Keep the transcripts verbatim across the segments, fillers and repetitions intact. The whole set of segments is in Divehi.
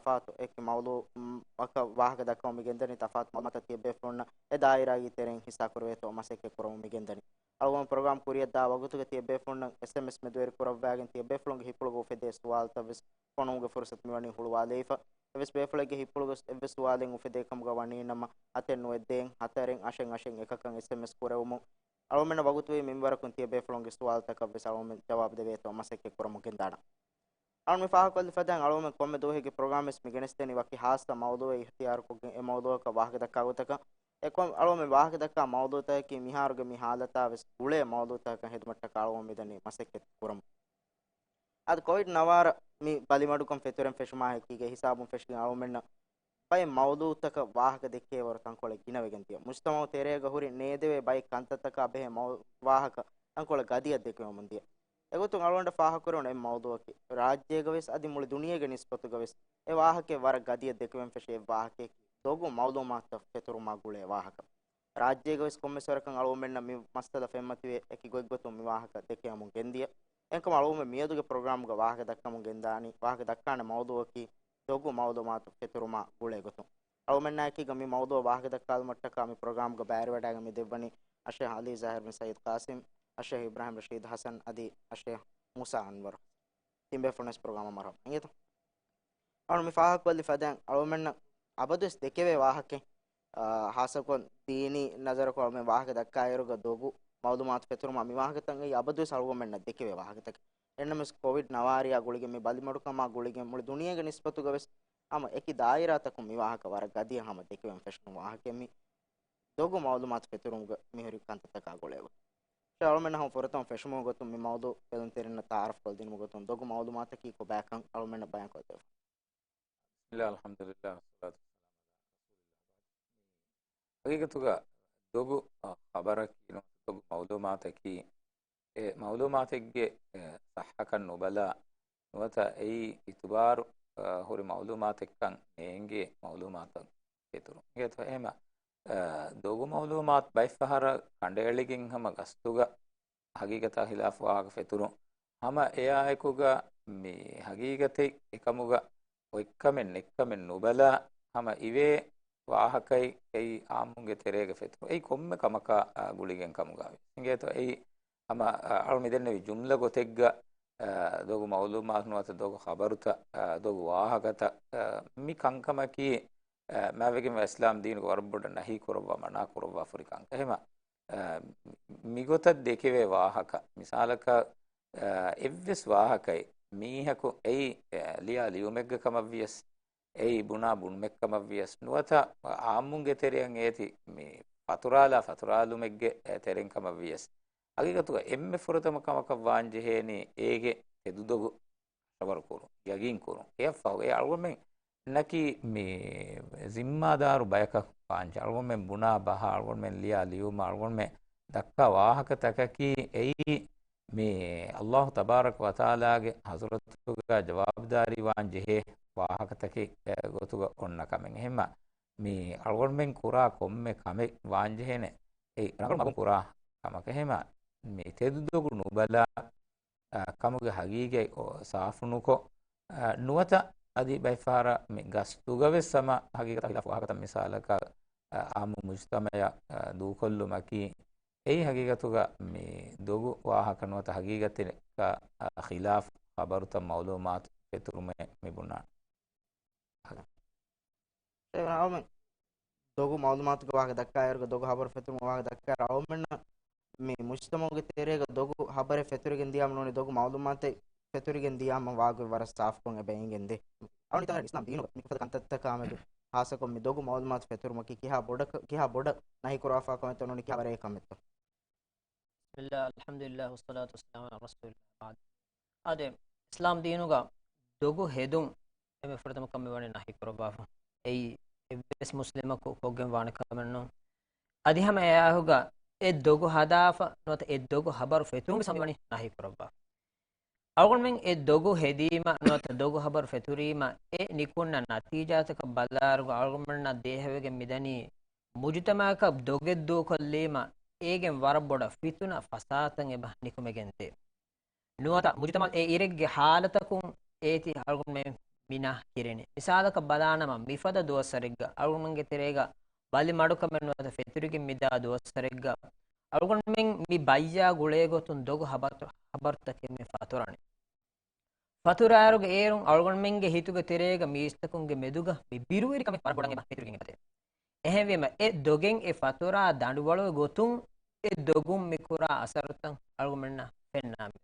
ތަފާތު އެކި މައުޟޫޢަކަށް ވާހަކަ ދައްކަމުން މި ގެންދަނީ، ތަފާތު މައުޟޫޢުތައް ތިޔަބޭފުޅުންނަށް އެ ދާއިރާގެ ތެރެއިން ހިއްސާކުރެވޭތޯ މަސައްކަތް ކުރަމުން މި ގެންދަނީ. އަޅުގަނޑު ޕްރޮގްރާމް ކުރިއަށް ދާ ވަގުތުގަ ތިޔަބޭފުޅުންނަށް އެސްއެމްއެސް މެދުވެރި ކުރައްވާގެން ތިޔަބޭފުޅުންގެ ހިތްޕުޅުގަ އުފެދޭ ސުވާލުތައް ވެސް ފޮނުވުމުގެ ފުރުސަތު މިވަނީ ހުޅުވާލައިފަ. އެވެސް ބޭފުޅެއްގެ ހިތްޕުޅުގަ ވެސް އެއްވެސް ސުވާލެއް އުފެދޭ ކަމުގަ ވަނީ ނަމަ، އަތެއް ނުވެއްދޭން ހަތަރެއް އަށެއް އަށެއް އެކަކަށް އެސްއެމްއެސް ކުރެވުމުން އަޅުގަނޑަށް ވަގުތުވީ މިންވަރަކުން ތިޔަބޭފުޅުންގެ ސުވާލުތަކަށް ވެސް އަޅުގަނޑު ޖަވާބު ދެވޭތޯ މަސައްކަތް ކުރަމުން ގެންދާނަން. އަޅުގަނޑު މި ފާހަގަކޮށްލި ފަދައިން އަޅުގަނޑު ކޮންމެ ދުވަހެއްގެ ޕްރޮގްރާމް ވެސް މި ގެނެސްދެނީ ވަކި ހާއްސަ މައުޟޫޢެއް އިޚްތިޔާރުކޮށްގެން އެ މައުޟޫޢަކަށް ވާހަކަ ދައްކާ ގޮތަކަށް. އެކަމް އަޅުގަނޑު މި ވާހަކަ ދައްކާ މައުޟޫޢުތަކަކީ މިހާރުގެ މި ހާލަތާ ވެސް ގުޅޭ މައުޟޫޢުތަކަކަށް ހެދުމަށްޓަކާ އަޅުގަނޑު މިދަނީ މަސައްކަތް ކުރަމުން. އަދި ކޮވިޑް ނަވާރަ މި ބަލިމަޑުކަން ފެތުރެން ފެށުމާ އެކީގެ ހިސާބުން ފެށިގެން އަޅުގަނޑުމެންނަށް ބައެއް މައުޟޫޢުތަކަށް ވާހަކަ ދެއްކޭވަރު ތަންކޮޅެއް ގިނަވެގެން ދިޔަ. މުޖްތަމަޢު ތެރޭގަ ހުރި ނޭދެވޭ ބައެއް ކަންތައްތަކާ ބެހޭ މައު-، ވާހަކަ ތަންކޮޅެއް ގަދިއަށް ދެކެވެމުން ދިޔަ. އެގޮތުން އަޅުގަނޑަށް ފާހަގަކުރެވުނު އެއް މައުޟޫޢަކީ، ރާއްޖޭގަ ވެސް އަދި މުޅި ދުނިޔޭގެ ނިސްބަތުގަ ވެސް އެ ވާހަކައެއް ވަރަށް ގަދިއަށް ދެކެވެން ފެށި އެއް ވާހަކައަކީ، ދޮގު މައުލޫމާތުތައް ފެތުރުމާ ގުޅޭ ވާހަކަ. ރާއްޖޭގަ ވެސް ކޮންމެސް ވަރަކަށް އަޅުގަނޑުމެންނަށް މި މައްސަލަ ފެންމަތިވެ އެކި ގޮތްގޮތުން މި ވާހަކަ ދެކެވެމުން ގެންދިޔަ. އެހެންކަމުން އަޅުގަނޑުމެން މިއަދުގެ ޕްރޮގްރާމްގަ ވާހަކަ ދައްކަމުން ގެންދާނީ، ވާހަކަ ދައްކާނެ މައުޟޫޢަކީ ދޮގު މައުލޫމާތު ފެތުރުމާ ގުޅޭ ގޮތުން. އަޅުގަނޑުމެންނާއެކީގަ މި މައުޟޫޢަށް ވާހަކަ ދައްކާލުމަށްޓަކާ މި ޕްރޮގްރާމްގަ ބައިވެރިވެވަޑައިގެން މި ދެއްވަނީ އައްޝޭޚް ޢަލީ ޒާހިރު ބިން ސައީދު ޤާސިމް، އައްޝޭޚް އިބްރާހިމް ރަޝީދު ޙަސަން އަދި އައްޝޭޚް މޫސާ އަންވަރު. ތިން ބޭފުޅުންވެސް ޕްރޮގްރާމަށް މަރުޙަބާ. އިނގޭތޯ؟ އަޅު މި ފާހަގަކޮށްލި ފަދައިން އަޅުގަނޑުމެންނަށް އަބަދުވެސް ދެކެވޭ ވާހަކައެއް، އާ، ހާއްސަކޮށް ދީނީ ނަޒަރަކުން އަޅުގަނޑުމެން ވާހަކަ ދައްކާއިރުގަ ދޮގު މައުލޫމާތު ފެތުރުމާ މި ވާހަކަތައް އަބަދުވެސް އަޅުގަނޑުމެންނަށް ދެކެވޭ ވާހަކަތަކެއް. އެހެންނަމަވެސް ކޮވިޑް ނަވާރައާ ގުޅިގެން މި ބަލިމަޑުކަމާ ގުޅިގެން މުޅި ދުނިޔޭގެ ނިސްބަތުގަ ވެސް ހަމަ އެކި ދާއިރާތަކުން މި ވާހަކަ ވަރަށް ގަދިއަށް ހަމަ ދެކެވެން ފެށުނު ވާހަކައެއް މި ދޮގު މައުލޫމާތު ފެތުރުމުގަ މިހުރި ކަންތައްތަކާ ގުޅޭ ގޮތުން. އަޅުގަނޑުމެންނަށް ހަމަ ފުރަތަމަ ފެށުމުގެ ގޮތުން މި މައުޟޫޢު ބެލުންތެރިންނަށް ތަޢާރަފްކޮށްދިނުމުގެ ގޮތުން ދޮގު މައުލޫމާތަކީ ކޮބާކަން އަޅުގަނޑުމެންނަށް ބަޔާންކޮށްދެވެފަ. بسم الله، الحمد لله، والصلاة والسلام على رسول الله. ހަގީގަތުގަ ދޮގު، އަ، ޚަބަރަކީ ނުވަތަ ދޮގު މައުލޫމާތަކީ އެ މައުލޫމާތެއްގެ، އެ، ޞައްޙަކަން ނުބަލާ ނުވަތަ އެއީ އިތުބާރު، އަ، ހުރި މައުލޫމާތެއްކަން ނޭނގޭ މައުލޫމާތަށް ފެތުރު. އިނގޭތޯ؟ އެހެމަ، އަ، ދޮގު މައުލޫމާތު ބައެއްފަހަރަށް ކަނޑައެޅިގެން ހަމަ ގަސްތުގަ ހަގީގަތާ ޚިލާފު ވާހަކަ ފެތުރުން. ހަމަ އެއާއެކުގަ މި ހަގީގަތެއް އެކަމުގަ އޮތްކަމެއް ނެތްކަމެއް ނުބަލާ ހަމަ އިވޭ ވާހަކައެއް އެއީ އާއްމުންގެ ތެރޭގަ ފެތުރު. އެއީ ކޮންމެ ކަމަކާ، އާ، ގުޅިގެން ކަމުގަ ވެސް. އިނގޭތޯ؟ އެއީ ހަމަ، އަ، އަޅު މިދެންނެވި ޖުމްލަ ގޮތެއްގަ، އަ، ދޮގު މައުލޫމާތު ނުވަތަ ދޮގު ޚަބަރުތައް، އަ، ދޮގު ވާހަކަތައް، އަ، މި ކަންކަމަކީ، އަ، މާތްވެގެންވާ އިސްލާމް ދީނުގަ ވަރަށް ބޮޑަށް ނަހީ ކުރައްވާ، މަނާ ކުރައްވާ ފުރި ކަންކަން. އެހެމަ، އަ، މިގޮތަށް ދެކެވޭ ވާހަކަ، މިސާލަކަށް، އަ، އެއްވެސް ވާހަކައެއް މީހަކު އެއީ، އަ، ލިޔާ ލިޔުމެއްގެ ކަމަށްވިޔަސް، އެއީ ބުނާ ބުނުމެއްކަމަށްވިޔަސް، ނުވަތަ އާއްމުންގެ ތެރެއަށް އޭތި މި ފަތުރާލާ ފަތުރާލުމެއްގެ، އެ، ތެރެއިން ކަމަށްވިޔަސް، ހަގީގަތުގަ އެންމެ ފުރަތަމަ ކަމަކަށް ވާންޖެހޭނީ އޭގެ ތެދުދޮގު ޚަބަރު ކުރުން، ޔަގީން ކުރުން. އެއަށްފަހު އެ އަޅުގަނޑުމެންނަކީ މި ޒިންމާދާރު ބަޔަކަށް ވާންޖެހޭ، އަޅުގަނޑުމެން ބުނާ ބަހާ، އަޅުގަނޑުމެން ލިޔާ ލިޔުމާ، އަޅުގަނޑުމެން ދައްކާ ވާހަކަތަކަކީ އެއީ މި ﷲ ތަބާރަކަ ވަތަޢާލާގެ ޙަޟްރަތުގަ ޖަވާބުދާރީ ވާން ޖެހޭ ވާހަކަތަކެއް، އެ، ގޮތުގަ އޮންނަ ކަމެއް. އެހެންމަ މި އަޅުގަނޑުމެން ކުރާ ކޮންމެ ކަމެއް ވާންޖެހޭނެ އެއީ ރަނގަޅު މަގުން ކުރާ ކަމަކަށް. އެހެންމަ މި ތެދުދޮގު ނުބަލާ، އަ، ކަމުގެ ހަގީގަތް ސާފު ނުކޮށް، އަ، ނުވަތަ އަދި ބައެއްފަހަރަށް މި ގަސްތުގަވެސް ހަމަ ހަގީގަތާ ޚިލާފު ވާހަކަތައް މިސާލަކަށް، އަ، އާއްމު މުޖުތަމަޢަށް، އަ، ދޫކޮށްލުމަކީ، އެއީ ހަގީގަތުގަ މި ދޮގު ވާހަކަ ނުވަތަ ހަގީގަތެއްގަ، އަ، ޚިލާފު ޚަބަރުތައް މައުލޫމާތު ފެތުރުމޭ މި ބުނާނެ. އަޅުމެން ދޮގު މައުލޫމާތުގެ ވާހަކަ ދައްކާއިރުގަ، ދޮގު ހަބަރު ފެތުރުމުގެ ވާހަކަ ދައްކާއިރު، އަޅުމެންނަށް މި މުޖްތަމަޢުގެ ތެރޭގަ ދޮގު ހަބަރެއް ފެތުރިގެން ދިޔާމަ ނޫނީ، ދޮގު މައުލޫމާތެއް ފެތުރިގެން ދިޔާމަ ވާގޮތް ވަރަށް ސާފުކޮށް އެބަ އެނގެންދޭ. އަޅުގަނޑު ހިތަށް އަރާ އިސްލާމް ދީނުގަ މިފަދަ ކަންތައްތަކާމެދު ހާއްސަކޮށް މި ދޮގު މައުލޫމާތު ފެތުރުމަކީ ކިހާ ބޮޑަކަށް، ކިހާ ބޮޑަށް ނަހީކުރާފާ ކަމެއްތޯ ނޫނީ ކިހާ ވަރެއް ކަމެއްތޯ؟ بسم الله، الحمد لله، والصلاة والسلام على رسول الله، وبعد. އާދެ، އިސްލާމް ދީނުގަ ދޮގު ހެދުން އެންމެ ފުރަތަމަ ކަމެއް ވަނީ ނަހީ ކުރައްވާފަ. އެއީ އެއްވެސް މުސްލިމަކު ކޮށްގެން ވާނެ ކަމެއް ނޫން. އަދި ހަމަ އެއާއެކުގަ އެ ދޮގު ހަދާފަ ނުވަތަ އެ ދޮގު ހަބަރު ފެތުރުން ވެސް ހަމަ ވަނީ ނަހީ ކުރައްވާފަ. އަޅުގަނޑުމެން އެ ދޮގު ހެދީމަ ނުވަތަ ދޮގު ހަބަރު ފެތުރީމަ އެ ނިކުންނަ ނަތީޖާތަކަށް ބަލާއިރުގަ އަޅުގަނޑުމެންނަށް ދޭހަވެގެން މިދަނީ މުޖުތަމަޢަކަށް ދޮގެއް ދޫކޮށްލީމަ އޭގެން ވަރަށް ބޮޑަށް ފިތުނަ ފަސާދަތައް އެބަ ނިކުމެގެންދޭ. ނުވަތަ މުޖުތަމަޢު އެ އިރެއްގެ ހާލަތަކުން އޭތި އަޅުގަނޑުމެން މިނާ ކިރެނީ. މިސާލަކަށް ބަލާނަމަ، މިފަދަ ދުވަސްވަރެއްގަ އަޅުގަނޑުގެ ތެރޭގަ ބަލި މަޑުކަމެއް ނުވަތަ ފެތުރިގެން މިދާ ދުވަސްވަރެއްގަ އަޅުގަނޑުމެން މި ބައްޔާ ގުޅޭ ގޮތުން ދޮގު ހަބަރު، ހަބަރުތަކެއް މި ފަތުރަނީ. ފަތުރާއިރުގަ އޭރުން އަޅުގަނޑުމެންގެ ހިތުގެ ތެރޭގަ މީސްތަކުންގެ މެދުގަ މި ބިރުވެރިކަމެއް ވަރަށް ބޮޑަށް އެބަ ފެތުރިގެން އެބަދޭ. އެހެންވީމަ، އެ ދޮގެއް އެ ފަތުރާ ދަނޑުވަޅުގެ ގޮތުން އެ ދޮގުން މި ކުރާ އަސަރުތައް އަޅުގަނޑުމެންނަށް ފެންނާ މި.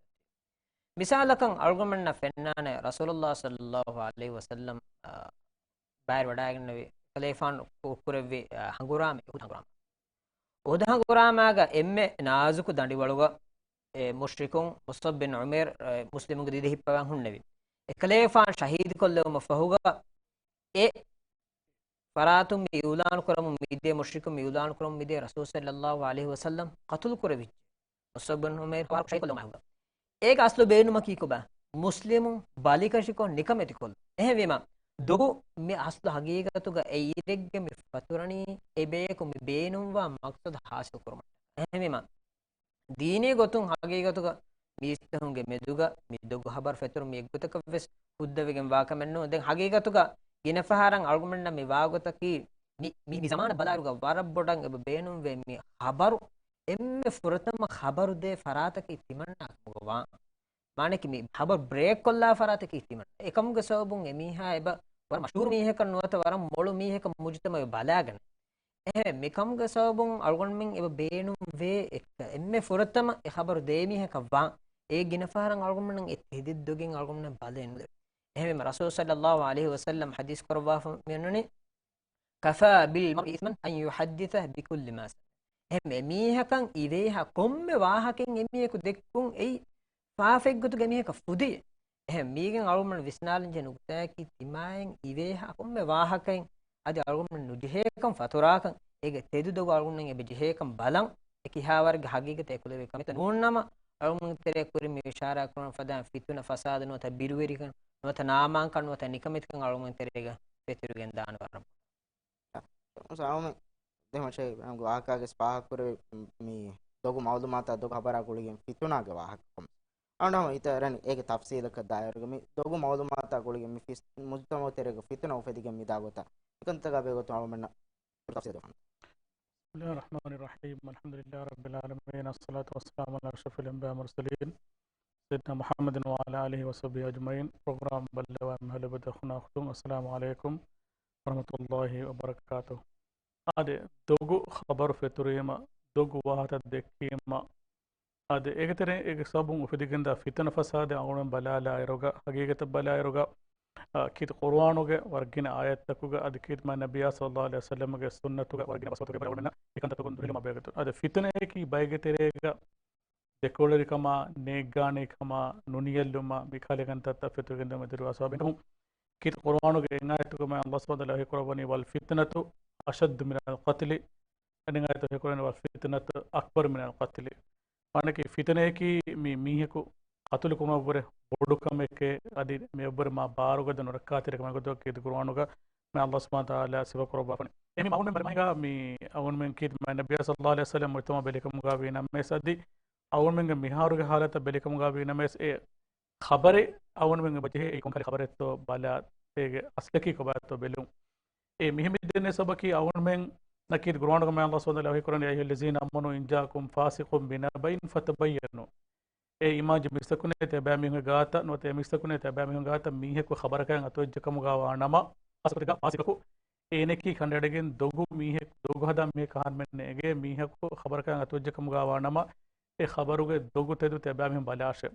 މިސާލަކަށް އަޅުގަނޑުމެންނަށް ފެންނާނެ ރަސޫލުﷲ ޞައްލަﷲ ޢަލައިހި ވަސައްލަމް، އާ، ބައިވެރިވަޑައިގެންނެވި ކަލޭފާނު ކު-، ކުރެއްވި، އާ، ހަނގުރާމަ އުޙުދު ހަނގުރާމަ. އުޙުދު ހަނގުރާމާގަ އެންމެ ނާޒުކު ދަނޑިވަޅުގަ އެ މުޝްރިކުން މުޞްޢަބް ބިން ޢުމައިރު، އެ، މުސްލިމުންގެ ދިދަ ހިއްޕަވާން ހުންނެވި. އެކަލޭފާން ޝަހީދުކޮށްލެވުމަށް ފަހުގަ އެ ފަރާތުން މި އިޢުލާނު ކުރަމުން މިދޭ، މުޝްރިކުން މި އިޢުލާނު ކުރަމުން މިދޭ، ރަސޫލު ޞައްލަﷲ ޢަލައިހި ވަސައްލަމް ޤަތުލު ކުރެވިއްޖެ. މުޞްޢަބް ބިން ޢުމައިރު ޝަހީދުކޮށްލެވުމާ ހުރެ. އޭގެ އަސްލު ބޭނުމަކީ ކޮބާ؟ މުސްލިމުން ބަލިކަށިކޮށް ނިކަމެތިކޮށްލުން. އެހެންވީމަ، ދޮގު މި އަސްލު ހަގީގަތުގަ އެއިރެއްގެ މި ފަތުރަނީ އެބަޔަކު މި ބޭނުންވާ މަޤްޞަދު ޙާޞިލު ކުރުމަށް. އެހެންވީމަ، ދީނީ ގޮތުން ހަގީގަތުގަ މީސްތަކުންގެ މެދުގަ މި ދޮގު ހަބަރު ފެތުރުން މި އެއްގޮތަކަށް ވެސް ހުއްދަވެގެން ވާކަމެއް ނޫން. ދެން ހަގީގަތުގަ ގިނަ ފަހަރަށް އަޅުގަނޑުމެންނަށް މި ވާގޮތަކީ މި، މި، މި ޒަމާނަށް ބަލާއިރުގަ ވަރަށް ބޮޑަށް އެބަ ބޭނުންވޭ މި ހަބަރު އެންމެ ފުރަތަމަ ހަބަރު ދޭ ފަރާތަކީ ތިމަންނާ ކަމުގަ ވާން. މާނައަކީ މި ހަބަރު ބްރޭކް ކޮށްލާ ފަރާތަކީ ތިމަން. އެކަމުގެ ސަބަބުން އެމީހާ އެބަ ވަރަށް މަޝްހޫރު މީހަކަށް ނުވަތަ ވަރަށް މޮޅު މީހަކަށް މުޖުތަމަޢު ބަލާގަނެ. އެހެން މިކަމުގެ ސަބަބުން އަޅުގަނޑުމެން އެބަ ބޭނުން ވޭ އެއްކަ އެންމެ ފުރަތަމަ އެ ޚަބަރު ދޭ މީހަކަށް ވާން. އޭ ގިނަ ފަހަރަށް އަޅުގަނޑުމެން އެ ތެދެއް ދޮގެއް އަޅުގަނޑުމެން ބަލައެއް ނުލެވޭ. އެހެންވީމަ ރަސޫލު ޞައްލަﷲ ޢަލައިހި ވަސައްލަމް ޙަދީޘް ކުރައްވާފަ މިއޮންނަނީ، كفى بالمرء إثما أن يحدث بكل ما سمع. އެހެން އެމީހަކަށް އިވޭހާ ކޮންމެ ވާހަކައެއް އެމީހަކު ދެއްކުން އެއީ ފާފައެއްގޮތުގަ އެމީހަކަށް ފުދި. އެހެން މީގެން އަޅުގަނޑު ވިސްނާލަންޖެހޭ ނުކުތާއަކީ ތިމާއިން އިވޭހާ ކޮންމެ ވާހަކައެއް އަދި އަޅުގަނޑު ނުޖެހޭކަން ފަތުރާކަން އޭގެ ތެދު ދޮގު އަޅުގަނޑު އެބަ ޖެހޭކަން ބަލަން. އެ ކިހާވަރެއްގެ ހަގީގަތެއް އެކުލެވޭ ކަމެއްތަ ނޫންނަމަ، އަޅުގަނޑު ތެރޭ ކުރިން މި އިޝާރާ ކުރަން ފަދަ ފިތުނަ ފަސާދަ ނުވަތަ ބިރުވެރިކަން ނުވަތަ ނާމާންކަން ނުވަތަ ނިކަމެތިކަން އަޅުގަނޑު ތެރޭގަ ފެތުރިގެން ދާނެ ވަރަށް. ސާމު، ދެމަށޭ ވާހަކާގެ ފާހަގަކުރެވި މި ދޮގު މައުލޫމާތާ ދޮގު ހަބަރާ ގުޅިގެން ފިތުނާގެ ވާހަކަކޮން އަންނަމަ އިތަރަނި އޭގެ ތަފްސީލަކަށް ދާއިރުގަ މި ދޮގު މައުލޫމާތާ ގުޅިގެން މި ފިސް-، މުޖުތަމަޢު ތެރޭގަ ފިތުނަ އުފެދިގެން މިދާ ގޮތަށް އެކަންތަކާ ބެހޭގޮތުން އަޅުމެންނަށް ތަފްސީލު ދެއްވާނެ. بسم الله الرحمن الرحيم. الحمد لله رب العالمين. الصلاة والسلام على أشرف الأنبياء والمرسلين سيدنا محمد وعلى آله وصحبه أجمعين. ޕްރޮގްރާމް ބައްލަވާ މިހާރު ލިބޭ ދަތުރު އަޚުތުން، السلام عليكم ورحمة الله وبركاته. އާދެ، ދޮގު ޚަބަރު ފެތުރީމަ، ދޮގު ވާހަކަ ދެއްކީމަ، އާދެ، އޭގެ ތެރެއިން އޭގެ ސަބަބުން އުފެދިގެންދާ ފިތުނަ ފަސާދަ އަޅުގަނޑު ބަލާލާއިރުގަ، ހަގީގަތަށް ބަލާއިރުގަ، އާ، ކީރިތި ޤުރުއާނުގެ ވަރަށް ގިނަ އާޔަތްތަކުގަ، އަދި ކީރިތި މާތް ނަބިއްޔާ ޞައްލަﷲ ޢަލައިހި ވަސައްލަމްގެ ސުންނަތުގަ ވަރަށް ގިނަ ބަސްފުޅުތަކުގަ އަޅުގަނޑުމެންނަށް އެކަންތައްތަކުން ދުރުހެލުމާ ބެހޭގޮތުން. އާދެ، ފިތުނައަކީ ބައެއްގެ ތެރޭގަ ދެކޮޅުވެރިކަމާ، ނޭއްގާނީކަމާ، ނުނިޔައްލުމާ، މިކަހަލަ ކަންތައްތައް ފެތުރިގެންދާ މެދުރުވާ ސަބަބުން. ކީރިތި ޤުރުއާނުގެ އެއް އާޔަތަކުގަ މާތް ﷲ ސުބްޙާނަހޫ ވަތަޢާލާ ވަޙީކުރައްވަނީ، والفتنة أشد من القتل. އަނެއް އާޔަތަކު ވަޙީކުރައްވަނީ، والفتنة أكبر من القتل. މާނައަކީ، ފިތުނައަކީ މި މީހަކު ޤަތުލު ކުރުމަށްވުރެ ބޮޑު ކަމެކޭ، އަދި މިއަށްވުރެ މާ ބާރުގަދަ ނުރައްކާތެރި ކަމެއް ގޮތަށް ކީރިތި ޤުރުއާނުގަ މާތް ﷲ ސުބްޙާނަހޫ ވަތަޢާލާ ސިފަ ކުރައްވާފަނި. އެހެން އަޅުގަނޑުމެން ބަލަމާ މި އަޅުގަނޑުމެން ކީރިތި މާތް ނަބިއްޔާ ޞައްލަﷲ ޢަލައިހި ވަސައްލަމް މުޖްތަމަޢު ބެލިކަމުގަ ވީ ނަމަވެސް އަދި އަޅުގަނޑުމެންގެ މިހާރުގެ ޙާލަތަށް ބެލިކަމުގަ ވީ ނަމަވެސް އެ ޚަބަރެއް އަޅުގަނޑުމެން އެބަ ޖެހޭ އެއީ ކޮންކަހަލަ ޚަބަރެއްތޯ ބަލާ، އޭގެ އަސްލަކީ ކޮބާތޯ ބެލުން. އެ މިހެން މި ދެންނެވި ސަބަބަކީ އަޅުގަނޑުމެންނަކީ ޤުރުއާނުގަ މާތް ﷲ ސުބްޙާނަހޫ ވަތަޢާލާ ވަޙީކުރަނީ، يا أيها الذين آمنوا إن جاءكم فاسق بنبإ فتبينوا. އޭ އީމާން ޖެހި މީސްތަކުންނޭ، ތިޔަބައިމީހުންގެ ގާތަށް ނުވަތަ އެ މީސްތަކުންނޭ، ތިޔަބައިމީހުންގެ ގާތަށް މީހަކު ޚަބަރަކާއިން އަތުވެއްޖެ ކަމުގަ ވާނަމަ، ޚާއްޞަކޮށް ފާސިޤު، އޭނައަކީ ކަނޑައެޅިގެން ދޮގު މީހެއް، ދޮގު ހަދާ މީހެއް ކަހަނަމެއް ނޭނގޭ، މީހަކު ޚަބަރަކާއިން އަތުވެއްޖެ ކަމުގަ ވާނަމަ، އެ ޚަބަރުގެ ދޮގު ތެދު ތިޔަބައިމީހުން ބަލާށޭ.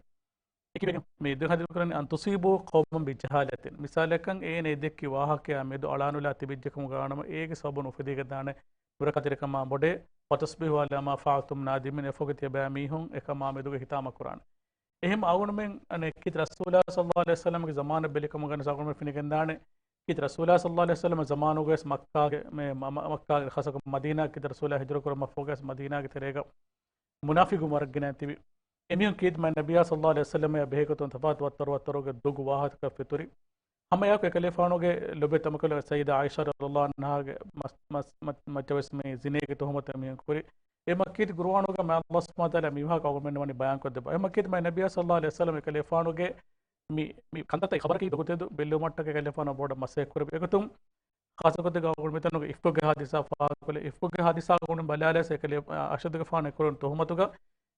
އެކިވެނި، މި ދުވަހު ހަދީސް ކުރަނީ، أن تصيبوا قوما بجهالة. މިސާލަކަށް އޭނަ އެ ދެއްކި ވާހަކަޔާ މެދު އަޅާނުލާ ތިބިއްޖެ ކަމުގަ ވާނަމަ، އޭގެ ސަބަބުން އުފެދިގެންދާނެ ނުރައްކާތެރިކަމާ ބޮޑޭ، فتصبحوا على ما فعلتم نادمين، އެފަހުގަ ތިޔަބައިމީހުން އެކަމާ މެދުގަ ހިތާމަ ކުރާނެ. އެހެން އަޅުގަނޑުމެން އަނެއް ކީރިތި ރަސޫލާ ޞައްލަﷲ ޢަލައިހި ވަސައްލަމްގެ ޒަމާނަށް ބެލިކަމުގަ ވެސް އަޅުގަނޑުމެން ފެނިގެންދާނެ، ކީރިތި ރަސޫލާ ޞައްލަﷲ ޢަލައިހި ވަސައްލަމް ޒަމާނުގަ ވެސް މައްކާގެ، މެ-، މަ-، މަ-، މައްކާގެ ޚާއްޞަކޮށް މަދީނާ، ކީރިތި ރަސޫލާ ހިޖުރަ ކުރުމަށްފަހުގަ ވެސް މަދީނާގެ ތެރޭގަ މުނާފިޤުން ވަރަށް ގިނަ ތިބި. އެމީހުން ކީރިތި މާތް ނަބިއްޔާ ޞައްލަﷲ ޢަލައިހި ވަސައްލަމަށް ބެހޭގޮތުން ތަފާތު ވައްތަރު ވައްތަރުގެ ދޮގު ވާހަކަ ފެތުރި. ހަމައެއާއެކު އެކަލޭފާނުގެ ލޮބުވެތި އަނބިކަނބަލު ސައްޔިދާ ޢާއިޝާ ރަޟިޔަﷲ ޢަންހާގެ މަސް-، މަސް-، މަ-، މަ-، މައްޗަށް ވެސް މި ޒިނޭގެ ތުހުމަތު އެމީހުން ކުރި. އެ މައްކީ ކީރިތި ޤުރުއާނުގަ މާތް ﷲ ސުބްޙާނަހޫ ވަތަޢާލާ މި ވާހަކަ އަޅުގަނޑުމެންނަށް ވަނީ ބަޔާންކޮށްދެއްވާ. އެ މައްކީ ކީރިތި މާތް ނަބިއްޔާ ޞައްލަﷲ ޢަލައިހި ވަސައްލަމަ އެކަލޭފާނުގެ މި، މި ކަންތައްތައް ޚަބަރަކީ ދޮގުތެދު ބެއްލެވުމަށްޓަކައި އެކަލޭފާނު ބޮޑަށް މަސައްކަތް ކުރެއްވި. އެގޮތުން ޚާއްޞަ ގޮތެއްގަ އަޅުގަނޑު މިތަނުގަ އިފްކުގެ ހާދިސާ ފާހަގަކޮށްލި، އިފްކުގެ ހާދިސާ އަޅުގަނޑު ބަލާލާ އެކަލޭ، އަ، އަޝައްދުގެ ފާނަށް ކުރެވުނު ތުހުމަތުގަ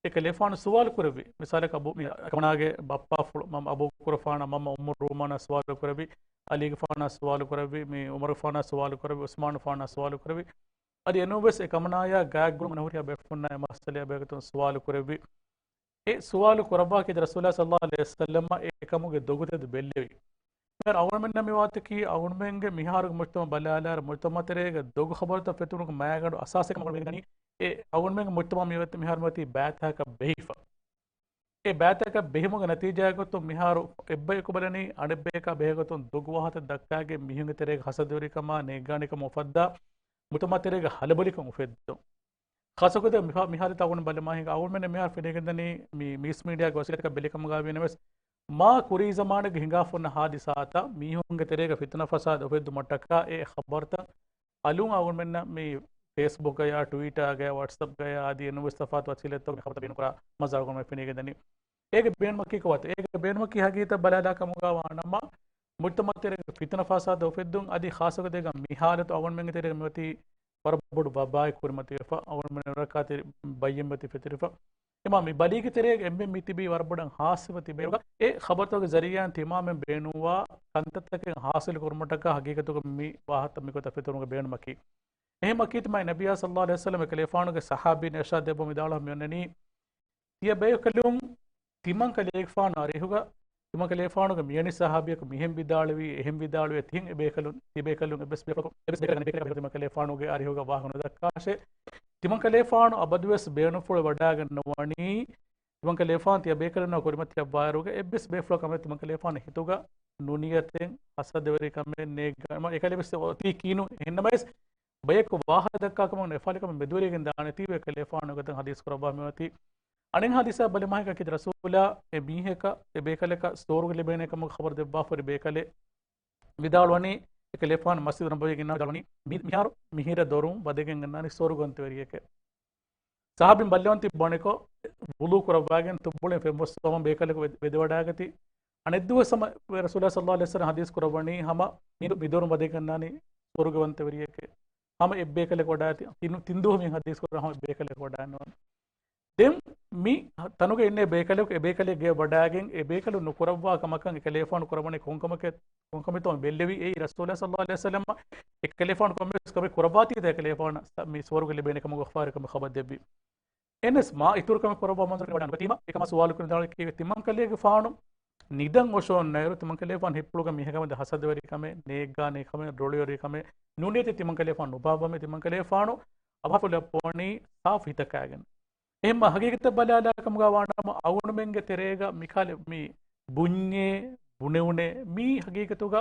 އެކަލޭފާނު ސުވާލު ކުރެއްވި. މިސާލަކަށް އަބޫ، މި، އެކަމަނާގެ ބައްޕާފުޅު މަ-، އަބޫބަކުރުފާނަށް މަންމަ އުއްމު ރޫމާނާ ސުވާލު ކުރެއްވި، އަލީގެފާނާ ސުވާލު ކުރެއްވި، މި ޢުމަރުފާނާ ސުވާލު ކުރެއްވި، ޢުސްމާނުފާނާ ސުވާލު ކުރެއްވި. އަދި އެނޫންވެސް އެ ކަމަނާޔާ ގާތްގުޅުން އަންނަ ހުރިހާ ބޭފުޅުންނާ އެ މައްސަލައާ ބެހޭގޮތުން ސުވާލު ކުރެއްވި. އެ ސުވާލު ކުރައްވާ ކީރިތި ރަސޫލާ ޞައްލައްލާހު ޢަލައިހި ވަސައްލަމަ އެކަމުގެ ދޮގުތެދު ބެއްލެވި. މިހާރު އަޅުގަނޑުމެންނަށް މިވާތަކީ އަޅުގަނޑުމެންގެ މިހާރުގެ މުޖްތަމަޢަށް ބަލާލާއިރު މުޖްތަމަޢު ތެރޭގަ ދޮގު ޚަބަރުތައް ފެތުރުމުގެ މައިގަނޑު އަސާސެއް ކަމަށް އަޅުގަނޑު މި ދަނީ. އެ އަޅުގަނޑުމެންގެ މުޖްތަމަޢު މި އޮތް މިހާރު މިއޮތީ ބައިތަކަށް ބެހިފަ. އެ ބައިތަކަށް ބެހުމުގެ ނަތީޖާއެއް ގޮތުން މިހާރު އެއްބަޔަކު ބަލަނީ އަނެއްބަޔަކާ ބެހޭގޮތުން ދޮގު ވާހަކަ ދައްކާގެން މީހުންގެ ތެރޭގަ ހަސަދަވެރިކަމާ، ނޭއްގާނެކަމާ އުފައްދާ މުޖްތަމަޢު ތެރޭގަ ހަލަބޮލިކަން އުފެއްދުން. ޚާއްޞަކޮށް މި ހާ-، މި ހާލަތަށް އަޅުގަނޑު ބަލަމާ ހިނގާ އަޅުގަނޑުމެން މިހާރު ފެނިގެންދަނީ މި މީސް މީޑިއާގެ ވަސީލަތަކަށް ބެލިކަމުގަ ވީނަމަވެސް، މާ ކުރީ ޒަމާނެއްގަ ހިނގާފަ އޮންނަ ހާދިސާތައް މީހުންގެ ތެރޭގަ ފިތުނަ ފަސާދަ އުފެއްދުމަށްޓަކާ އެ ޚަބަރުތައް އަލުން އަޅުގަނޑުމެންނަށް މި ފޭސްބުކްގަޔާ، ޓްވިޓާގަޔާ، ވަޓްސްއެޕްގަޔާ އަދި އެނޫންވެސް ތަފާތު ވަސީލަތްތަކުގެ ޚަބަރުތައް ބޭނުންކުރާ މަޖާލު އަޅުގަނޑުމެން ފެނިގެންދަނީ. އޭގެ ބޭނުމަކީ ކޮބާތޯ؟ އޭގެ ބޭނުމަކީ ހަގީގަތަށް ބަލާލާ ކަމުގަ ވާނަމަ، މުޖްތަމަޢު ތެރޭގަ ފިތުނަ ފަސާދަ އުފެއްދުން އަދި ޚާއްޞަ ގޮތެއްގަ މި ހާލަތު އަޅުގަނޑުމެންގެ ތެރޭގަ މިއޮތީ ވަރަށް ބޮޑު ވަބާއެއް ކުރިމަތިވެފަ، އަޅުގަނޑުމެން ރައްކާތެރި ބައްޔެއް މަތި ފެތުރިފަ. އެމާ މި ބަލީގެ ތެރޭގަ އެންމެން މި ތިބީ ވަރަށް ބޮޑަށް ހާސްވެފަ ތިބޭ. އެ ޚަބަރުތަކުގެ ޒަރީޢާއިން ތިމާމެން ބޭނުންވާ ކަންތައްތަކެއް ހާސިލު ކުރުމަށްޓަކާ ހަގީގަތުގަ މި ވާހަކަ މިގޮތަށް ފެތުރުމުގެ ބޭނުމަކީ. އެހެން މަކީތި މާތް ނަބިއްޔާ ޞައްލައްލާހު ޢަލައިހި ވަސައްލަމަ އެކަލޭފާނުގެ ޞަޙާބީން އިރުޝާދު ދެއްވަމުން ވިދާޅުވާ މި ދަނީ، ތިޔަ ބޭކަލުން ތިމަން ކަލޭގެފާނު އަރިހުގަ، ތިމަން ކަލޭފާނުގެ މިޔަނި ޞަޙާބީއަކު މިހެން ވިދާޅުވީ، އެހެން ވިދާޅުވޭ، ތިހެން އެބޭކަލުން، ތިބޭކަލުން އެއްވެސް ބޭފުޅަކު، އެއްވެސް ބޭކަލަކު ތިމަން ކަލޭފާނުގެ އަރިހުގަ ވާހަކަ ނުދައްކާށޭ. ތިމަން ކަލޭފާނު އަބަދުވެސް ބޭނުންފުޅު ވަޑާގެން ނުވަނީ، ތިމަން ކަލޭފާނު ތިޔަ ބޭކަލުންނާ ކުރިމަތިލައްވާއިރުގަ އެއްވެސް ބޭފުޅަކު އެ ތިމަން ކަލޭފާނު ހިތުގަ ނުނިޔަތެއް، ހަސަދަވެރިކަމެއް، ނޭއްގާ، އެކަލޭ ވެސް އޮތީކީނު. އެހެންނަމަވެސް، ބަޔަކު ވާހަކަ ދައްކާ ކަމަށް ނު އެފާލިކަމެއް މެދުވެރިގެން ދާނެތީވެ ކަލޭފާނު ގޮތަށް ޙަދީޘް ކުރައްވާ މިއޮތީ. އަނެއް ޙަދީޘާ ބަލިމާހިކަކީ ރަސޫލާ އެ މީހަކަށް އެ ބޭކަލަކަށް ސުވަރުގެ ލިބޭނެ ކަމުގެ ޚަބަރު ދެއްވާފަ ހުރި ބޭކަލެއް ވިދާޅުވަނީ، އެކަލޭފާނު މަސްޖިދު ނަބަވީގެ އިންނާ ވިދާޅުވަނީ، މި-، މިހާރު މިހިރަ ދޮރުން ވަދެގެން އަންނާނީ ސުވަރުގެ ވަންތަވެރިއެކޭ. ސަޙާބީން ބައްލަވަން ތިއްބަވަނިކޮށް، ވުޟޫ ކުރައްވާގެން ތުއްބުޅިން ފެން ފޮއްސަވަމުން ބޭކަލަކު ވެ-، ވެދެވަޑާގަތީ. އަނެއްދުވަސް ހަމަ ރަސޫލާ ޞައްލައްލާހު ޢަލައިހި ވަސައްލަމަ ޙަދީޘް ކުރައްވަނީ ހަމަ މި-، މިދޮރުން ވަދެގަންނާނީ ސުވަރުގެ ވަންތަވެރިއެކޭ. ހަމަ އެއްބޭކަލަކު ވަޑާގަތީ ތިން، ތިން ދުވަހު މި ޙަދީޘް ކުރާ ހަމަ އެއްބޭކަލަކު ވަޑާގަންނަވަން. ދެން މި ތަނުގަ އިންނަ ބޭކަލަކު އެ ބޭކަލެއްގެ ވަޑާގެން އެ ބޭކަލުން ނުކުރައްވާ ކަމަކަށް އެކަލޭފާނު ކުރައްވަނީ ކޮންކަމެކޭ، ކޮންކަމެއްތޯ ބެއްލެވީ. އެއީ ރަސޫލާ ޞައްލައްލާހު ޢަލައިހި ވަސައްލަމަ އެކަލޭފާނު ކޮންމެސް ކަމެއް ކުރައްވާތީތަ އެކަލޭފާނަށް މި ސުވަރުގެ ލިބޭނެ ކަމުގެ ފާރިކަމެއް ޚަބަރު ދެއްވީ. އެހެނަސް މާ އިތުރު ކަމެއް ކުރައްވާ މަންޒަރު ވަޑާން ނުވަތީމަ އެކަމާ ސުވާލު ކުރި ދާނެ ކީ ތިމަން ކަލޭގެފާނު ނިދަން އޮށޯންނައިރު ތިމަން ކަލޭފާނު ހިތްޕުޅުގަ މިހެން ކަމެއް ހަސަދަވެރި ކަމެއް، ނޭއްގާނޭ ކަމެއް، ރޮޅިއޮރި ކަމެއް ނޫނިޔަތެއް ތިމަން ކަލޭފާނު ނުބާއްވަމޭ ތިމަން ކަލޭފާނު އަވަހަށް ލައްވަނީ ސާފު ހިތަކާގެން. އެހެންމަ ހަގީގަތަށް ބަލާލާ ކަމުގަ ވާނަމަ އަޅުގަނޑުމެންގެ ތެރޭގަ މިކަހަލަ މި ބުންޏޭ، ބުނެވުނޭ، މީ ހަގީގަތުގަ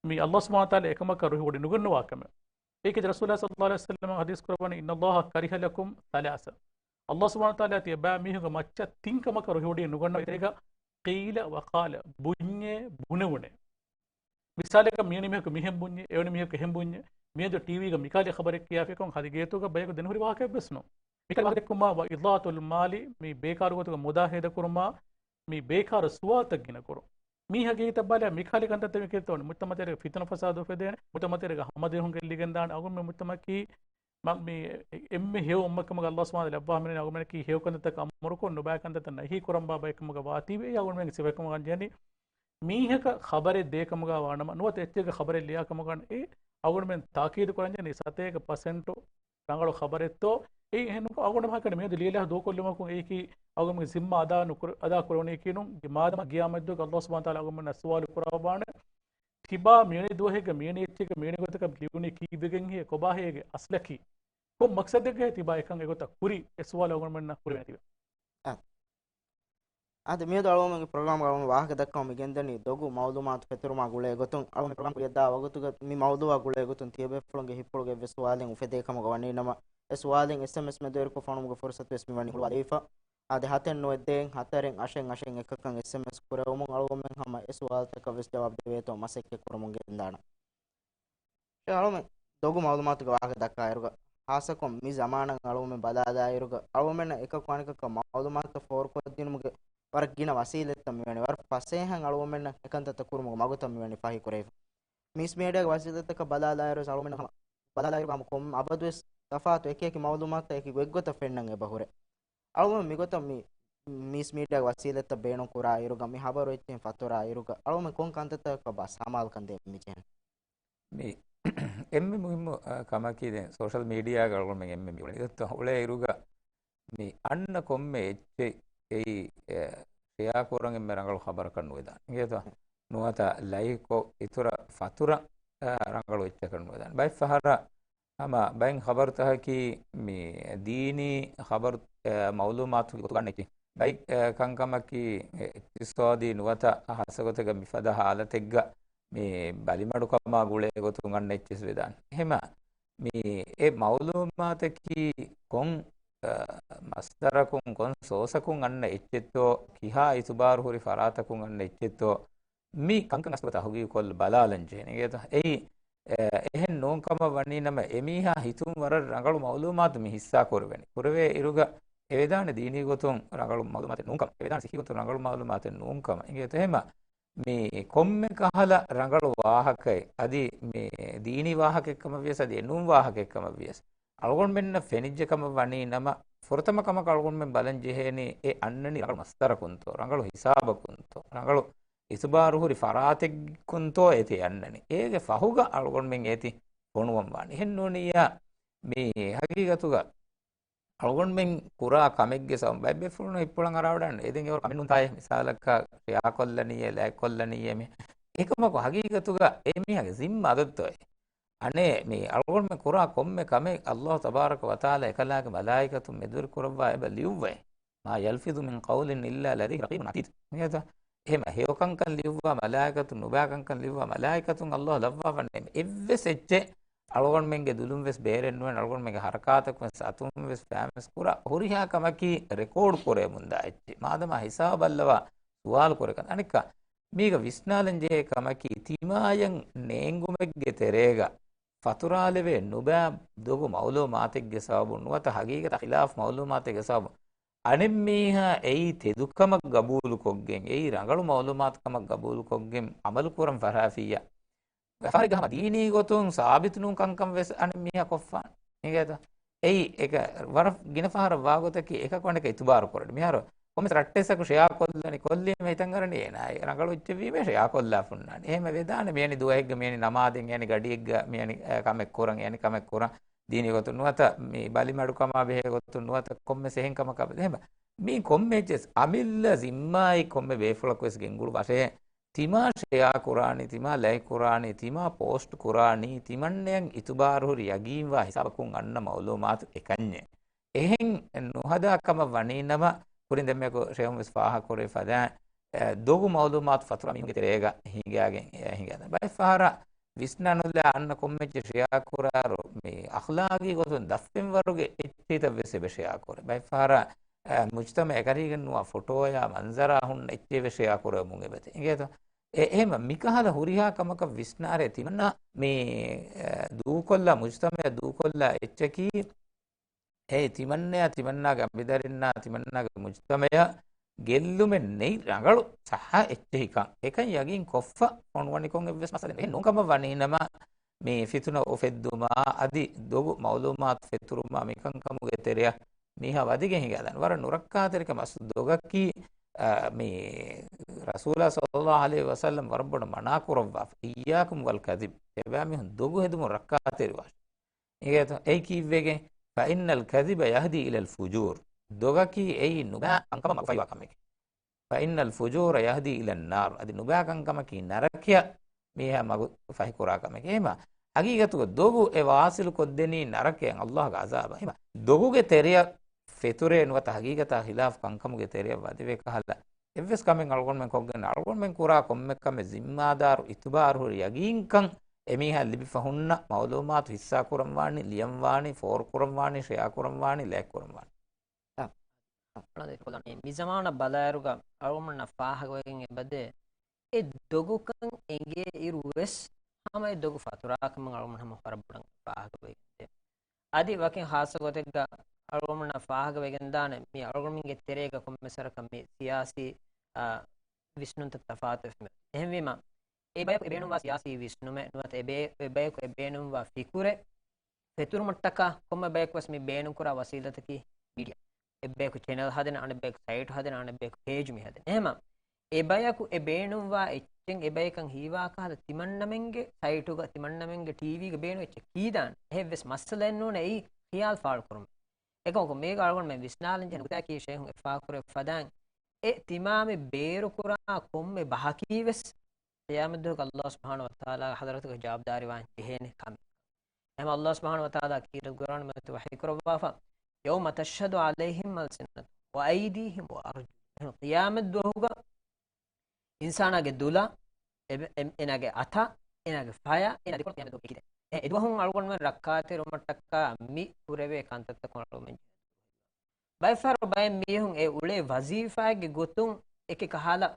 މި ﷲ ސުބްޙާނަހޫ ވަތަޢާލާ އެކަމަކަށް ރުހި ވޮޑި ނުގަންނަވާ ކަމެއް. އޭކެ ރަސޫލާ ޞައްލައްލާހު ޢަލައިހި ވަސައްލަމަ ޙަދީޘް ކުރައްވަނީ، إن الله كره لكم ثلاثا. ﷲ ސުބްޙާނަހޫ ވަތަޢާލާ ތިޔަބައިމީހުންގެ މައްޗަށް ތިން ކަމަކަށް ރުހި ވޮޑި ނުގަންނަވާ ތެރޭގަ قيل وقال، ބުންޏޭ، ބުނެވުނޭ. މިސާލަކަށް މިވެނި މީހަކު މިހެން ބުންޏޭ، އެވެނި މީހަކު އެހެން ބުންޏޭ، މިއަދު ޓީވީގަ މިކަހަލަ ޚަބަރެއް ކިޔާފިކޮން ހަގީގަތުގަ ބަޔަކު ދެނެހުރި ވާހަކައެއްވެސް ނޫން. މިކަހަލަ ވާހަކަ ދެއްކުމާ، وإضاعة المال، މި ބޭކާރު ގޮތުގަ މުދާ ހޭދަކުރުމާ، މި ބޭކާރު ސުވާލުތައް ގިނަ ކުރުން. މީ ހަގީގަތަށް ބަލާ މިކަހަލަ ކަންތައްތައް މި ކިޔަތޯނެ މުޖްތަމަޢު ތެރޭގަ ފިތުނަ ފަސާދަ އުފެދޭނެ، މުޖްތަމަޢު ތެރޭގަ ހަމަޖެހުން ގެއްލިގެން ދާނެ. އަޅުގަނޑުމެން މުޖްތަމަޢަކީ މަ-، މި އެންމެ ހެޔޮ އުއްމަތްކަމުގަ ﷲ ސުބްޙާނަހޫ ވަތަޢާލާ ލައްވާ ހަމައިން އަޅުގަނޑަކީ ހެޔޮ ކަންތައްތަކަށް އަމުރުކޮށް، ނުބައި ކަންތައްތައް ނަހީ ކުރަން ބާ ބައެއްކަމުގަ ވާތީވެ. އެއީ އަޅުގަނޑުމެންގެ ސިފައެއްކަމުގަ އަންޖެހެނީ. މީހަކަށް ޚަބަރެއް ދޭ ކަމުގަ ވާނަމަ، ނުވަތަ އެއްޗެއްގެ ޚަބަރެއް ލިޔާ ކަމުގަ އެ އަޅުގަނޑުމެން ތާކީދު ކުރަންޖެހެނީ ސަތޭކަ ޕަސެންޓު ރަނގަޅު ޚަބަރެއްތޯ؟ އެއީ އެހެން ނޫން. އަޅުގަނޑު ހަކަނި މިއަދު ލިޔެލާ ދޫކޮށްލުމަކުން އެއީކީ އަޅުގަނޑުމެން ޒިންމާ އަދާ ނުކުރ-، އަދާ ކުރެވުނީކީ ނޫން. މާދަމާ ގިޔާމަތްދުވަހުގަ ﷲ ސުބްޙާނަހޫ ވަތަޢާލާ އަޅުގަނޑުމެންނަށް ސުވާލު ކުރައްވާނެ. ތިބާ މިވެނި ދުވަހެއްގަ މިވެނި އެއްޗެއްގަ މިވެނި ގޮތަކަށް ލިޔުނީ ކީއްވެގެންހޭ، ކޮބާހޭ އޭގެ އަސްލަކީ؟ ކޮން މަޤްޞަދެއްގައޭ ތިބާ އެކަން އެގޮތަށް ކުރީ؟ އެ ސުވާލު އަޅުގަނޑުމެންނަށް ކުރެވޭނެތީވެ. އާދެ. އާދެ، މިއަދު އަޅުގަނޑުމެންގެ ޕްރޮގްރާމްގަ އަޅުގަނޑު ވާހަކަ ދައްކަމުން މި ގެންދަނީ ދޮގު މަޢުލޫމާތު ފެތުރުމާ ގުޅޭ ގޮތުން. އަޅުގަނޑު ޕްރޮގްރާމް ކުރިއަށްދާ ވަގުތުގަ މި މައުޟޫޢާ ގުޅޭ ގޮތުން ތިޔަބޭފުޅުންގެ ހިތްޕުޅުގަ އެއްވެސް ސުވާލެއް އުފެދޭ ކަމުގަ ވަނީ ނަމަ، އެ ސުވާލެއް އެސްއެމްއެސް މެދުވެރިކޮށް ފޮނުމުގެ ފުރުޞަތުވެސް މިވަނީ ހުޅުވާލެވިފަ. އާދެ، ހަތެއް ނުވައެއް ދޭއް ހަތަރެއް އަށެއް އަށެއް އެކަކަށް އެސްއެމްއެސް ކުރެވުމުން އަޅުގަނޑުމެން ހަމަ އެ ސުވާލުތަކަށްވެސް ޖަވާބު ދެވޭތޯ މަސައްކަތް ކުރަމުން ގެންދާނަން. އަޅުމެން ދޮގު މަޢުލޫމާތުގެ ވާހަކަ ދައްކާއިރުގަ، ޚާއްޞަކޮށް މި ޒަމާނަށް އަޅުމެން ބަލާލާއިރުގަ، އަޅުމެންނަށް އެކަކު އަނެކަކަށް މަޢުލޫމާތުތައް ފޯރުކޮށްދިނުމުގެ ވަރަށް ގިނަ ވަސީލަތްތައް މިވަނީ، ވަރަށް ފަސޭހައިން އަޅުގަނޑުމެންނަށް އެކަންތައްތައް ކުރުމުގެ މަގުތައް މިވަނީ ފަހި ކުރެވިފަ. މީސް މީޑިއާގެ ވަސީލަތްތަކަށް ބަލާލާއިރު ވެސް އަޅުގަނޑުމެން ހަމަ ބަލާލާއިރު ހަމަ ކޮން އަބަދުވެސް ތަފާތު އެކި އެކި މައުލޫމާތުތައް އެކި ގޮތްގޮތަށް ފެންނަން އެބަހުރޭ. އަޅުގަނޑު މިގޮތަށް މި މީސް މީޑިއާގެ ވަސީލަތްތައް ބޭނުން ކުރާ އިރުގަ، މި ހަބަރު އެއްޗެއް ފަތުރާ އިރުގަ، އަޅުގަނޑު ކޮން ކަންތައްތަކަކަށް ބާ ސަމާލުކަން ދޭ މިޖެހެނީ؟ މި އެންމެ މުހިއްމު، އަ، ކަމަކީ ދެން ސޯޝަލް މީޑިއާގަ އަޅުގަނޑުމެން އެންމެ މި އުޅެނީ. އުޅޭ އިރުގަ މި އަންނަ ކޮންމެ އެއްޗެއް އެއީ، އެ، ޝެއާ ކުރަން އެންމެ ރަނގަޅު ޚަބަރަކަށް ނުވެދާނެ. އިނގޭތޯ؟ ނުވަތަ ލައިކްކޮށް އިތުރަށް ފަތުރަ، އަ، ރަނގަޅު އެއްޗަކަށް ނުވެދާނެ. ބައެއް ފަހަރަށް ހަމަ ބައެއް ޚަބަރުތަކަކީ މި ދީނީ ޚަބަރު، އަ، މައުލޫމާތު ގޮތުގަ އަންނަ އެއްޗެއް. ބައެއް، އަ، ކަންކަމަކީ އިޤްތިޞާދީ ނުވަތަ ޚާއްޞަ ގޮތެއްގަ މިފަދަ ހާލަތެއްގަ މި ބަލިމަޑުކަމާ ގުޅޭ ގޮތުން އަންނަ އެއްޗެއް ވެދާނެ. އެހެމަ މި އެ މައުލޫމާތަކީ ކޮން، އަ، މަޞްދަރަކުން، ކޮން ސޯސަކުން އަންނަ އެއްޗެއްތޯ، ކިހާ އިތުބާރު ހުރި ފަރާތަކުން އަންނަ އެއްޗެއްތޯ، މި ކަންކަން އަސްލު ތަހުގީގު ކޮށްލަ ބަލާލަން ޖެހޭނެ. އިނގޭތަ؟ އެއީ، އެ، އެހެން ނޫން ކަމަށް ވަނީ ނަމަ، އެމީހާ ހިތުން ވަރަށް ރަނގަޅު މައުލޫމާތު މި ހިއްސާ ކުރެވެނީ. ކުރެވޭ އިރުގަ އެ ވެދާނެ ދީނީ ގޮތުން ރަނގަޅު މައުލޫމާތެއް ނޫން ކަމަށް، އެ ވެދާނެ ސިއްހީ ގޮތުން ރަނގަޅު މައުލޫމާތެއް ނޫން ކަމަށް. އިނގޭތަ؟ އެހެމަ މި ކޮންމެ ކަހަލަ ރަނގަޅު ވާހަކައެއް، އަދި މި ދީނީ ވާހަކައެއް ކަމަށް ވިޔަސް، އަދި އެ ނޫން ވާހަކައެއް ކަމަށް ވިޔަސް، އަޅުގަނޑުމެންނަށް ފެނިއްޖެ ކަމަށް ވަނީ ނަމަ، ފުރަތަމަ ކަމަކަށް އަޅުގަނޑުމެން ބަލަން ޖެހޭނީ އެ އަންނަނީ ރަނގަޅު މަޞްދަރަކުންތޯ، ރަނގަޅު ހިސާބަކުންތޯ، ރަނގަޅު އިތުބާރު ހުރި ފަރާތެއްކުންތޯ އޭތި އަންނަނީ. އޭގެ ފަހުގަ އަޅުގަނޑުމެން އޭތި ފޮނުވަން ވާނީ. އެހެން ނޫނިއްޔާ، މި ހަގީގަތުގަ އަޅުގަނޑުމެން ކުރާ ކަމެއްގެ ސަބަބުން ބައެއް ބޭފުޅުން ހިތްޕުޅަށް އަރާވަޑައިގަންނަ. އެ ދެން އެވަރު ކަމެއް ނޫންތާއޭ. މިސާލަކަށް ޝެއާ ކޮށްލަނީއޭ، ލައިކް ކޮށްލަނީއޭ މި. އެކަމަކު ހަގީގަތުގަ އެ މީހާގެ ޒިންމާ އަދަދުތޯއޭ؟ އަނެއް މި އަޅުގަނޑުމެން ކުރާ ކޮންމެ ކަމެއް ﷲ ތަބާރަކަ ވަތަޢާލާ އެކަލާނގެ މަލާއިކަތުން މެދުވެރި ކުރައްވާ އެބަ ލިޔުއްވައޭ. ما يلفظ من قول إلا لديه رقيب عتيد. އިނގޭތަ؟ އެހެމަ ހެޔޮކަންކަން ލިޔުއްވާ މަލާއިކަތުން، ނުބައިކަންކަން ލިޔުއްވާ މަލާއިކަތުން ﷲ ލައްވާފަ ނޭނގެ. އެއްވެސް އެއްޗެއް އަޅުގަނޑުމެންގެ ދުލުން ވެސް ބޭރެއް ނުވެ، އަޅުގަނޑުމެންގެ ހަރަކާތަކުން ވެސް އަތުން ވެސް ފައިން ވެސް ކުރާ ހުރިހާ ކަމަކީ ރެކޯޑް ކުރެވެމުންދާ އެއްޗެއް. މާދަމާ ހިސާބަށް ބައްލަވާ ސުވާލު ކުރެކަން. އަނެއްކާ، މީގަ ވިސްނާލަން ޖެހޭ ކަމަކީ، ތިމާޔަށް ނޭނގުމެއްގެ ތެރޭގަ ފަތުރާލެވޭ ނުބައި ދޮގު މައުލޫމާތެއްގެ ސަބަބުން ނުވަތަ ހަގީގަތާ ޚިލާފު މައުލޫމާތެއްގެ ސަބަބުން އަނެއްމީހާ އެއީ ތެދުކަމަށް ގަބޫލުކޮށްގެން، އެއީ ރަނގަޅު މައުލޫމާތުކަމަށް ގަބޫލުކޮށްގެން ޢަމަލުކުރަން ފަށާފިއްޔާ، ފަހަރެއްގަ ހަމަ ދީނީ ގޮތުން ސާބިތު ނޫން ކަންކަން ވެސް އަނެއް މީހާ ކޮށްފާނެ. އިނގޭތަ؟ އެއީ އެކަ ވަރަށް ގިނަ ފަހަރަށް ވާގޮތަކީ އެކަކު އަނެކަ އިތުބާރު ކުރަނީ. މިހާރު ކޮންމެސް ރައްޓެއްސަކު ޝެއާ ކޮށްލަނީ، ކޮށްލީމަ ހިތަށް އަރަނީ އޭނާ ރަނގަޅު އެއްޗެއް ވީމޭ ޝެއާ ކޮށްލާފަ ހުންނާނީ. އެހެން ވެދާނެ މިޔަނި ދުވަހެއްގަ މިޔަނި ނަމާދެއް، އެޔަނި ގަޑިއެއްގަ މިޔަނި، އަ، ކަމެއް ކުރަން، އެޔަނި ކަމެއް ކުރަން، ދީނީ ގޮތުން ނުވަތަ މި ބަލިމަޑުކަމާ ބެހޭ ގޮތުން ނުވަތަ ކޮންމެސް އެހެން ކަމަކާ ބެހޭ. އެހެން މީ ކޮންމެ އެއްޗެއް އަމިއްލަ ޒިންމާއެއް ކޮންމެ ބޭފުޅަކު ވެސް ގެންގުޅު ވަށޭ. ތިމާ ޝެއާ ކުރާނީ، ތިމާ ލައިކް ކުރާނީ، ތިމާ ޕޯސްޓް ކުރާނީ، ތިމަންނަޔަށް އިތުބާރު ހުރި ޔަގީންވާ ހިސާބަކުން އަންނަ މައުލޫމާތު އެކަންޏެއް. އެހެން ނުހަދާ ކަމަށް ވަނީ ނަމަ، ކުރިން ދެންމެއަކު ޝޭހުން ވެސް ފާހަގަކުރެއްވި ފަދައިން، އެ، ދޮގު މައުލޫމާތު ފަތުރާ މީހުންގެ ތެރޭގަ ހިނގާގެން، އެ، ހިނގާދާނެ. ބައެއް ފަހަރަށް ވިސްނާނުލާ އަންނަ ކޮންމެއްޗެއް ޝެއާ ކުރާއިރު، މި އަޚްލާގީ ގޮތުން ދަށްފެންވަރުގެ އެއްޗެހިތައް ވެސް އެބަ ޝެއާ ކުރޭ. ބައެއް ފަހަރަށް، އެ، މުޖްތަމަޢަށް އެކަށީގެންނުވާ ފޮޓޯއާ މަންޒަރާ ހުންނަ އެއްޗެއް ވެސް ޝެއާ ކުރެވެމުން އެބަތި. އިނގޭތޯ؟ އެ، އެހެން މިކަހަލަ ހުރިހާ ކަމަކަށް ވިސްނާރޭ ތިމަންނަ މި، އެ، ދޫކޮށްލާ މުޖްތަމަޢަށް ދޫކޮށްލާ އެއްޗަކީ، އެ ތިމަންނަޔާ ތިމަންނާގެ އަނބިދަރިންނާ ތިމަންނާގެ މުޖްތަމަޢަށް ގެއްލުމެއް ނެތް ރަނގަޅު ޞައްޙަ އެއްޗެހިކަން އެކަން ޔަގީން ކޮށްފަ ފޮނުވަނިކޮށް އެއްވެސް މައްސަލައެއް ނެތް. ނޫންކަމަށް ވަނީ ނަމަ، މި ފިތުނަ އުފެއްދުމާ އަދި ދޮގު މައުލޫމާތު ފެތުރުމާ މިކަންކަމުގެ ތެރެއަށް މީހާ ވަދެގެން ހިނގާދާނެ. ވަރަށް ނުރައްކާތެރިކަމަށް ދޮގަކީ، އަ، މި ރަސޫލާ ޞައްލައްލާހު ޢަލައިހި ވަސައްލަމް ވަރަށް ބޮޑަށް މަނާ ކުރައްވާފަ، إياكم والكذب، އެބައިމީހުން ދޮގު ހެދުމުން ރައްކާތެރިވާށޭ. އިނގޭތޯ؟ އެއީ ކީއްވެގެން؟ فإن الكذب يهدي إلى الفجور. ދޮގަކީ އެއީ ނުބައި ކަންކަމަށް މަގުފަހިވާ ކަމެކޭ. فإن الفجور يهدي إلى النار. އަދި ނުބައި ކަންކަމަކީ ނަރަކަޔަށް މީހާ މަގު ފަހިކުރާ ކަމެކޭ. އެހެމަ ހަގީގަތުގަ ދޮގު އެ ވާސިލު ކޮށްދެނީ ނަރަކަޔަށް، ﷲގެ ޢަޛާބަށް. އެހެމަ ދޮގުގެ ތެރެއަށް ފެތުރޭ ނުވަތަ ހަގީގަތާ ޚިލާފު ކަންކަމުގެ ތެރެއަށް ވަދެވޭ ކަހަލަ އެއްވެސް ކަމެއް އަޅުގަނޑުމެން ކޮށްގެން، އަޅުގަނޑުމެން ކުރާ ކޮންމެ ކަމެއް ޒިންމާދާރު، އިތުބާރު ހުރި ޔަގީންކަން އެމީހާ ލިބިފަ ހުންނަ މައުލޫމާތު ހިއްސާކުރަންވާނީ، ލިޔަންވާނީ، ފޯރުކުރަންވާނީ، ޝެއާކުރަންވާނީ، ލައިކްކުރަންވާނީ. އާ، އާ، އަޅާ ދެކޮޅަށް މި ޒަމާނަށް ބަލާއިރުގަ އަޅުގަނޑުމެންނަށް ފާހަގަވެގެން އެބަދޭ، އެ ދޮގުކަން އެނގޭ އިރު ވެސް ހަމަ އެ ދޮގު ފަތުރާކަމަށް އަޅުގަނޑުމެން ހަމަ ވަރަށް ބޮޑަށް ފާހަގަވެގެން ދޭ. އަދި ވަކިން ޚާއްޞަ ގޮތެއްގަ އަޅުގަނޑުމެންނަށް ފާހަގަވެގެންދާނެ، މި އަޅުގަނޑުމެންގެ ތެރޭގަ ކޮންމެސް ވަރަކަށް މި ސިޔާސީ އާ، ވިސްނުންތައް ތަފާތުވެފަ. އެހެންވީމަ، އެ ބަޔަކު އެ ބޭނުންވާ ސިޔާސީ ވިސްނުމެއް ނުވަތަ އެ ބޭ-، އެ ބަޔަކު އެ ބޭނުންވާ ފިކުރެއް ފެތުރުމަށްޓަކާ ކޮންމެ ބަޔަކު ވެސް މި ބޭނުންކުރާ ވަސީލަތަކީ މީޑިއާ. އެއްބަޔަކު ޗެނަލް ހަދަން، އަނެއްބަޔަކު ސައިޓް ހަދަން، އަނެއްބަޔަކު ޕޭޖް މި ހަދަން. އެހެމަ އެ ބަޔަކު އެ ބޭނުންވާ އެއްޗެއް އެ ބަޔަކަށް ހީވާ ކަހަލަ ތިމަންނަމެންގެ ސައިޓުގަ، ތިމަންނަމެންގެ ޓީވީގަ ބޭނުން އެއްޗެއް ކީދާނެ. އެހެއްވެސް މައްސަލައެއް ނޫނޭ އެއީ ޚިޔާލު ފާޅުކުރުމެއް. އެކަމަކު މީގަ އަޅުގަނޑުމެން ވިސްނާލަން ޖެހޭ ނުކުތާއަކީ ޝޭހުން އެއްފާކުރެއް ފަދައިން އެ ތިމާމެ ބޭރުކުރާ ކޮންމެ ބަހަކީ ވެސް ޤިޔާމަތްދުވަހުގަ ﷲ ސުބްޙާނަހޫ ވަތަޢާލާގެ ޙަޟްރަތުގަ ޖަވާބުދާރީވާން ޖެހޭނެ ކަމެއް. އެހެމަ ﷲ ސުބްޙާނަހޫ ވަތަޢާލާ ކީރިތި ޤުރްއާނުގައި ވަޙީ ކުރައްވާފަ، يَوْمَ تَشْهَدُ عَلَيْهِمْ أَلْسِنَتُهُمْ وَأَيْدِيهِمْ وَأَرْجُلُهُمْ. އެހެން ޤިޔާމަތްދުވަހުގަ އިންސާނާގެ ދުލާ، އެ-، އެ-، އޭނާގެ އަތާ، އޭނާގެ ފަޔާ، އޭނާ ދެކޮޅަށް ޤިޔާމަތްދުވަހު ކެނޑިދޭ. އެ އެދުވަހުން އަޅުގަނޑުމެން ރައްކާތެރިވުމަށްޓަކާ މި ކުރެވޭ ކަންތައްތަކުން އަޅުގަނޑުމެން ބައެއްފަހަރު ބައެއް މީހުން އެ އުޅޭ ވަޒީފާއެއްގެ ގޮތުން އެކި ކަހަލަ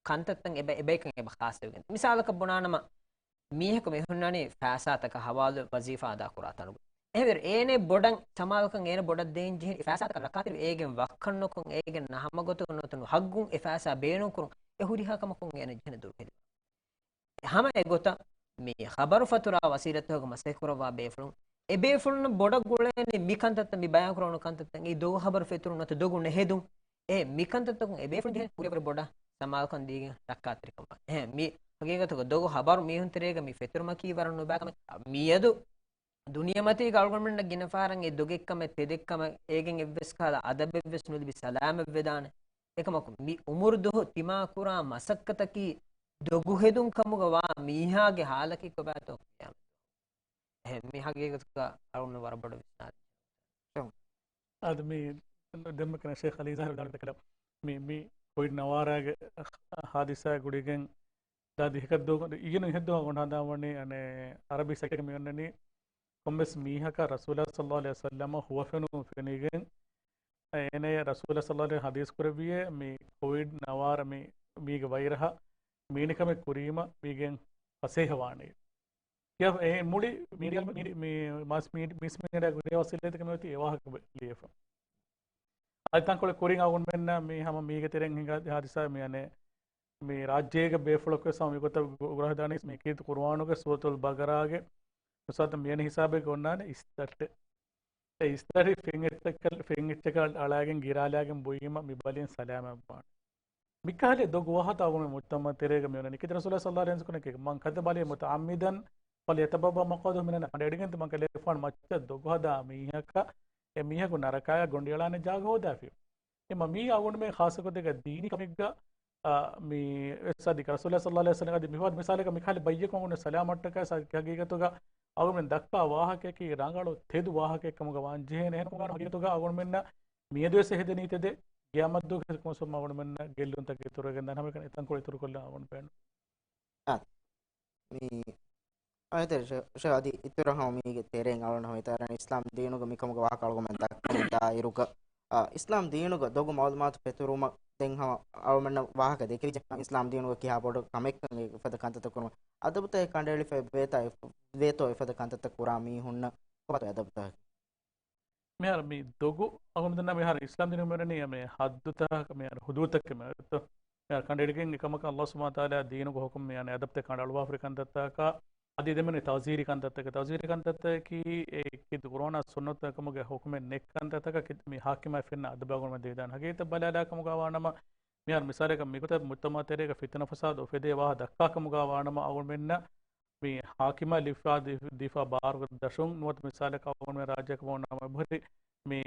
ކަންތައްތައް އެބަ-، އެބައިކަން އެބަ ޚާއްޞަވެގެން. މިސާލަކަށް ބުނާނަމަ، މީހަކު މި ހުންނަނީ ފައިސާތަކަށް ހަވާލު ވަޒީފާ އަދާކުރާ ތަނުގަ. އެހެންވެ، އޭނަ ބޮޑަށް ސަމާލުކަން އޭނަ ބޮޑަށް ދޭން ޖެހެނީ އެ ފައިސާތަކަށް ރައްކާތެރި އޭގެން ވައްކަން ނުކޮށް، އޭގެން ނަހަމަގޮތުގަ ނުވަތަ ނުހައްގުން އެ ފައިސާ ބޭނުންކުރުން އެ ހުރިހާ ކަމަކުން އޭނަ ޖެހެނެ ދުރުހެލި. ހަމަ އެގޮތަށް މި ޚަބަރު ފަތުރާ ވަސީލަތުގަ މަސައްކަތް ކުރައްވާ ބޭފުޅުން، އެ ބޭފުޅުންނަށް ބޮޑަށް ގުޅޭނީ މި ކަންތައްތައް، މި ބަޔާން ކުރެވުނު ކަންތައްތައް، އެ ދޮގު ޚަބަރު ފެތުރުން ނުވަތަ ދޮގު ނެހެދުން، އެ މި ކަންތައްތަކުން އެ ބޭފުޅުން ޖެހޭ ކުރިއަށްވުރެ ބޮޑަށް ސަމާލުކަން ދީގެން ރައްކާތެރިކަމަށް. އެހެން މި ހަގީގަތުގަ ދޮގު ޚަބަރު މީހުން ތެރޭގަ މި ފެތުރުމަކީ ވަރަށް ނުބައި ކަމެއް. މިއަދު ދުނިޔެމަތީގަ އަޅުގަނޑުމެންނަށް ގިނަ ފަހަރަށް އެ ދޮގެއްކަމެއް ތެދެއްކަމެއް އޭގެން އެއްވެސް ކަހަލަ އަދަބެއްވެސް ނުލިބި ސަލާމަތްވެދާނެ. އެކަމަކު މި އުމުރު ދުވަހު ތިމާކުރާ މަސައްކަތަކީ ދޮގުހެދުން ކަމުގަ ވާ މީހާގެ ހާލަކީ ކޮބާތޯ ކިޔާން. އެހެން މި ހަގީގަތުގަ އަޅުގަނޑު ވަރަށް ބޮޑަށް ވިސްނާލި. އަދި މި ދެންމެ ކަން ޝޭޚް އަލީ ޒާހިރު ދާން ދެކެލަ މި، މި ކޮވިޑް ނަވާރާގެ ހާދިސާ ގުޅިގެން ދާދި ހެކަށްދޫ އިގެނު ހެއްދު ހަގުން ހަނދާންވަނީ އަނެ އަރަބި ސައިޓެއް މި އޮންނަނީ ކޮންމެސް މީހަކަށް ރަސޫލާ ޞައްލަﷲ ޢަލައިހި ވަސައްލަމަ ހުވަފެނުން ފެނިގެން، އޭނަޔަށް ރަސޫލާ ޞައްލަﷲ ޢަލައިހި ވަސައްލަމަ ޙަދީޘް ކުރެއްވިޔޭ، މި ކޮވިޑް ނަވާރަ މި، މީގެ ވައިރަހަށް މީނިކަމެއް ކުރީމަ މީގެން ފަސޭހަވާނެ. ކިޔާ އެ މުޅި މީޑިއާ، މީޑި-، މި މާސް މީޑި-، މީސް މީޑިއާ ގުނޭ ވަސީލަތަކެއް މިއޮތީ އެ ވާހަކަ ލިޔެފަ. އަދި ތަންކޮޅެއް ކުރިން އަޅުގަނޑުމެންނަށް މި ހަމަ މީގެ ތެރެއިން ހިނގާ ހާދިސާ މި އަނެއް މި ރާއްޖޭގެ ބޭފުޅަކު ވެސް ހަމަ މިގޮތަށް ގު-، ގުރަހަ ދާނީ މި ކީރިތި ޤުރުއާނުގެ ސޫރަތުލް ބަގަރާގެ މިސާލަކަށް މިއަނި ހިސާބެއްގަ އޮންނާނެ އިސްތަށްޓެއް. އެ އިސްތަށި ފެން އެއްޗަކަށް، ފެން އެއްޗަކަށް އަޅާގެން ގިރާލާގެން ބުއީމަ މި ބަލިން ސަލާމަތްވާނެ. މިކަހަލަ ދޮގު ވާހަކަ އަޅުގަނޑު މުޖްތަމަޢު ތެރޭގަ މި އޮންނަނީ. ކީރިތި ރަސޫލާ ޞައްލަﷲ ޢަލައިހި ވަސައްލަމަ ކީ، "من كذب علي متعمدا فليتبوأ مقعده من النار." ކަނޑައެޅިގެން ތިމަން ކަލޭފާނު މައްޗަށް ދޮގު ހަދާ މީހަކަށް އެ މީހަކު ނަރަކާޔަށް ގޮނޑިއަޅާނެ ޖާގަ ހޯދާފި. އެމަ މީ އަޅުގަނޑުމެން ޚާއްޞަކޮށް ދީނީ ކަމެއްގަ، އާ، މި ވެސް އަދި ރަސޫލާ ޞައްލަﷲ ޢަލައިހި ވަސައްލަމަ އަދި މިފަދަ މިސާލަކަށް މިކަހަލަ ބައްޔަކު އަޅުގަނޑު ސަލާމަތްޓަކައި ސަ-، ހަގީގަތުގަ އަޅުގަނޑުމެން ދައްކާ ވާހަކަޔަކީ ރަނގަޅު ތެދު ވާހަކައެއް ކަމުގަ ވާން ޖެހޭނެ. އެހެން ހަގީގަތުގަ އަޅުގަނޑުމެންނަށް މިއަދުވެސް އެ ހެދެނީ ތެދެއް، ޤިޔާމަތްދުވަހު ހެދި ކޮންސުމް އަޅުގަނޑުމެންނަށް ގެއްލުންތަކެއް އިތުރުވެގެން ދާން ހަމައެކަނި އެތަންކޮޅު އިތުރުކޮށްލަން އަޅުގަނޑު ބޭނުން. އާ، މި އާޔަތެއް ޝޭ-، ޝޭ އަދި އިތުރަށް ހަމަ މީގެ ތެރެއިން އަޅުގަނޑު ހަމަ ހިތާރަނީ އިސްލާމް ދީނުގަ މިކަމުގެ ވާހަކަ އަޅުގަނޑުމެން ދައްކަމުން ދާއިރުގަ، އާ، އިސްލާމް ދީނުގަ ދޮގު މަޢުލޫމާތު ފެތުރުމަށް ދެން ހަމަ އަޅުގަނޑުމެންނަށް ވާހަކަ ދެކެވިއްޖެ. އިސްލާމް ދީނުގަ ކިހާ ބޮޑު ކަމެއްކަން އެފަދަ ކަންތައްތައް ކުރުމަށް އަދަބުތައް ކަނޑައެޅިފައި ވޭތާ، ވޭތޯ އެފަދަ ކަންތައްތައް ކުރާ މީހުންނަށް ކޮބާތޯ އަދަބުތަކަކީ؟ މިހާރު މި ދޮގު އަޅުގަނޑުމެންނަށް މިހާރު އިސްލާމް ދީނުގަ މިއޮންނަނީ މި ޙައްދުތަކަކަށް، މިހާރު ޙުދޫދުތަކަކަށް މި އޮތްތޯ. މިހާރު ކަނޑައެޅިގެން އެކަމަކަށް ﷲ ސުބްޙާނަހޫ ވަތަޢާލާ ދީނުގެ ޙުކުމް މި އަނެއް އަދަބުތައް ކަނޑައަޅުވާފަ ހުރި ކަންތައްތަކަކަށް އަދި ދެންމެ ތަޒްހީރީ ކަންތައްތަކަށް، ތަޒްހީރީ ކަންތައްތަކަކީ އެ ކީރިތި ޤުރުއާނާ ސުންނަތު އެކަމުގެ ޙުކުމެއް ނެތް ކަންތައްތަކަކަށް މި ޙާކިމާ ފެންނަ އަދަބާ ގުޅުމެއް ދެވިދާނެ. ހަގީގަތަށް ބަލާލާ ކަމުގަ ވާނަމަ، މިހާރު މިސާލަކަށް މިގޮތަށް މުޖްތަމަޢު ތެރޭގަ ފިތުނަ ފަސާދަ އުފެދޭ ވާހަކަ ދައްކާ ކަމުގަ ވާނަމަ، އަޅުގަނޑުމެންނަށް މި ޙާކިމާ ލިބިފަ ދީ-، ދީފަ ބާރުގެ ދަށުން ނުވަތަ މިސާލަކަށް އަޅުގަނޑުމެން ރާއްޖެއަކަށް ވަންނަމަ އެބަހުރި މި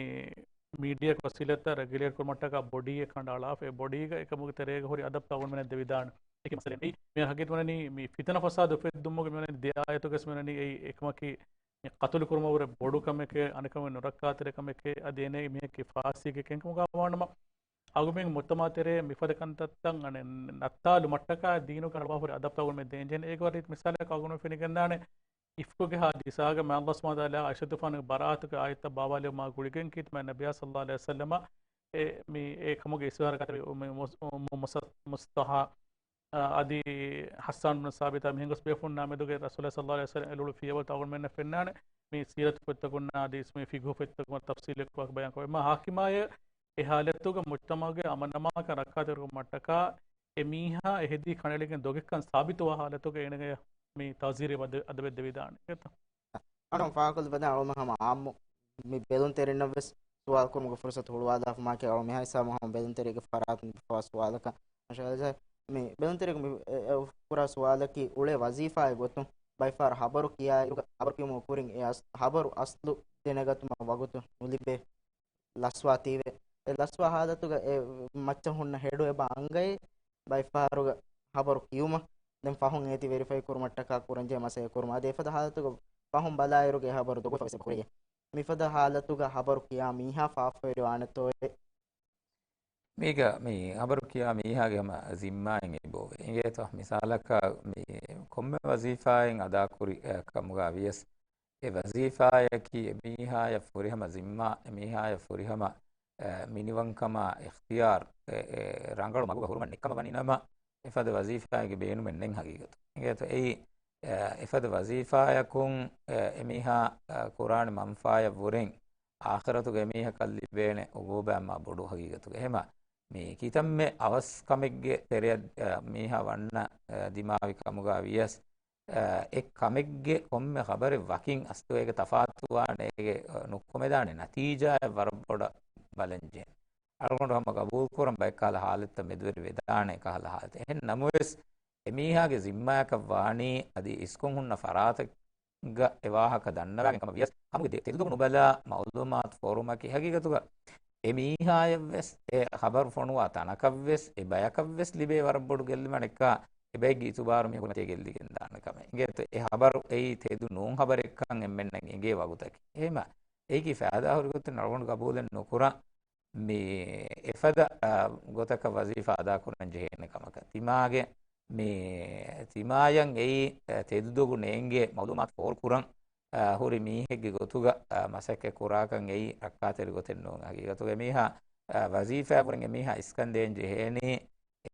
މީޑިއާ ވަސީލަތްތައް ރެގިއުލޭޓް ކުރުމަށްޓަކާ ބޮޑީއެއް ކަނޑައަޅާފަ، އެ ބޮޑީގަ އެކަމުގެ ތެރޭގަ ހުރި އަދަބުތައް އަޅުގަނޑުމެންނަށް ދެވިދާނެ. އެކި މައްސަލައެއް. އެއީ މި ހަގީގަތު ވަނަނީ މި ފިތުނަ ފަސާދަ އުފެއްދުމުގެ މި ވަނަނީ ދެ އާޔަތުގަސް މި ވަނަނީ އެއީ އެކަމަކީ މި ޤަތުލު ކުރުމަށްވުރެ ބޮޑު ކަމެކޭ، އަނެއްކަމެއް ނުރައްކާތެރި ކަމެކޭ، އަދި އޭނަ މީހަކީ ފާސިގެކޭ. އެކަމުގަ ވާނަމަ، އަޅުގަނޑުމެން މުޖްތަމަޢު ތެރޭ މިފަދަ ކަންތައްތައް އަނެއް ނައްތާލުމަށްޓަކާ ދީނުގަ އަޅުވާފަ ހުރި އަދަބުތައް އަޅުގަނޑުމެން ދޭންޖެހޭނެ. އޭގެ ވަރަށް މިސާލަކަށް އަޅުގަނޑުމެން ފެނިގެންދާނެ، އިފްކުގެ ހާދިސާގަ މާ ﷲ ސުބްޙާނަހޫ ވަތަޢާލާ ޢާއިޝަތު ފާނުގެ ބަރާއަތުގެ އާޔަތްތައް ބާވާލެވުމާ ގުޅިގެން ކީރިތި މާތް ނަބިއްޔާ ޞައްލަﷲ ޢަލައިހި ވަސައްލަމަ އެ، މި އެ ކަމުގެ އިޒްހާރު ކަންތައް އުއްމު މުސް-، އުއްމު މުސް-، މުސްތަޙާ، އަ، އަދި ޙައްސާން ބިން ސާބިތާ މިހެން ގޮސް ބޭފުޅުންނާ މެދުގެ ރަސޫލާ ޞައްލަﷲ ޢަލައިހި ވަސައްލަމަ އެޅުއްވި ފިޔަވަޅުތައް އަޅުގަނޑުމެންނަށް ފެންނާނެ. މި ސީރަތު ފޮތްތަކުންނާ އަދި މި ފިޤުހު ފޮތްތަކުން ތަފްޞީލެއްކޮށް ބަޔާންކޮށް، އެމާ ޙާކިމާއަށް އެ ހާލަތުގަ މުޖްތަމަޢުގެ އަމަން އަމާންކަން ރައްކާތެރިކުރުމަށްޓަކާ އެ މީހާ އެ ހެދީ ކަނޑައެޅިގެން ދޮގެއްކަން ސާބިތުވާ ހާލަތުގަ އޭނަގެ މި ތައުޒީރެއް ވަދެ-، އަދަބެއް ދެވިދާނެ. އެތަ؟ އަޅުން ފާހަގަކޮށްލި ބަދަ އަޅުމެން ހަމަ އާއްމު މި ބެލުންތެރިންނަށް ވެސް ސުވާލު ކުރުމުގެ ފުރުސަތު ހުޅުވާލާފަ މާކެ އަޅު މިހާ ހިސާބުން ހަމަ ބެލުންތެރިއެއްގެ ފަރާތުން ލިބިފަވާ ސުވާލަކަށް މަޝްވަރާ ދޭ. މި ބެލުންތެރިއެއްގެ މި، އެ، އެ، ކުރާ ސުވާލަކީ އުޅޭ ވަޒީފާއެއް ގޮތުން ބައެއްފަހަރު ހަބަރު ކިޔާއިރުގަ ހަބަރު ކިޔުމުގެ ކުރިން އެ އަސް-، ހަބަރު އަސްލު ދެނެގަތުމަށް ވަގުތު ނުލިބޭ. ލަސްވާ ހާލަތުގަ އެ މައްޗަށް ހުންނަ ހެޑު އެބަ އަންގައޭ ބައެއްފަހަރުގަ ހަބަރު ކިޔުމަށް ދެން ފަހުން އޭތި ވެރިފައި ކުރުމަށްޓަކާ ކުރަންޖެހޭ މަސައްކަތް ކުރުމަށް. އަދި އެފަދަ ހާލަތުގަ ފަހުން ބަލާއިރުގަ އެ ހަބަރު ދޮގުފަވެސް އެބަ ހުރެއޭ. މިފަދަ ހާލަތުގަ ހަބަރު ކިޔާ މީހާ ފާފަވެރިވާނެތޯއޭ؟ މީގަ މި ހަބަރު ކިޔާ މީހާގެ ހަމަ ޒިންމާއިން އެބައޮވޭ. އިނގޭތޯ؟ މިސާލަކަށް މި ކޮންމެ ވަޒީފާއެއް އަދާކުރި، އެ، ކަމުގަ ވިޔަސް، އެ ވަޒީފާއަކީ އެމީހާޔަށް ފުރިހަމަ ޒިންމާ، އެމީހާޔަށް ފުރިހަމަ، އެ، މިނިވަންކަމާ އިޚްތިޔާރު، އެ، އެ، ރަނގަޅު މަގުގަ ހުރުމަށް ނެތްކަމަށް ވަނީ ނަމަ، އެފަދަ ވަޒީފާއެއްގެ ބޭނުމެއް ނެތް ހަގީގަތު. އިނގޭތޯ؟ އެއީ، އެ، އެފަދަ ވަޒީފާއަކުން، އެ، އެމީހާ، އެ، ކުރާނެ މަންފާޔަށް ވުރެން އާޚިރަތުގަ އެމީހަކަށް ލިބޭނެ އުގޫބާ މާ ބޮޑު ހަގީގަތުގަ. އެހެމަ މި ކިތަންމެ އަވަސް ކަމެއްގެ ތެރެއަށް، އަ، މީހާ ވަންނަ، އަ، ދިމާވި ކަމުގަ ވިޔަސް، އަ، އެ ކަމެއްގެ ކޮންމެ ޚަބަރެއް ވަކިން އަސްލު އޭގެ ތަފާތުވާނެ، އޭގެ، އަ، ނުކުމެދާނެ ނަތީޖާއެއް ވަރަށް ބޮޑަށް ބަލަންޖެހޭނެ. އަޅުގަނޑު ހަމަ ގަބޫލުކުރަން ބައެއްކަހަލަ ހާލަތްތައް މެދުވެރި ވެދާނެ ކަހަލަ ހާލަތެއް. އެހެން ނަމަވެސް، އެމީހާގެ ޒިންމާއަކަށް ވާނީ އަދި އިސްކޮށް ހުންނަ ފަރާތެއްގަ އެ ވާހަކަ ދަންނަވާގެން ކަމަށް ވިޔަސް، ކަމުގެ ތެ-، ތެދުދޮގު ނުބަލާ މައުލޫމާތު ފޯރުމަކީ ހަގީގަތުގަ އެ މީހާޔަށްވެސް، އެ ޚަބަރު ފޮނުވާ ތަނަކަށްވެސް، އެ ބަޔަކަށްވެސް ލިބޭ ވަރަށް ބޮޑު ގެއްލުމެއްކާ، އެ ބައެއްގެ އިތުބާރު މީހަކު މަތީ ގެއްލިގެން ދާނެ ކަމެއް. އިނގޭތޯ، އެ ޚަބަރު އެއީ ތެދު ނޫން ޚަބަރެއްކަން އެންމެންނަށް އެނގޭ ވަގުތަކީ. އެހެމަ އެއީކީ ފައިދާ ހުރި ގޮތުން އަޅުގަނޑު ގަބޫލެއް ނުކުރަން. މި އެފަދަ، އާ، ގޮތަކަށް ވަޒީފާ އަދާކުރަން ޖެހޭނެ ކަމަކަށް. ތިމާގެ މި ތިމާޔަށް އެއީ، އެ، ތެދުދޮގު ނޭނގޭ މައުލޫމާތު ފޯރުކުރަން، އާ، ހުރި މީހެއްގެ ގޮތުގަ، އާ، މަސައްކަތް ކުރާކަން އެއީ ރައްކާތެރި ގޮތެއް ނޫން. ހަގީގަތުގަ އެމީހާ، އާ، ވަޒީފާ ކުރަން އެމީހާ އިސްކަން ދޭން ޖެހޭނީ،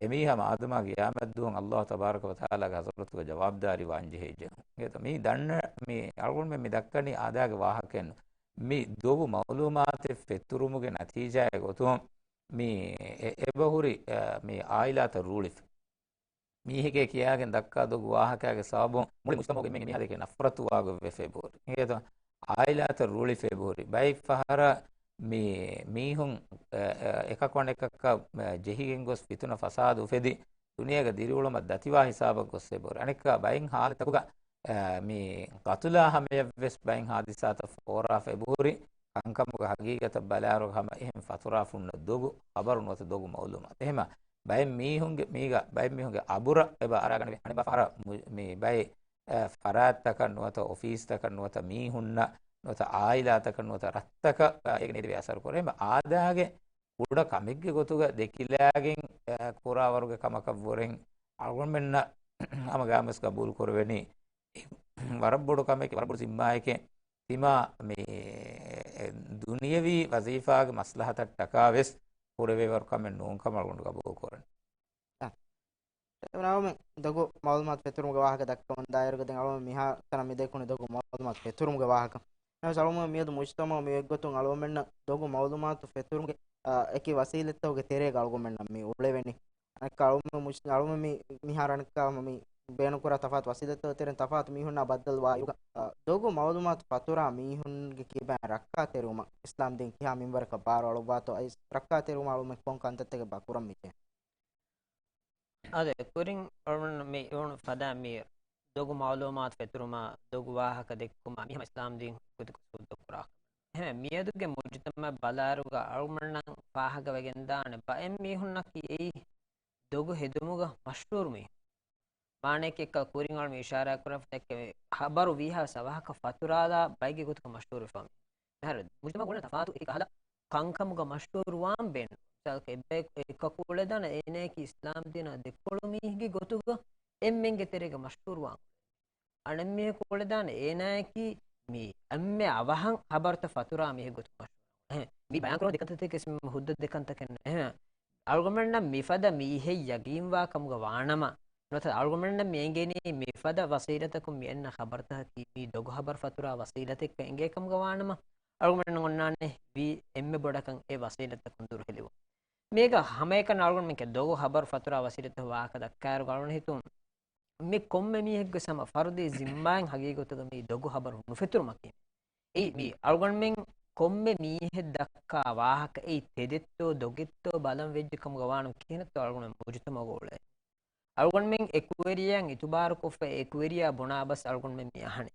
އެމީހާ މާދަމާ ގިޔާމަތް ދުވަހު ﷲ ތަބާރަކަ ވަތަޢާލާގެ ޙަޟްރަތުގަ ޖަވާބުދާރީ ވާން ޖެހޭ ޖެހުން. އެތަ މި ދަންނަ، މި އަޅުގަނޑުމެން މި ދައްކަނީ އާދައިގެ ވާހަކައެއް ނޫން. މި ދޮގު މައުލޫމާތެއް ފެތުރުމުގެ ނަތީޖާއެއް ގޮތުން މި އެ-، އެބަހުރި، އަ، މި އާއިލާތައް ރޫޅިފަ. މީހެކޭ ކިޔާގެން ދައްކާ ދޮގު ވާހަކާގެ ސަބަބުން މުޅި މުޖްތަމަޢުގެ އެންމެން މީހާ ދެކެ ނަފްރަތުވާގޮތް ވެފަ އެބަހުރި. އިނގޭތޯ؟ އާއިލާތައް ރޫޅިފަ އެބަހުރި. ބައެއް ފަހަރަށް މި މީހުން، އަ، އަ، އެކަކު އަނެކަކަށް، އަ، ޖެހިގެން ގޮސް ފިތުނަ ފަސާދަ އުފެދި، ދުނިޔޭގަ ދިރިއުޅުމަށް ދަތިވާ ހިސާބަށް ގޮސް އެބަހުރި. އަނެއްކާ ބައެއް ހާލަތަކުގަ، އަ، މި ގަތުލާ ހަމަޔަށްވެސް ބައެއް ހާދިސާތައް ފޯރާފަ އެބަހުރި. ކަންކަމުގެ ހަގީގަތަށް ބަލާއިރު ހަމަ އެހެން ފަތުރާފަ ހުންނަ ދޮގު ޚަބަރު ނުވަތަ ދޮގު މައުލޫމާތު. އެހެމަ ބައެއް މީހުންގެ، މީގަ ބައެއް މީހުންގެ އަބުރަށް އެބަ އަރާގަނެވި. އަނެއް ފަހަރަށް މު-، މި ބައެއް، އަ، ފަރާތްތަކަށް ނުވަތަ އޮފީސްތަކަށް ނުވަތަ މީހުންނަށް ނުވަތަ އާއިލާތަކަށް ނުވަތަ ރަށްތަކަށް، އަ، އޭގެ ނޭދެވޭ އަސަރު ކުރޭ. އެހެމަ އާދައިގެ ކުޑަ ކަމެއްގެ ގޮތުގަ ދެކިލާގެން، އަ، ކުރާވަރުގެ ކަމަކަށްވުރެން އަޅުގަނޑުމެންނަށް ހަމަ ގާމެސް ގަބޫލު ކުރެވެނީ ވަރަށް ބޮޑު ކަމެކޭ، ވަރަށް ބޮޑު ޒިންމާއެކޭ. ތިމާ މި ދުނިޔަވީ ވަޒީފާގެ މަސްލަހަތަށް ޓަކާވެސް ކުރެވޭވަރު ކަމެއް ނޫން ކަމަށް އަޅުގަނޑު ގަބޫލު ކުރަން. އަ، އަޅުގަނޑުމެން ދޮގު މައުލޫމާތު ފެތުރުމުގެ ވާހަކަ ދައްކަމުން ދާއިރުގަ ދެން އަޅުގަނޑު މިހާތަނަށް މި ދެކުނި ދޮގު މައުލޫމާތު ފެތުރުމުގެ ވާހަކަ. ނަމަވެސް އަޅުގަނޑު މިއަދު މުޖްތަމަޢު މި އޮތްގޮތުން އަޅުގަނޑުމެންނަށް ދޮގު މައުލޫމާތު ފެތުރުމުގެ، އަ، އެކި ވަސީލަތްތަކުގެ ތެރޭގަ އަޅުގަނޑުމެންނަށް މި އުޅެވެނީ. އަނެއްކާ އަޅުގަނޑުމެން މުޖް-، އަޅުގަނޑުމެން މި-، މިހާރު އަނެއްކާ މި ބޭނުންކުރާ ތަފާތު ވަސީލަތްތަކުގެ ތެރެއިން ތަފާތު މީހުންނާ ބައްދަލުވާ އިރުގަ، އަ، ދޮގު މައުލޫމާތު ފަތުރާ މީހުންގެ ކިބައިން ރައްކާތެރިވުމަށް އިސްލާމް ދީން ކިހާ މިންވަރަކަށް ބާރު އަޅުއްވާތޯ، އައިސް ރައްކާތެރިވުމަށް އަޅުގަނޑުމެން ކޮން ކަންތައްތަކެއް ބާ ކުރަން މިޖެހޭ؟ އާދެ، ކުރިން އަޅުގަނޑު މި އިވުނު ފަދަ މި ދޮގު މައުލޫމާތު ފެތުރުމާ، ދޮގު ވާހަކަ ދެއްކުމާ، މި ހަމަ އިސްލާމް ދީން ގޮތަކަށް ސުއްދަ ކުރާ ކަމެއް. އެހެން މިއަދުގެ މުޖުތަމަޢަށް ބަލާއިރުގަ އަޅުގަނޑަށް ފާހަގަވެގެންދާނެ ބައެއް މީހުންނަކީ އެއީ ދޮގު ހެދުމުގަ މަޝްހޫރު މީހުން. މާނައަކީ އެއްކަލަ ކުރިން އަޅު މި އިޝާރާތް ކުރަން ފަދައިން ހަބަރު ވީހާވެސް އަވަހަކަށް ފަތުރާލާ ބައެއްގެ ގޮތުގަ މަޝްހޫރުވެފަ މީހުން. މިހާރު މުޖުތަމަޢުގަ އުޅޭ ތަފާތު އެކި ކަހަލަ ކަންކަމުގަ މަޝްހޫރުވާން ބޭނުން. މިސާލަކަށް އެއްބަޔަކު އެކަކު އުޅެދާނެ އޭނައަކީ އިސްލާމް ދީނަށް ދެކޮޅު މީހެއްގެ ގޮތުގަ އެންމެންގެ ތެރޭގަ މަޝްހޫރުވާން. އަނެއްމީހަކު އުޅެދާނެ އޭނައަކީ މި އެންމެ އަވަހަށް ހަބަރުތައް ފަތުރާ މީހެއް ގޮތުގަ މަޝްހޫރު. އެހެން މި ބަޔާންކުރާ ދެކަންތައް ތަކެއް ހުއްދަ ދެކަންތަކެއް ނޫން. އެހެން އަޅުގަނޑުމެންނަށް މިފަދަ މީހެއް ޔަގީންވާ ކަމުގަ ވާނަމަ، ނުވަތަ އަޅުގަނޑުމެންނަށް މި އެނގޭނީ މިފަދަ ވަސީލަތަކުން މި އަންނަ ޚަބަރުތަކަކީ މީ ދޮގު ޚަބަރު ފަތުރާ ވަސީލަތެއްކަން އެނގޭ ކަމުގަ ވާނަމަ، އަޅުގަނޑު އޮންނާނެ ވީ އެންމެ ބޮޑަކަށް އެ ވަސީލަތްތަކުން ދުރުހެލިވުން. މީގަ ހަމައެކަނި އަޅުގަނޑުމެން ދޮގު ހަބަރު ފަތުރާ ވަސީލަތްތައް ވާހަކަ ދައްކާއިރު އަޅުގަނޑު ހިތުން މި ކޮންމެ މީހެއްގެ ހަމަ ފަރުދީ ޒިންމާއެއް ހަގީގަތުގަ މީ ދޮގު ހަބަރު ނުފެތުރުމަކީ. އެއީ މީ އަޅުގަނޑުމެން ކޮންމެ މީހެއް ދައްކާ ވާހަކަ އެއީ ތެދެއްތޯ ދޮގެއްތޯ ބަލަން ވެއްޖެ ކަމުގަ ވާނަމަ ކިހިނެއްތޯ އަޅުގަނޑުމެން މުޖުތަމަޢުގަ އުޅޭ. އަޅުގަނޑުމެން އެކުވެރިޔާއަށް އިތުބާރުކޮށްފަ އެކުވެރިޔާ ބުނާ ބަސް އަޅުގަނޑުމެން މި އަހަނީ.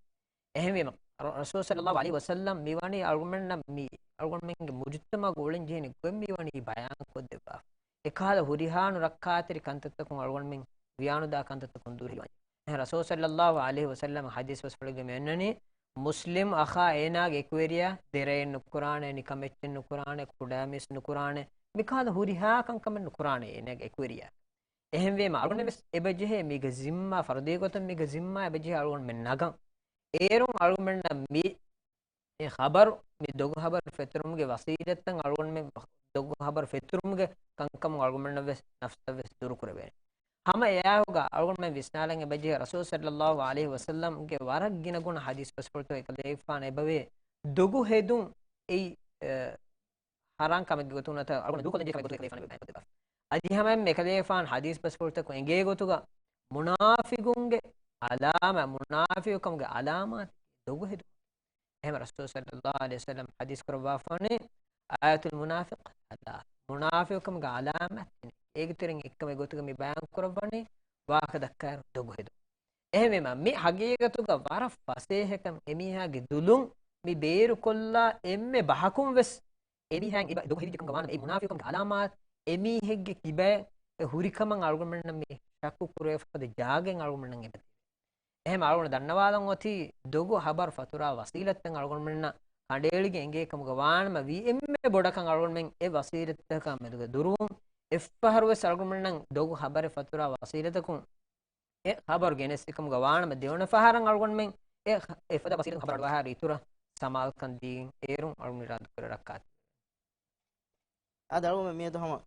އެހެންވީމަ، ރަ-، ރަސޫލު ޞައްލައްލާހު ޢަލައިހި ވަސައްލަމް މި ވަނީ އަޅުގަނޑުމެންނަށް މި އަޅުގަނޑުމެންގެ މުޖުތަމަޢުގަ އުޅެން ޖެހެނީ ގޮތް މި ވަނީ ބަޔާން ކޮށްދެއްވާފަ. އެކަހަލަ ހުރިހާ ނުރައްކާތެރި ކަންތައްތަކުން އަޅުގަނޑުމެން ވިޔާނުދާ ކަންތައްތަކުން ދުރުހެލިވަނީ. އެހެން ރަސޫލު ޞައްލައްލާހު ޢަލައިހި ވަސައްލަމް ޙަދީޘް ބަސްފުޅެއްގަ މި އޮންނަނީ، މުސްލިމް އަޚާ އޭނާގެ އެކުވެރިޔާ ދެރައެއް ނުކުރާނެ، ނިކަމެއްޗެއް ނުކުރާނެ، ކުޑަމީސް ނުކުރާނެ، މިކަހަލަ ހުރިހާ ކަންކަމެއް ނުކުރާނެ އޭނާގެ އެކުވެރިޔާ. އެހެންވީމަ އަޅުގަނޑުމެން ވެސް އެބަޖެހޭ މީގެ ޒިންމާ، ފަރުދީ ގޮތުން މީގެ ޒިންމާ އެބަޖެހޭ އަޅުގަނޑުމެން ނަގަން. އޭރުން އަޅުގަނޑުމެންނަށް މި އެ ޚަބަރު، މި ދޮގު ޚަބަރު ފެތުރުމުގެ ވަސީލަތްތައް އަޅުގަނޑުމެން ދޮގު ޚަބަރު ފެތުރުމުގެ ކަންކަމުން އަޅުގަނޑުމެންނަށް ވެސް ނަފްސަށް ވެސް ދުރުކުރެވޭނެ. ހަމަ އެއާއެކުގަ އަޅުގަނޑުމެން ވިސްނާލަން އެބަޖެހޭ ރަސޫލު ޞައްލައްލާހު ޢަލައިހި ވަސައްލަމްގެ ވަރަށް ގިނަ ގުނަ ޙަދީޘް ބަސްފުޅުތައް އެކަލޭގެފާނު އެބަވޭ ދޮގު ހެދުން އެއީ، އެ، ޙަރާން ކަމެއްގެ ގޮތުން ނަތަ އަޅުގަނޑު ދޫކޮށްލަން ޖެހޭ ކަމެއްގެ ގޮތުން އެކަލޭގެފާނު ބަޔާންކޮށްދެއްވާފަ. އަދި ހަމައެންމެ އެކަލޭގެފާނު ޙަދީޘް ބަސްފުޅުތަކުން އެނގޭ ގޮތުގަ މުނާފިގުންގެ ޢަލާމާތް، މުނާފިގުކަމުގެ ޢަލާމާތް ދޮގު ހެދުން. އެހެން ރަސޫލު ޞައްލައްލާހު ޢަލައިހި ވަސައްލަމް ޙަދީޘް ކުރައްވާފާނެ، "އާޔަތުލް މުނާފިޤް ޘަލާޘް." މުނާފިޤުކަމުގެ ޢަލާމާތް ތިނެއް. އޭގެ ތެރެއިން އެއްކަމެއް ގޮތުގަ މި ބަޔާން ކުރައްވަނީ ވާހަކަ ދައްކާއިރު ދޮގު ހެދުން. އެހެންވީމަ، މި ޙަޤީޤަތުގަ ވަރަށް ފަސޭހަކަން އެމީހާގެ ދުލުން މި ބޭރުކޮށްލާ އެންމެ ބަހަކުން ވެސް އެމީހާއިން އެބަ ދޮގު ހެދިއްޖެ ކަމުގަ ވާނަމަ، އެ މުނާފިޤުކަމުގެ ޢަލާމާތް އެމީހެއްގެ ކިބައިން އެ ހުރިކަމަށް އަޅުގަނޑުމެންނަށް މި ޝައްކު ކުރެވޭފަދަ ޖާގައިން އަޅުގަނޑުމެންނަށް އެބަ ތިބޭ. އެހެން އަޅުގަނޑު ދަންނަވާލަން އޮތީ ދޮގު ޚަބަރު ފަތުރާ ވަސީލަތްތައް އަޅުގަނޑުމެންނަށް ކަނޑައެޅިގެން އެނގޭ ކަމުގަ ވާނަމަ، ވީ އެންމެ ބޮޑަކަށް އަޅުގަނޑުމެން އެ ވަސީލަތްތަކާ މެދުގަ ދުރުވުން. އެއްފަހަރު ވެސް އަޅުގަނޑުމެންނަށް ދޮގު ޚަބަރެއް ފަތުރާ ވަސީލަތަކުން އެ ޚަބަރު ގެނެސްދި ކަމުގަ ވާނަމަ، ދެވަނަ ފަހަރަށް އަޅުގަނޑުމެން އެ، އެފަދަ ވަސީލަތުން ޚަބަރު އަޑުއަހާއިރު އިތުރަށް ސަމާލުކަން ދީގެން އޭރުން އަޅުގަނޑު އިރާދަކުރޭ ރައްކާތެރި. އާދެ، އަޅުގަނޑު މިއަދު ހަމަ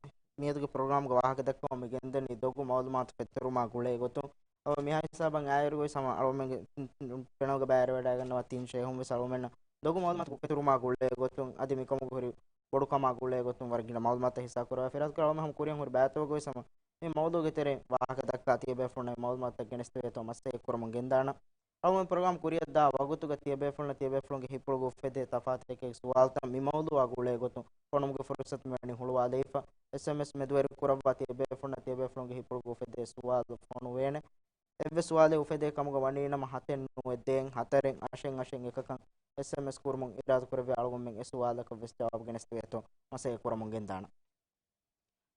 މިއަދުގެ ޕްރޮގްރާމްގެ ވާހަކަ ދައްކަމުން މި ގެންދަނީ ދޮގު މަޢުލޫމާތު ފެތުރުމާ ގުޅޭ ގޮތުން. އަވަ މިހާ ހިސާބަށް އާއިރުގައި ހަމަ އަޅުގަނޑުމެންގެ ފެނަށް ބައިވެރިވެވަޑައިގަންނަވާ ތިން ޝޭޚުން ވެސް އަޅުގަނޑުމެންނަށް ދޮގު މަޢުލޫމާތު ފެތުރުމާ ގުޅޭ ގޮތުން އަދި މިކަމުގެ ހުރި ބޮޑުކަމާ ގުޅޭ ގޮތުން ވަރަށް ގިނަ މަޢުލޫމާތުތައް ހިއްސާ ކުރައްވާފަ އިރާދަކުރާ އަޅުގަނޑު ހަމަ ކުރިއަށް ހުރި ބައިތަކުގައި ވެސް ހަމަ މި މައުޟޫގެ ތެރެއިން ވާހަކަ ދައްކާ ތިޔަބޭފުޅުންނަށް މަޢުލޫމާތުތައް ގެނެސްދެވޭތޯ މަސައްކަތް ކުރަމުން ގެންދާނަން. އަޅުގަނޑު ޕްރޮގްރާމް ކުރިއަށްދާ ވަގުތުގަ ތިޔަބޭފުޅުންނަށް ތިޔަބޭފުޅުންގެ ހިތްޕުޅުގަ އުފެދޭ ތަފާތު އެކި ސުވާލުތައް މި މައުޟޫއާ ގުޅޭ ގޮތުން ފޮނުމުގެ ފުރުޞަތު މިވަނީ ހުޅުވާލައިފަ. އެސްއެމްއެސް މެދުވެރި ކުރައްވާ ތިޔަބޭފުޅުންނަށް ތިޔަބޭފުޅުންގެ ހިތްޕުޅުގަ އުފެދޭ ސުވާލު ފޮނުވޭނެ. އެއްވެސް ސުވާލެއް އުފެދޭ ކަމުގަ ވަނީނަމަ ހަތެއް ނުވަދެއް ހަތަރެއް އަށެއް އަށެއް އެކަކަށް އެސްއެމްއެސް ކުރުމުން އިރާދަކުރެއްވި އަޅުގަނޑުމެން އެ ސުވާލަކަށް ވެސް ޖަވާބު ގެނެސްދެވޭތޯ މަސައްކަތް ކުރަމުން ގެންދާނަން.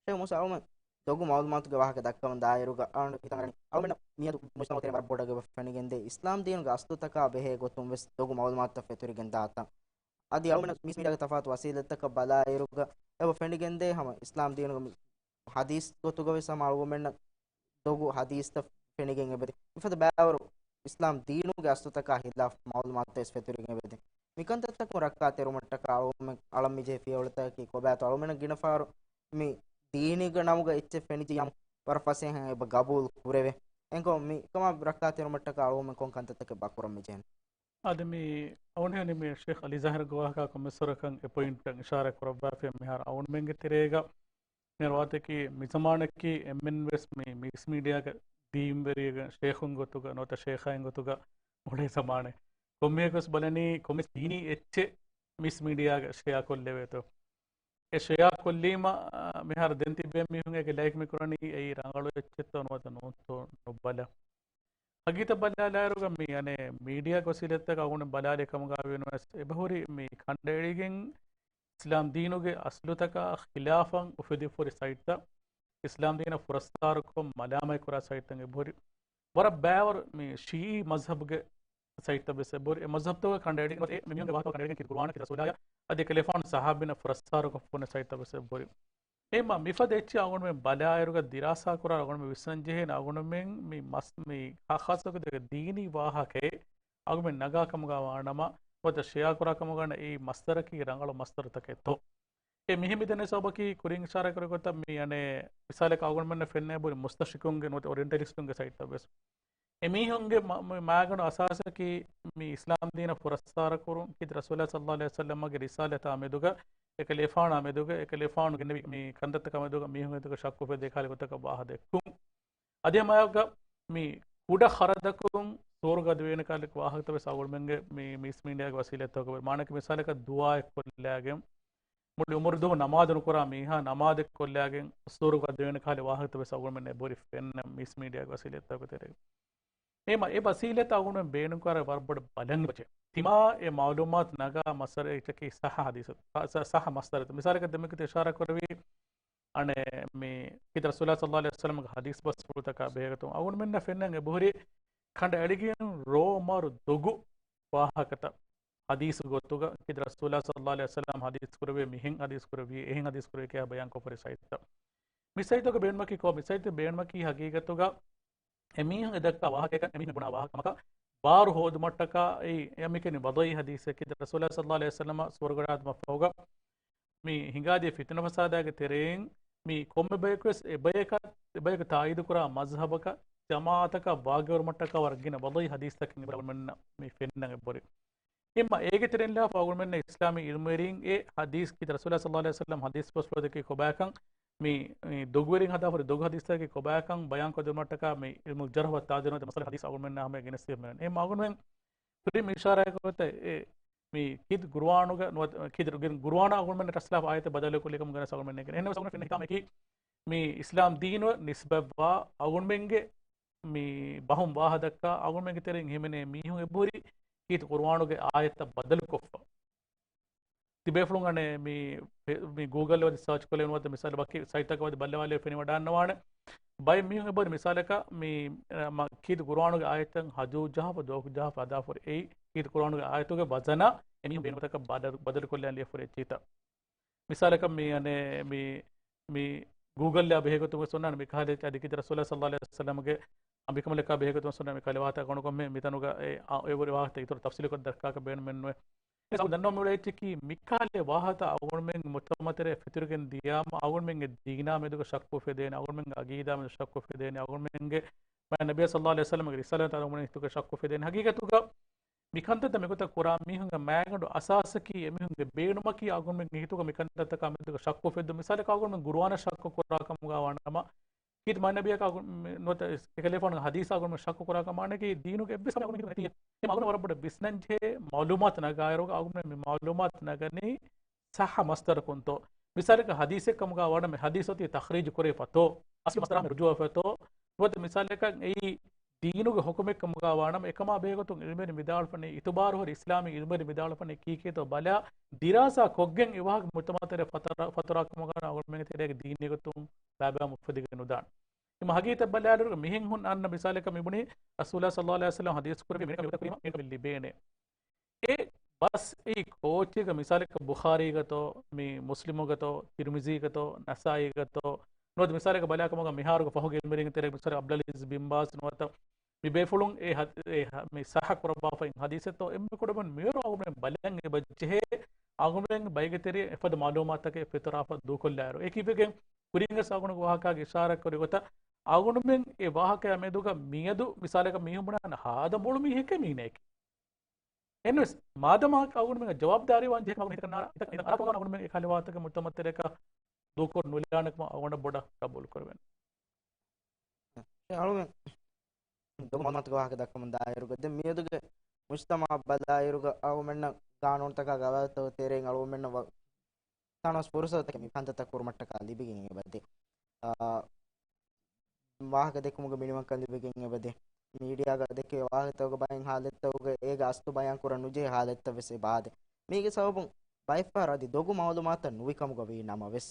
ޝޭޚް މޫސާ އަޅުމެން ދޮގު މަޢުލޫމާތުގެ ވާހަކަ ދައްކަމުން ދާއިރުގަ އަޅުގަނޑު ހިތަށް އަރަނީ އަޅުމެންނަށް މިއަދު މުޖްތަމަޢު ތެރޭ ވަރަށް ބޮޑަށް އެބަ ފެނިގެންދޭ އިސްލާމް ދީނުގެ އަސްލުތަކާ ބެހޭ ގޮތުން ވެސް ދޮގު މަޢުލޫމާތުތައް ފެތުރިގެން ދާތަން. އަދި އަޅުމެންނަށް މީސް މީޑިއާގެ ތަފާތު ވަސީލަތްތަކަށް ބަލާއިރުގަ އެބަ ފެނިގެންދޭ ހަމަ އިސްލާމް ދީނުގެ މި ޙަދީޘް ގޮތުގަ ވެސް ހަމަ އަޅުގަނޑުމެންނަށް ދޮގު ޙަދީޘްތައް ފެނިގެން އެބަދޭ. މިފަދަ ބައިވަރު އިސްލާމް ދީނުގެ އަސްލުތަކާ ހިލާފު މަޢުލޫމާތުތައް ވެސް ފެތުރިގެން އެބަދޭ. މިކަންތައްތަކުން ރައްކާތެރުމަށްޓަކާ އަޅުގަނޑުމެން އަޅަން މި ޖެހޭ ފިޔަވަޅުތަކަކީ ކޮބާތޯ؟ އަޅުގަނޑުމެންނަށް ގިނަ ފަހަރު މި ދީނީގެ ނަމުގަ އެއްޗެއް ފެނިއްޖެ ޔަމް ވަރަށް ފަސޭހައިން އެބަ ގަބޫލު ކުރެވޭ. އެންކޮ މިކަމާ ރައްކާތެރުމަށްޓަކާ އަޅުގަނޑުމެން ކޮން ކަންތައްތަކެއް ބާ ކުރަން މި ޖެހެނީ؟ އަދި މި އަޅުގަނޑު ހިނި މި ޝޭޚް އަލީ ޒާހިރުގެ ވާހަކަ ކޮންމެސްވަރަކަށް އެ ޕޮއިންޓަށް އިޝާރާތް ކުރައްވާފަ މިހާރު އަޅުގަނޑުމެންގެ ތެރޭގަ މިހާރު ވާތަކީ މި ޒަމާނަކީ އެންމެން ވެސް މި މީސް މީޑިއާގެ ދީންވެރިއެއްގެ ޝޭޚުން ގޮތުގަ ނުވަތަ ޝޭޚާއިން ގޮތުގަ އުޅޭ ޒަމާނެއް. ކޮންމެއަކުވެސް ބަލަނީ ކޮންމެސް ދީނީ އެއްޗެއް މީސް މީޑިއާގަ ޝެއާ ކޮށްލެވޭތޯ. އެ ޝެއާ ކޮށްލީމަ، އާ، މިހާރު ދެން ތިބޭ މީހުން އޭގެ ލައިކް މި ކުރަނީ އެއީ ރަނގަޅު އެއްޗެއްތޯ ނުވަތަ ނޫންތޯ ނުބަލާ. ހަގީތައް ބަލާލާއިރުގަ މި އަނެއް މީޑިއާ ވަސީލަތްތަކަށް އަޅުގަނޑު ބަލާލި ކަމުގަ ވީނަމަވެސް އެބަހުރި މި ކަނޑައެޅިގެން އިސްލާމް ދީނުގެ އަސްލުތަކާ ޚިލާފަށް އުފެދިފަ ހުރި ސައިޓްތައް، އިސްލާމް ދީނަށް ފުރައްސާރުކޮށް މަލާމަތް ކުރާ ސައިޓްތައް އެބަހުރި. ވަރަށް ބައިވަރު މި ޝީޢީ މަޒްހަބުގެ ސައިޓްތައް ވެސް އެބަހުރި. އެ މަޒްހަބްތަކުގެ ކަނޑައެޅިގެން އެ މި މީހުންގެ ވާހަކަ ކަނޑައެޅިގެން ކީރިތި ޤުރުއާނާ ކީރިތި ރަސޫލާއާ އަދި ކަލޭފާނު ޞަޙާބީންނަށް ފުރައްސާރުކޮށްފަ ހުންނަ ސައިޓްތައް ވެސް އެބަހުރި. އެހެންމަ މިފަދަ އެއްޗެއް އަޅުގަނޑުމެން ބަލާއިރުގަ ދިރާސާ ކުރާ އަޅުގަނޑުމެން ވިސްނަން ޖެހޭނެ އަޅުގަނޑުމެން މި މަސް، މި ޚާއްޞަކޮށް ދީނީ ވާހަކައެއް އަޅުގަނޑުމެން ނަގާ ކަމުގަ ވާނަމަ، ނުވަތަ ޝެއާ ކުރާ ކަމުގަ ވާނަމަ އެއީ މަޞްދަރަކީ ރަނގަޅު މަޞްދަރުތަކެއްތޯ؟ އެ މިހެން މިދަނީ ސަބަބަކީ ކުރިން އިޝާރާތް ކުރި ގޮތަށް މި އަނެއް މިސާލަކަށް އަޅުގަނޑުމެންނަށް ފެންނަ އެބަހުރި މުސްތަޝްރިޤުންގެ ނުވަތަ އޮރިއެންޓަލިސްޓުންގެ ސައިޓްތައް ވެސް. އެމީހުންގެ މަ-، މަ-، މާގަނޑު އަސާސަކީ މި އިސްލާމް ދީނަށް ފުރައްސާރަކުރުން، ކީރިތި ރަސޫލާ ޞައްލައްލާހު ޢަލައިހި ވަސައްލަމްގެ ރިސާލަތާ މެދުގަ، އެކަލޭފާނާ މެދުގަ، އެކަލޭފާނު ގެންނެވި މި ކަންތައްތަކާ މެދުގަ މީހުން އެދުގަ ޝައްކު އުފެދޭ ކަހަލަ ގޮތަކަށް ވާހަކަ ދެއްކުން. އަދި ހަމައެއާއެކު މި ކުޑަ ޚަރަދަކުން ސުވަރުގަ އަދިވޭނެ ކަހަލަ ވާހަކަތައް ވެސް އަޅުގަނޑުމެންގެ މި މީސް މީޑިއާގެ ވަސީލަތްތަކުގައި. މާނައަކީ މިސާލަކަށް ދުޢާއެއް ކޮށްލާގެން، މުޅި އުމުރު ދުވަހު ނަމާދު ނުކުރާ މީހާ ނަމާދެއް ކޮށްލާގެން ސުވަރުގަ އަދިވޭނެ ކަހަލަ ވާހަކަތައް ވެސް އަޅުގަނޑުމެންނަށް އެބަހުރި ފެންނަ މީސް މީޑިއާގެ ވަސީލަތްތަކުގެ ތެރޭގަ. އެ މަ-، އެ ވަސީލަތް އަޅުގަނޑުމެން ބޭނުންކުރާ ވަރަށް ބޮޑަށް ބަލަން އެބަޖެ. ތިމާ އެ މަޢުލޫމާތު ނަގާ މަޞްދަރަކީ ޞައްޙަ ޙަދީޘް، ޞަ-، ޞައްޙަ މަޞްދަރު. މިސާލަކަށް ދެންމެ އިޝާރާ ކުރެވި، އަނެއް މި ކީރިތި ރަސޫލާ ޞައްލައްލާހު ޢަލައިހި ވަސައްލަމްގެ ޙަދީޘް ބަސްފުޅުތަކާ ބެހޭގޮތުން އަޅުގަނޑުމެންނަށް ފެންނަން އެބަހުރި ކަނޑައެޅިގެން ރޯމަރު ދޮގު ވާހަކަތައް ޙަދީޘް ގޮތުގަ ކީރިތި ރަސޫލާ ޞައްލައްލާހު ޢަލައިހި ވަސައްލަމް ޙަދީޘް ކުރެއްވި، މިހެން ޙަދީޘް ކުރެއްވި، އެހެން ޙަދީޘް ކުރެއްވި ކިޔާ ބަޔާން ކޮށްފަ ހުރި ސައިޓްތައް. މި ސައިޓްތަކުގަ ބޭނުމަކީ ކޯ؟ މި ސައިޓްތައް ބޭނުމަކީ ހަގީގަތުގަ އެމީހުން އެދައްކާ ވާހަކައަކަށް އެމީހުން ބުނާ ވާހަކަ ކަމަކަށް ބާރު ހޯދުމަށްޓަކާ އެ، އެ މިކަނި ވަޟަޢީ ޙަދީޘެއް ކީރިތި ރަސޫލާ ޞައްލައްލާހު ޢަލައިހި ވަސައްލަމަ ސުވަރުގަ އައި މަފަހުގަ މި ހިނގާދިޔަ ފިތުނަ ފަސާދާގެ ތެރެއިން މި ކޮންމެ ބަޔަކުވެސް އެ ބަޔަކަށް، އެ ބަޔަކު ތާއީދުކުރާ މަޒްހަބަކަށް ޖަމާޢަތަކަށް ވާގިވެރުމަށްޓަކާ ވަރަށް ގިނަ ވަޟަޢީ ޙަދީޘްތަކެއް އަޅުގަނޑުމެންނަށް މި ފެންނަން އެބަހުރި. އެމަ އޭގެ ތެރެއިން ލާފަ އަޅުގަނޑުމެންނަށް އިސްލާމީ ޢިލްމުވެރީން އެ ޙަދީޘް ކީރިތި ރަސޫލާ ޞައްލައްލާހު ޢަލައިހި ވަސައްލަމް ޙަދީޘް ބަސްފުޅުތަކެއް ކޮބާކަން މި، މި ދޮގުވެރިން ހަދާފަ ހުރި ދޮގު ޙަދީޘްތަކެއް ކޮބާކަން ބަޔާން ކޮށްދިނުމަށްޓަކާ މި ޢިލްމުލް ޖަރްޙު ވައްތަޢްދީލު ނުވަތަ މައްސަލަ ޙަދީޘް އަޅުގަނޑުމެންނާ ހަމަޔަށް ގެނެސްދިޔަ މި އެމަ އަޅުގަނޑުމެން ކުރިން އިޝާރާތް ކޮށްފަ އެ މި ކީރިތި ޤުރުއާނުގަ ނުވަތަ ކީރިތި ޤުރުއާނާ އަޅުގަނޑުމެންނަށް ޓަސްލާފަ އާޔަތެއް ބަދަލުކޮށްލި ކަމުގަ ވެސް އަޅުގަނޑުމެން ނެގެން. އެހެންނަމަވެސް އަޅުގަނޑު ފެންނަ ހިތާމައަކީ މި އިސްލާމް ދީނު ނިސްބަތްވާ އަޅުގަނޑުމެންގެ މި ބަހުން ވާހަކަ ދައްކާ އަޅުގަނޑުމެންގެ ތެރެއިން ހިމެނޭ މީހުން އެބަހުރި ކީރިތި ޤުރުއާނުގެ އާޔަތްތައް ބަދަލުކޮށްފަ. ތިބޭފުޅުން އަނެއް މި، މި ގޫގަލް ވަދި ސާޗް ކޮށްލެވުނު ވަދެ މިސާލު ވަކި ސައިޓްތަކަށް ވަދެ ބައްލަވާލެވި ފެނިވަޑާންނަވާނެ. ބައެއް މީހުން އެބަހުރި މިސާލަކަށް މި، މަ، ކީރިތި ޤުރުއާނުގެ އާޔަތްތައް ހަޖޫ ޖަހާފަ ދޯކު ޖަހާފަ ހަދާފަ ހުރި އެއީ ކީރިތި ޤުރުއާނުގެ އާޔަތުގެ ވަޒަނާ އެމީހުން ބޭނުމަތަކަށް ބަދަ-، ބަދަލުކޮށްލަން ލިޔެފަ ހުރި އެއްޗިހިތައް. މިސާލަކަށް މި އަނެއް މި، މި ގޫގަލްއާ ބެހޭގޮތުން ވެސް އޮންނާނެ މި ކަހަލަ އެއްޗެއް އަދި ކީރިތި ރަސޫލާ ޞައްލައްލާހު ޢަލައިހި ވަސައްލަމްގެ އަނބިކަނބަލަކާ ބެހޭގޮތުން ވެސް އޮންނާނެ މި ކަހަލަ ވާހަކަ އަޅުގަނޑު ކޮންމެ މިތަނުގަ އެ، އާ، އެ ވަރު ވާހަކަ އިތުރު ތަފްސީލުކޮށް ދައްކާކަށް ބޭނުމެއް ނުވޭ. އެ ސަބަބު ދަންނަވަން އުޅޭ އެއްޗަކީ މި ކަހަލަ ވާހަކަ އަޅުގަނޑުމެންގެ މުޖްތަމަޢު ތެރޭ ފެތުރިގެން ދިޔާމަ އަޅުގަނޑުމެންގެ ދީނާ މެދުގަ ޝައްކު އުފެދޭނެ، އަޅުގަނޑުމެންގެ އަގީދާ މެދު ޝައްކު އުފެދޭނެ، އަޅުގަނޑުމެންގެ މާ ނަބިއްޔާ ޞައްލައްލާހު ޢަލައިހި ވަސައްލަމްގެ ރިސާލަތާ އަޅުގަނޑުމެން ހިތުގަ ޝައްކު އުފެދޭނެ. ހަގީގަތުގަ މި ކަންތައްތައް މިގޮތަށް ކުރާ މީހުންގެ މާގަނޑު އަސާސަކީ އެމީހުންގެ ބޭނުމަކީ އަޅުގަނޑުމެންގެ ހިތުގަ މި ކަންތައްތަކާ މެދުގަ ޝައްކު އުފެއްދުން. މިސާލަކަށް އަޅުގަނޑުމެން ޤުރުއާނަށް ޝައްކު ކުރާ ކަމުގަ ވާނަމަ، ކީރިތި މާތް ނަބިއްޔަކާ ނުވަތަ އެކަލޭފާނުގެ ޙަދީޘާ އަޅުގަނޑުމެން ޝައްކު ކުރާ ކަމާ ނެކި ދީނުގެ އެއްވެސް ކަމެއް އަޅުގަނޑުމެން ހިތުގަ ނެތި. އެމަ އަޅުގަނޑު ވަރަށް ބޮޑަށް ވިސްނަންޖެހޭ މަޢުލޫމާތު ނަގާއިރުގަ އަޅުގަނޑުމެން މި މަޢުލޫމާތު ނަގަނީ ޞައްޙަ މަޞްދަރަކުންތޯ؟ މިސާލަކަށް ޙަދީޘެއް ކަމުގަ ވާނަމަ ޙަދީޘް އޮތީ ތަޚްރީޖު ކުރެވިފަތޯ؟ އަސްލު މަޞްދަރާ ރުޖޫޢަވެފަތޯ؟ ނުވަތަ މިސާލަކަށް އެއީ ދީނުގެ ޙުކުމެއް ކަމުގަ ވާނަމަ، އެކަމާ ބެހޭގޮތުން ޢިލްމުވެރިން ވިދާޅުވަނީ، އިތުބާރު ހުރި އިސްލާމީ ޢިލްމުވެރިން ވިދާޅުވަނީ ކީކޭތޯ ބަލާ، ދިރާސާ ކޮށްގެން އެ ވާހަކަ މުޖްތަމަޢު ތެރޭ ފަތުރާ، ފަތުރާ ކަމުގަ ވާނަމަ އަޅުގަނޑުމެންގެ ތެރޭގަ ދީނީ ގޮތުން ބައިބައި އުފެދިގެން ނުދާނެ. އެމަ ހަގީގަތަށް ބަލާލިއިރު މިހެން ހުން އަންނަ މިސާލަކަށް މި ބުނީ، ރަސޫލާ ޞައްލައްލާހު ޢަލައިހި ވަސައްލަމް ޙަދީޘް ކުރެއްވި މިނިކަމެއް މި ކަމެއް ލިބޭނެ. އެ ބަސް އެއީ ކޯޗެއްގަ މިސާލަކަށް ބުޚާރީގަތޯ، މި މުސްލިމުގަތޯ، ތިރްމިޒީގަތޯ، ނަސާއީގަތޯ، ނުވަތަ މިސާލަކަށް ބަލާ ކަމުގަ މިހާރުގެ ފަހުގެ އިލްމުވެރިންގެ ތެރޭ މިސާލަކަށް ޢަބްދުލް ޢަޒީޒް ބިން ބާޒް ނުވަތަ މި ބޭފުޅުން އެ ހަ-، އެ ހަ-، މި ޞައްޙަ ކުރައްވާފައި ހަދީޘެއްތޯ އެންމެ ކުޑަމިން މިވަރު އަޅުގަނޑުމެން ބަލަން އެބަޖެހޭ އަޅުގަނޑުމެން ބައިގެ ތެރެއަށް އެފަދަ މަޢުލޫމާތުތަކެއް ފެތުރާފަ ދޫކޮށްލާއިރު. އެކިވެގެން ކުރިންވެސް އަޅުގަނޑު ވާހަކާގެ އިޝާރާތް ކުރި ގޮތަށް އަޅުގަނޑުމެން އެ ވާހަކަޔާ މެދުގަ މިއަދު މިސާލަކަށް މީހުން ބުނާނެ ހާދަ މޮޅު މީހެކޭ މީނައަކީ. އެހެންވެސް މާދަމާ އަޅުގަނޑުމެން ޖަވާބުދާރީވާން ޖެހޭ ކަމަކު ނެތިކަން އަރާ އިތަކަށް އަރާފަ އަޅުގަނޑުމެން އެ ކަހަލަ ވާހަކަތަކެއް މުޖްތަމަޢު ތެރޭގަ ދޫކޮށް ނުލާނެ ކަމަށް އަޅުގަނޑަށް ބޮޑަށް ޤަބޫލު ކުރެވޭނެ. އެ އަޅުގަނޑުމެން ދޮގު މަޢުލޫމާތުގެ ވާހަކަ ދައްކަމުން ދާއިރުގަ ދެން މިއަދުގެ މުޖްތަމަޢަށް ބަލާއިރުގަ އަޅުގަނޑުމެންނަށް ގާނޫނުތަކާ ގަވާއިދުތަކުގެ ތެރެއިން އަޅުގަނޑުމެންނަށް ވަ-، ތަނަވަސް ފުރުޞަތުތަކެއް މި ކަންތައްތައް ކުރުމަށްޓަކާ ލިބިގެން އެބަދޭ. އާ، ވާހަކަ ދެއްކުމުގެ މިނިވަންކަން ލިބިގެން އެބަދޭ. މީޑިއާގަ ދެއްކޭ ވާހަކަތަކުގެ ބައެއް ހާލަތްތަކުގަ އޭގެ އަސްލު ބަޔާން ކުރަން ނުޖެހޭ ހާލަތްތައް ވެސް އެބަ އާދޭ. މީގެ ސަބަބުން ބައެއްފަހަރު އަދި ދޮގު މަޢުލޫމާތުތައް ނުވި ކަމުގަ ވީ ނަމަވެސް،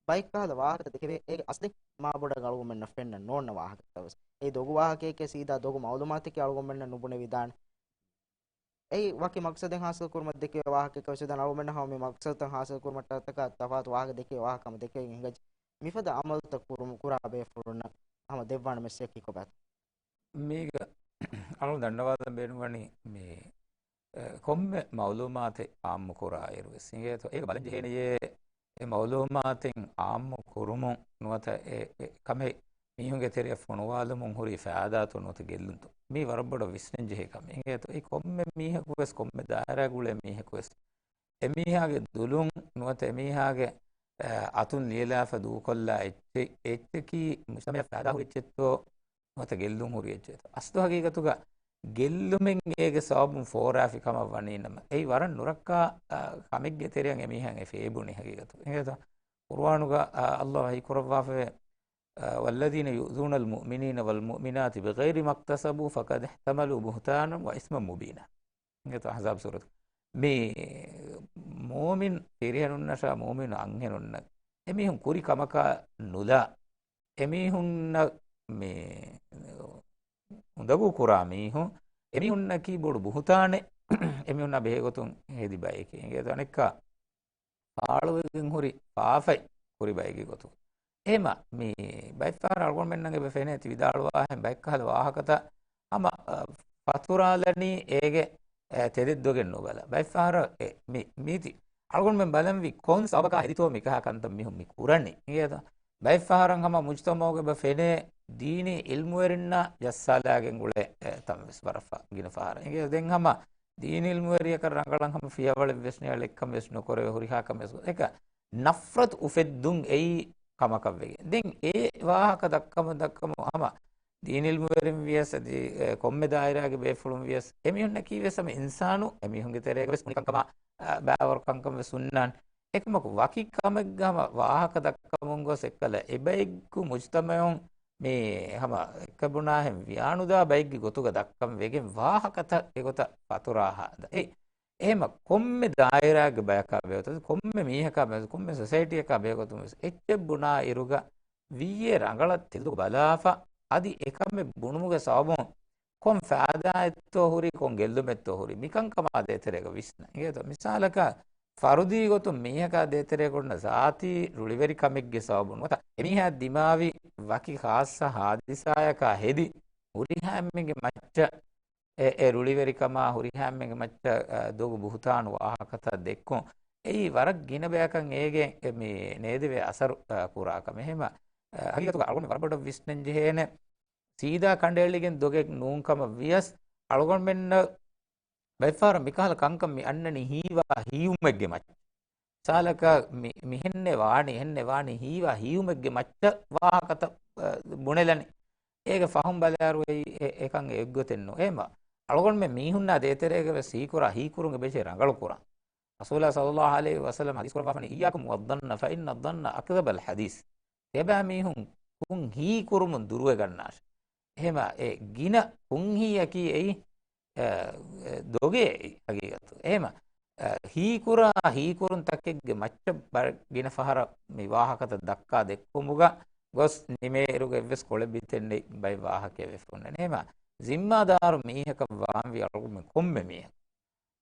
ބައެއްކަހަލަ ވާހަކަތައް ދެކެވޭ އޭގެ އަސްލެއް މާބޮޑަށް އަޅުގަނޑުމެންނަށް ފެންނަން ނޯންނަ ވާހަކަތައް ވެސް. އެ ދޮގު ވާހަކައެކޭ ސީދާ ދޮގު މަޢުލޫމާތަކީ އަޅުގަނޑުމެންނަށް ނުބުނެވިދާނެ. އެއީ ވަކި މަޤްޞަދެއް ހާސިލް ކުރުމަށް ދެކެވޭ ވާހަކައެއް ވެސް ދާނެ. އަޅުގަނޑުމެންނަށް ހަމަ މި މަޤްޞަދުތައް ހާސިލް ކުރުމަށްޓަކާ ތަފާތު ވާހަކަ ދެކެވޭ ވާހަކަ ހަމަ ދެކެވިގެން ހިނގައްޖެ. މިފަދަ ޢަމަލުތައް ކުރުމު-، ކުރާ ބޭފުޅުންނަށް ހަމަ ދެއްވާނެ މެސެޖަކީ ކޮބާތޯ؟ މީގަ އަޅުގަނޑު ދަންނަވާލަން ބޭނުންވަނީ މި، އެ، ކޮންމެ މަޢުލޫމާތެއް ޢާއްމު ކުރާއިރު ވެސް އިނގޭތޯ އޭގަ ބަލަން ޖެހޭނެޔޭ އެ މަޢުލޫމާތެއް ޢާއްމު ކުރުމުން ނުވަތަ އެ، އެ ކަމެއް މީހުންގެ ތެރެއަށް ފޮނުވާލުމުން ހުރި ފައިދާތޯ ނުވަތަ ގެއްލުންތޯ؟ މީ ވަރަށް ބޮޑަށް ވިސްނަން ޖެހޭ ކަމެއް. އިނގޭތޯ؟ އެއީ ކޮންމެ މީހަކު ވެސް، ކޮންމެ ދާއިރާގަ އުޅޭ މީހަކު ވެސް، އެމީހާގެ ދުލުން ނުވަތަ އެމީހާގެ، އަ، އަތުން ލިޔެލާފަ ދޫކޮށްލާ އެއްޗެއް، އެއްޗަކީ މުޖްތަމަޢަށް ފައިދާ ހުރި އެއްޗެއްތޯ ނުވަތަ ގެއްލުން ހުރި އެއްޗެއްތޯ؟ އަސްލު ހަގީގަތުގަ ގެއްލުމެއް އޭގެ ސަބަބުން ފޯރާފި ކަމަށް ވަނީ ނަމަ، އެއީ ވަރަށް ނުރައްކާ، އަ، ކަމެއްގެ ތެރެއަށް އެމީހާ އެ ފޭބުނީ ހަގީގަތު. އިނގޭތޯ؟ ޤުރުއާނުގަ، އަ، ﷲ ވަޙީ ކުރައްވާފައިވޭ، އަ، والذين يؤذون المؤمنين والمؤمنات بغير ما اكتسبوا فقد احتملوا بهتانا وإثما مبينا. އިނގޭތޯ؟ އަޙްޒާބް ސޫރަތު. މި މުއުމިން ފިރިހެނުންނަށާ މުއުމިނު އަންހެނުންނަށް އެމީހުން ކުރި ކަމަކާ ނުލާ، އެމީހުންނަށް މި އުނދަގޫ ކުރާ މީހުން، އެމީހުންނަކީ ބޮޑު ބުހުތާނެއް އެމީހުންނާ ބެހޭގޮތުން ހެދި ބައެކޭ. އިނގޭތޯ؟ އަނެއްކާ ފާޅުވެގެން ހުރި ފާފައެއް ކުރި ބައެއްގެ ގޮތުން. އެހެމަ މި ބައެއްފަހަރަށް އަޅުގަނޑުމެންނަށް އެބަ ފެނޭ ތި ވިދާޅުވާހެން ބައެއްކަހަލަ ވާހަކަތައް ހަމަ، އަ، ފަތުރާލަނީ އޭގެ، އެ، ތެދެއްދޮގެއް ނުބަލާ. ބައެއްފަހަރަށް އެ، މި، މީތި އަޅުގަނޑުމެން ބަލަންވީ ކޮން ސަބަބަކާ ހެދިތޯ މިކަހަ ކަންތައް މީހުން މި ކުރަނީ. އިނގޭތަ؟ ބައެއްފަހަރަށް ހަމަ މުޖްތަމަޢުގަ އެބަ ފެނޭ ދީނީ ޢިލްމުވެރިންނާ ޖައްސާލާގެން އުޅޭ، އެ، ތަންވެސް ވަރަށް ފަ-، ގިނަ ފަހަރަށް. އިނގޭ ދެން ހަމަ ދީނީ ޢިލްމުވެރިޔަކަށް ރަނގަޅަށް ހަމަ ފިޔަވަޅެއް ވެސް ނެއް، އަޅެއްކަން ވެސް ނުކުރެވޭ ހުރިހާ ކަމެއް ވެސް. އެކަ ނަފްރަތު އުފެއްދުން އެއީ ކަމަކަށް ވެގެން. ދެން އެ ވާހަކަ ދައްކަމުން ދައްކަމުން ހަމަ ދީނީ ޢިލްމުވެރިން ވިޔަސް އަދި، އެ، ކޮންމެ ދާއިރާގެ ބޭފުޅުން ވިޔަސް އެމީހުންނަކީ ވެސް ހަމަ އިންސާނު، އެމީހުންގެ ތެރޭގަ ވެސް ކުނިކަންކަމާ، އަ، ބައިވަރުކަންކަން ވެސް ހުންނާނެ. އެކަމަކު ވަކި ކަމެއްގަ ހަމަ ވާހަކަ ދައްކަމުން ގޮސް އެއްކަލަ އެބައެއްގެ މުޖްތަމަޢުން މި ހަމަ އެކަބުނާހެން ވިޔާނުދާ ބައެއްގެ ގޮތުގަ ދައްކަން ވެގެން ވާހަކަތައް އެގޮތަށް ފަތުރާ ހާދަ. އެ، އެހެމަ ކޮންމެ ދާއިރާގެ ބަޔަކާ ބެހޭގޮތުން، ކޮންމެ މީހަކާ ބެހޭގޮތުން ވެސް، ކޮންމެ ސޮސައިޓީއަކާ ބެހޭގޮތުން ވެސް، އެއްޗެއް ބުނާ އިރުގަ ވީއޭ ރަނގަޅަށް ތެދު ބަލާފަ، އަދި އެކަމެއް ބުނުމުގެ ސަބަބުން ކޮން ފައިދާއެއްތޯ ހުރީ، ކޮން ގެއްލުމެއްތޯ ހުރީ، މިކަންކަމާ ދޭތެރޭގަ ވިސްނަ. އިނގޭތޯ؟ މިސާލަކަށް، ފަރުދީ ގޮތުން މީހަކާ ދޭތެރޭގަ އޮންނަ ޒާތީ ރުޅިވެރިކަމެއްގެ ސަބަބުން ނުވަތަ އެމީހާ ދިމާވި ވަކި ޚާއްޞަ ހާދިސާއަކާ ހެދި، ހުރިހާ އެންމެންގެ މައްޗަށް އެ، އެ ރުޅިވެރިކަމާ ހުރިހާ އެންމެންގެ މައްޗަށް، އަ، ދޮގު ބުހުތާނު ވާހަކަތައް ދެއްކުން. އެއީ ވަރަށް ގިނަ ބަޔަކަށް އޭގެ އެ މި ނޭދެވޭ އަސަރު، އަ، ކުރާ ކަމެއް. އެހެމަ، އަ، ހަގީގަތުގަ އަޅުގަނޑު ވަރަށް ބޮޑަށް ވިސްނަން ޖެހޭނެ. ސީދާ ކަނޑައެޅިގެން ދޮގެއް ނޫން ކަމަށް ވިޔަސް، އަޅުގަނޑުމެންނަށް ބައެއްފަހަރަށް މިކަހަލަ ކަންކަން މި އަންނަނީ ހީވާ ހީވުމެއްގެ މައްޗަށް. މިސާލަކަށް މި-، މިހެންނެއް ވާނީ، ހެންނެއް ވާނީ ހީވާ ހީވުމެއްގެ މައްޗަށް ވާހަކަތައް، އަ، ބުނެލަނީ. އޭގެ ފަހުން ބަލާއިރު އެއީ އެ-، އެކަން އެއްގޮތެއް ނޫން. އެހެމަ އަޅުގަނޑުމެން މީހުންނާ ދޭތެރޭގަ ވެސް ހީކުރާ ހީކުރުން އެބަޖެހޭ ރަނގަޅު ކުރަން. ރަސޫލާ ޞައްލައްލާހު ޢަލައިހި ވަސައްލަމް ޙަދީޘް ކުރައްވާފަނީ، "إياكم والظن فإن الظن أكذب الحديث." ތިޔަބައިމީހުން ކުން ހީކުރުމުން ދުރުވެގަންނާށެ. އެހެމަ އެ ގިނަ ކުން ހީއަކީ އެއީ، އެ، އެ، ދޮގޭ އެއީ ހަގީގަތު. އެހެމަ، އެ، ހީކުރާ ހީކުރުން ތަކެއްގެ މައްޗަށް ބަރަށް ގިނަ ފަހަރަށް މި ވާހަކަތައް ދައްކާ ދެއްކުމުގަ ގޮސް ނިމޭއިރުގަ އެއްވެސް ކޮޅެއް ބިތެއް ނެތް ބައެއް ވާހަކައެއް ވެފަ އޮންނަނީ. އެހެމަ، ޒިންމާދާރު މީހަކަށް ވާންވީ އަޅުގަނޑުމެން ކޮންމެ މީހަކު.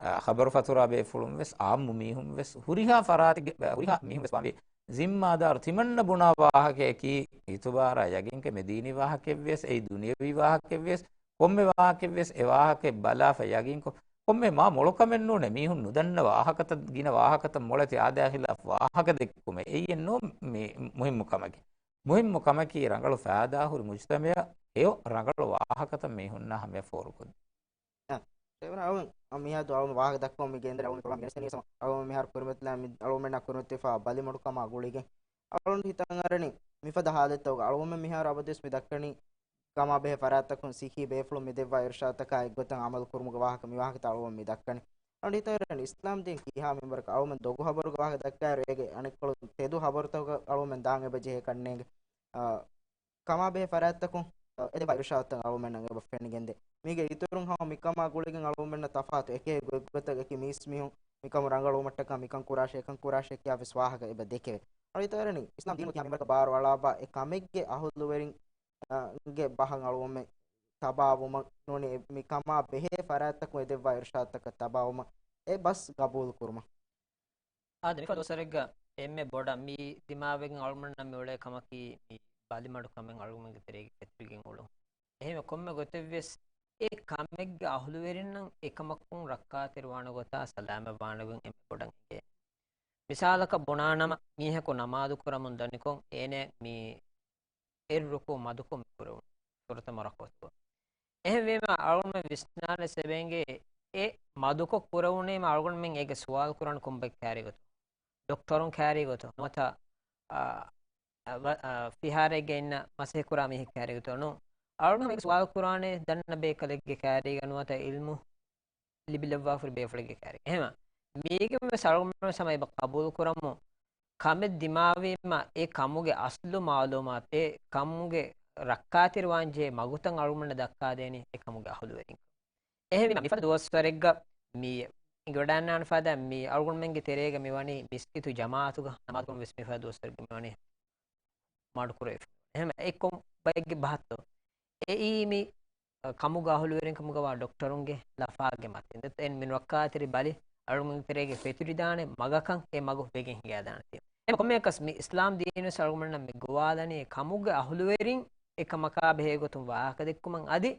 އާ، ޚަބަރު ފަތުރާ ބޭފުޅުން ވެސް، އާއްމު މީހުން ވެސް، ހުރިހާ ފަރާތެއްގެ، ހުރިހާ މީހުން ވެސް ވާންވީ ޒިންމާދާރު ތިމަންނަ ބުނާ ވާހަކަޔަކީ އިތުބާރާ ޔަގީންކަމެއް، ދީނީ ވާހަކައެއް ވިޔަސް، އެއީ ދުނިޔަވީ ވާހަކައެއް ވިޔަސް، ކޮންމެ ވާހަކައެއް ވިޔަސް އެ ވާހަކައެއް ބަލާފަ ޔަގީންކޮށް، ކޮންމެ މާ މޮޅު ކަމެއް ނޫނޭ، މީހުން ނުދަންނަ ވާހަކަތައް، ގިނަ ވާހަކަތައް މޮޅެތި އާދަޔާ ޚިލާފް ވާހަކަ ދެއްކުމެއް. އެއީ އެއްނޫން މި މުހިއްމު ކަމަކީ. މުހިއްމު ކަމަކީ ރަނގަޅު ފައިދާ ހުރި މުޖްތަމަޢަށް ހެޔޮ ރަނގަޅު ވާހަކަތައް މީހުންނާ ހަމަޔަށް ފޯރުކޮށްދޭ. އާ، ޝޭޚް އަޅުގަނޑު މިހާރު އަޅުގަނޑު ވާހަކަ ދައްކަމުން މި ގެންދަނީ އަޅުގަނޑު މި ގެނެސްދެނީ އަޅުގަނޑު މިހާރު ކުރިމަތިލާ މި އަޅުގަނޑުމެންނާ ކުރިމަތިވެފަ ބަލިމަޑުކަމާ ގުޅިގެން. އަޅުގަނޑު ހިތަށް އަރަނީ މިފަދަ ހާލަތްތަކުގަ އަޅުގަނޑުމެން މިހާރު އަބަދުވެސް މި ދައްކަނީ ކަމާ ބެހޭ ފަރާތްތަކުން ސިއްހީ ބޭފުޅުން މި ދެއްވާ އިރުޝާދުތަކާ އެއްގޮތަށް އަމަލު ކުރުމުގެ ވާހަކަ މި ވާހަކަތައް އަޅުގަނޑު މި ދައްކަނީ. އަޅުގަނޑު ހިތަށް އަރަނީ އިސްލާމް ދީން ކިހާ މިންވަރަކަށް އަޅުގަނޑުމެން ދޮގު ހަބަރުގެ ވާހަކަ ދައްކާއިރު އޭގެ އަނެއްކޮޅު ތެދު ހަބަރުތަކަށް އަޅުގަނޑުމެން ދާން އެބަ ޖެހޭ ކަންނޭނގެ. އާ، ކަމާ ބެހޭ ފަރާތްތަކުން، އަ، އެދެބަ އިރުޝާދުތައް އަޅުގަނޑުމެންނަށް އެބަ ފެނިގެންދޭ. މީގެ އިތުރުން ހަމަ މިކަމާ ގުޅިގެން އަޅުގަނޑުމެންނަށް ތަފާތު އެކޭ ގޮތްގޮތަށް އެކި މީސްމީހުން މިކަމު ރަނގަޅުވުމަށްޓަކާ މިކަން ކުރާށޭ، އެކަން ކުރާށޭ ކިޔާ ވެސް ވާހަކަ އެބަ ދެކެވޭ. އަޅުގަނޑު ހިތަށް އަރަނީ އިސްލާމް ދީނު ކިހާ މިންވަރަކަށް ބާރު އަޅާބާ އެ ކަމެއްގެ އަހުލުވެރިން، އަ، ގެ ބަހަށް އަޅުގަނޑުމެން ތަބާވުމަށް ނޫނީ މި ކަމާ ބެހޭ ފަރާތްތަކުން އެދެއްވާ އިރުޝާދުތަކަށް ތަބާވުމަށް އެ ބަސް ގަބޫލު ކުރުމަށް. އާދެ، މިފަދަ ދުވަސްވަރެއްގަ އެންމެ ބޮޑަށް މި ދިމާވެގެން އަޅުގަނޑުމެންނަށް މި އުޅޭ ކަމަކީ މި ބަލިމަޑު ކަމެއް އަޅުގަނޑުމެންގެ ތެރޭގަ ފެތުރިގެން އުޅުން. އެހެންވެ ކޮންމެ ގޮތެއްވިޔަސް އެ ކަމެއްގެ އަހުލުވެރިންނަށް އެކަމަކުން ރައްކާތެރިވާނެ ގޮތާ ސަލާމަތްވާނެ ގޮތް އެންމެ ބޮޑަށް އެނގޭ. މިސާލަކަށް ބުނާނަމަ މީހަކު ނަމާދު ކުރަމުން ދަނިކޮށް އޭނަ މި އެއް ރުކޫ މަދުކޮށް މި ކުރެވުނު ސޫރަތަށް މަރަކޮށް. އެހެންވީމަ އަޅުގަނޑުމެން ވިސްނާލަސް އެބައިނގޭ އެ މަދުކޮށް ކުރެވުނީމަ އަޅުގަނޑުމެން އޭގެ ސުވާލު ކުރާނެ ކޮންބައި ކައިރީގޮތު؟ ޑޮކްޓަރުން ކައިރީގޮތު ނުވަތަ، އާ، އަ، ވަ-، އަ، ފިހާރައެއްގަ އިންނަ މަސައްކަތް ކުރާ މީހެއް ކައިރީގޮތު ނޫން. އަޅުގަނޑު ސުވާލު ކުރާނެ ދަންނަ ބޭކަލެއްގެ ކައިރީގަ ނުވަތަ އިލްމު ލިބިލައްވާފައި ބޭފުޅެއްގެ ކައިރީގަ. އެހެމަ މީގެ ވެސް އަޅުގަނޑު ސަމަ އެބަ ޤަބޫލު ކުރަމު ކަމެއް ދިމާވީމަ، އެ ކަމުގެ އަސްލު މަޢުލޫމާތު، އެ ކަމުގެ ރައްކާތެރިވާންޖެހޭ މަގުތައް އަޅުގަނޑަށް ދައްކާދޭނީ އެ ކަމުގެ އަހުލުވެރިން. އެހެންވީމަ، މިފަދަ ދުވަސްވަރެއްގަ މި އިނގިވަޑައިގަންނާނެ ފަދަ މި އަޅުގަނޑުމެންގެ ތެރޭގަ މިވަނީ މިސްކިތު ޖަމާޢަތުގަ ނަމާދުކުރުން ވެސް މިފަދަ ދުވަސްވަރެއްގަ މިވަނީ މާޑުކުރެވިފަ. އެހެން އެ ކޮން ބައެއްގެ ބަހައްތޯ؟ އެއީ މި ކަމުގެ އަހުލުވެރިން ކަމުގަވާ ޑޮކްޓަރުންގެ ލަފާގެ މަތިން ދެ އެން މިން ރައްކާތެރި ބަލި އަޅުގަނޑުގެ ތެރޭގެ ފެތުރިދާނެ މަގަކަށް އެ މަގު ވެގެން ހިނގައިދާނެތީ. އެމަ ކޮންމެއަކަސް މި އިސްލާމް ދީނު ވެސް އަޅުގަނޑުމެންނަށް މި ގޮވާލަނީ ކަމުގެ އަހުލުވެރިން އެ ކަމަކާ ބެހޭ ގޮތުން ވާހަކަ ދެއްކުމަށް އަދި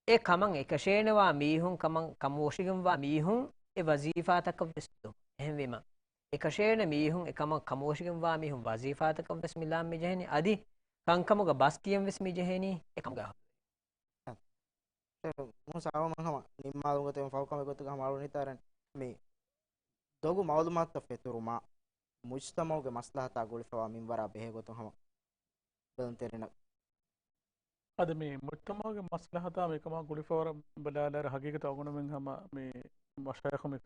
އެ ކަމަށް އެކަށޭނެވާ މީހުން ކަމަށް ކަމުވޮށިގެންވާ މީހުން އެ ވަޒީފާތަކަށް ވެސް ދުން. އެހެންވީމަ، އެކަށޭނެ މީހުން އެ ކަމަށް ކަމުވޮށިގެންވާ މީހުން ވަޒީފާތަކަށް ވެސް މި ލާން މި ޖެހެނީ އަދި ކަންކަމުގަ ބަސް ކިޔަން ވެސް މި ޖެހެނީ އެ ކަމުގަ. އެ، މޫސާ އަޅުމަން ހަމަ ނިންމާލުމުގަ ތެމެ ފަހު ކަމެއް ގޮތުގަ ހަމަ އަޅުގަނޑު ހިތާރަން މި ދޮގު މައުލޫމާތުތައް ފެތުރުމާ، މުޖްތަމަޢުގެ މަސްލަހަތާ ގުޅިފަވާ މިންވަރާ ބެހޭ ގޮތުން ހަމަ ބަލަން ތެރެނަ. އަދި މި މުޖްތަމަޢުގެ މަސްލަހަތާ މިކަމާ ގުޅިފަވަރަށް ބަލާލާއިރު، ހަގީގަތަށް އަޅުގަނޑުމެން ހަމަ މި މަޝާއިޚު މި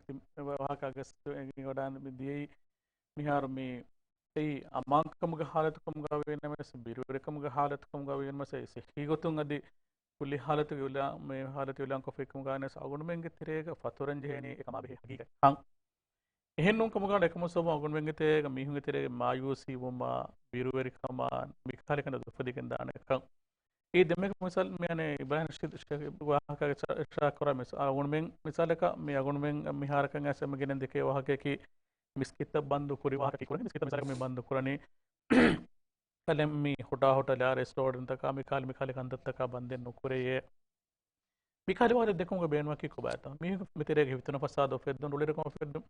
ވާހަކަ އަގަސް އެނގިވަޑާން މި ދިޔައީ މިހާރު މި އެއީ އަމާންކަމުގެ ހާލަތުކަމުގަ ވީނަމަވެސް، ބިރުވެރިކަމުގެ ހާލަތުކަމުގަ ވީނަމަވެސް، އެއީ ޞިއްޙީ ގޮތުން އަދި ކުއްލި ހާލަތުގެ އިޢުލާން، މި ހާލަތު އިޢުލާން ކޮށްފައި ކަމުގަ ވެސް އަޅުގަނޑުމެންގެ ތެރޭގަ ފަތުރަން ޖެހޭނީ އެކަމާ ބެހޭ ހަގީގަތް ކަން. އެހެން ނޫން ކަމުގަ އެކަމަށް ސަބަބުން އަޅުގަނޑުމެންގެ ތެރޭގަ މީހުންގެ ތެރޭގަ މާޔޫސީ ވުމާ، ބިރުވެރިކަމާ، މި ކަހަލަ ކަންތައް އުފެދިގެން ދާނެ ކަން. އެއީ ދެންމެ މިސާލު، މި އަނެއް އިބްރާހިމް ރަޝީދު ޝޭޚް ވާހަކައިގެ އިޝާ، އިޝާރާތް ކުރާ މިސާ، އަޅުގަނޑުމެން މިސާލަކަށް މި އަޅުގަނޑުމެން މިހާރަކަށް އައިސް އެނގިގެން ދެކޭ ވާހަކަޔަކީ މިސްކިތްތައް ބަންދު ކުރި ވާހަކަ ކުރަނީ، މިސްކިތްތައް މިސާލަކަށް މި ބަންދު ކުރަނީ. ކަލެ މި ހޮޓާ ހޮޓަލާ ރެސްޓޯރެންޓްތަކާ މި ކަހަލަ މި ކަހަލަ ކަންތައްތަކާ ބަންދެއް ނުކުރެޔޭ. މި ކަހަލަ ވާހަކަ ދެއްކުމުގެ ބޭނުމަކީ ކޮބާތޯ؟ މީހަކު މި ތެރޭގަ ހިތުނަފަސާދަ އުފެއްދުން، ރުޅިރަކުން އުފެއްދުން.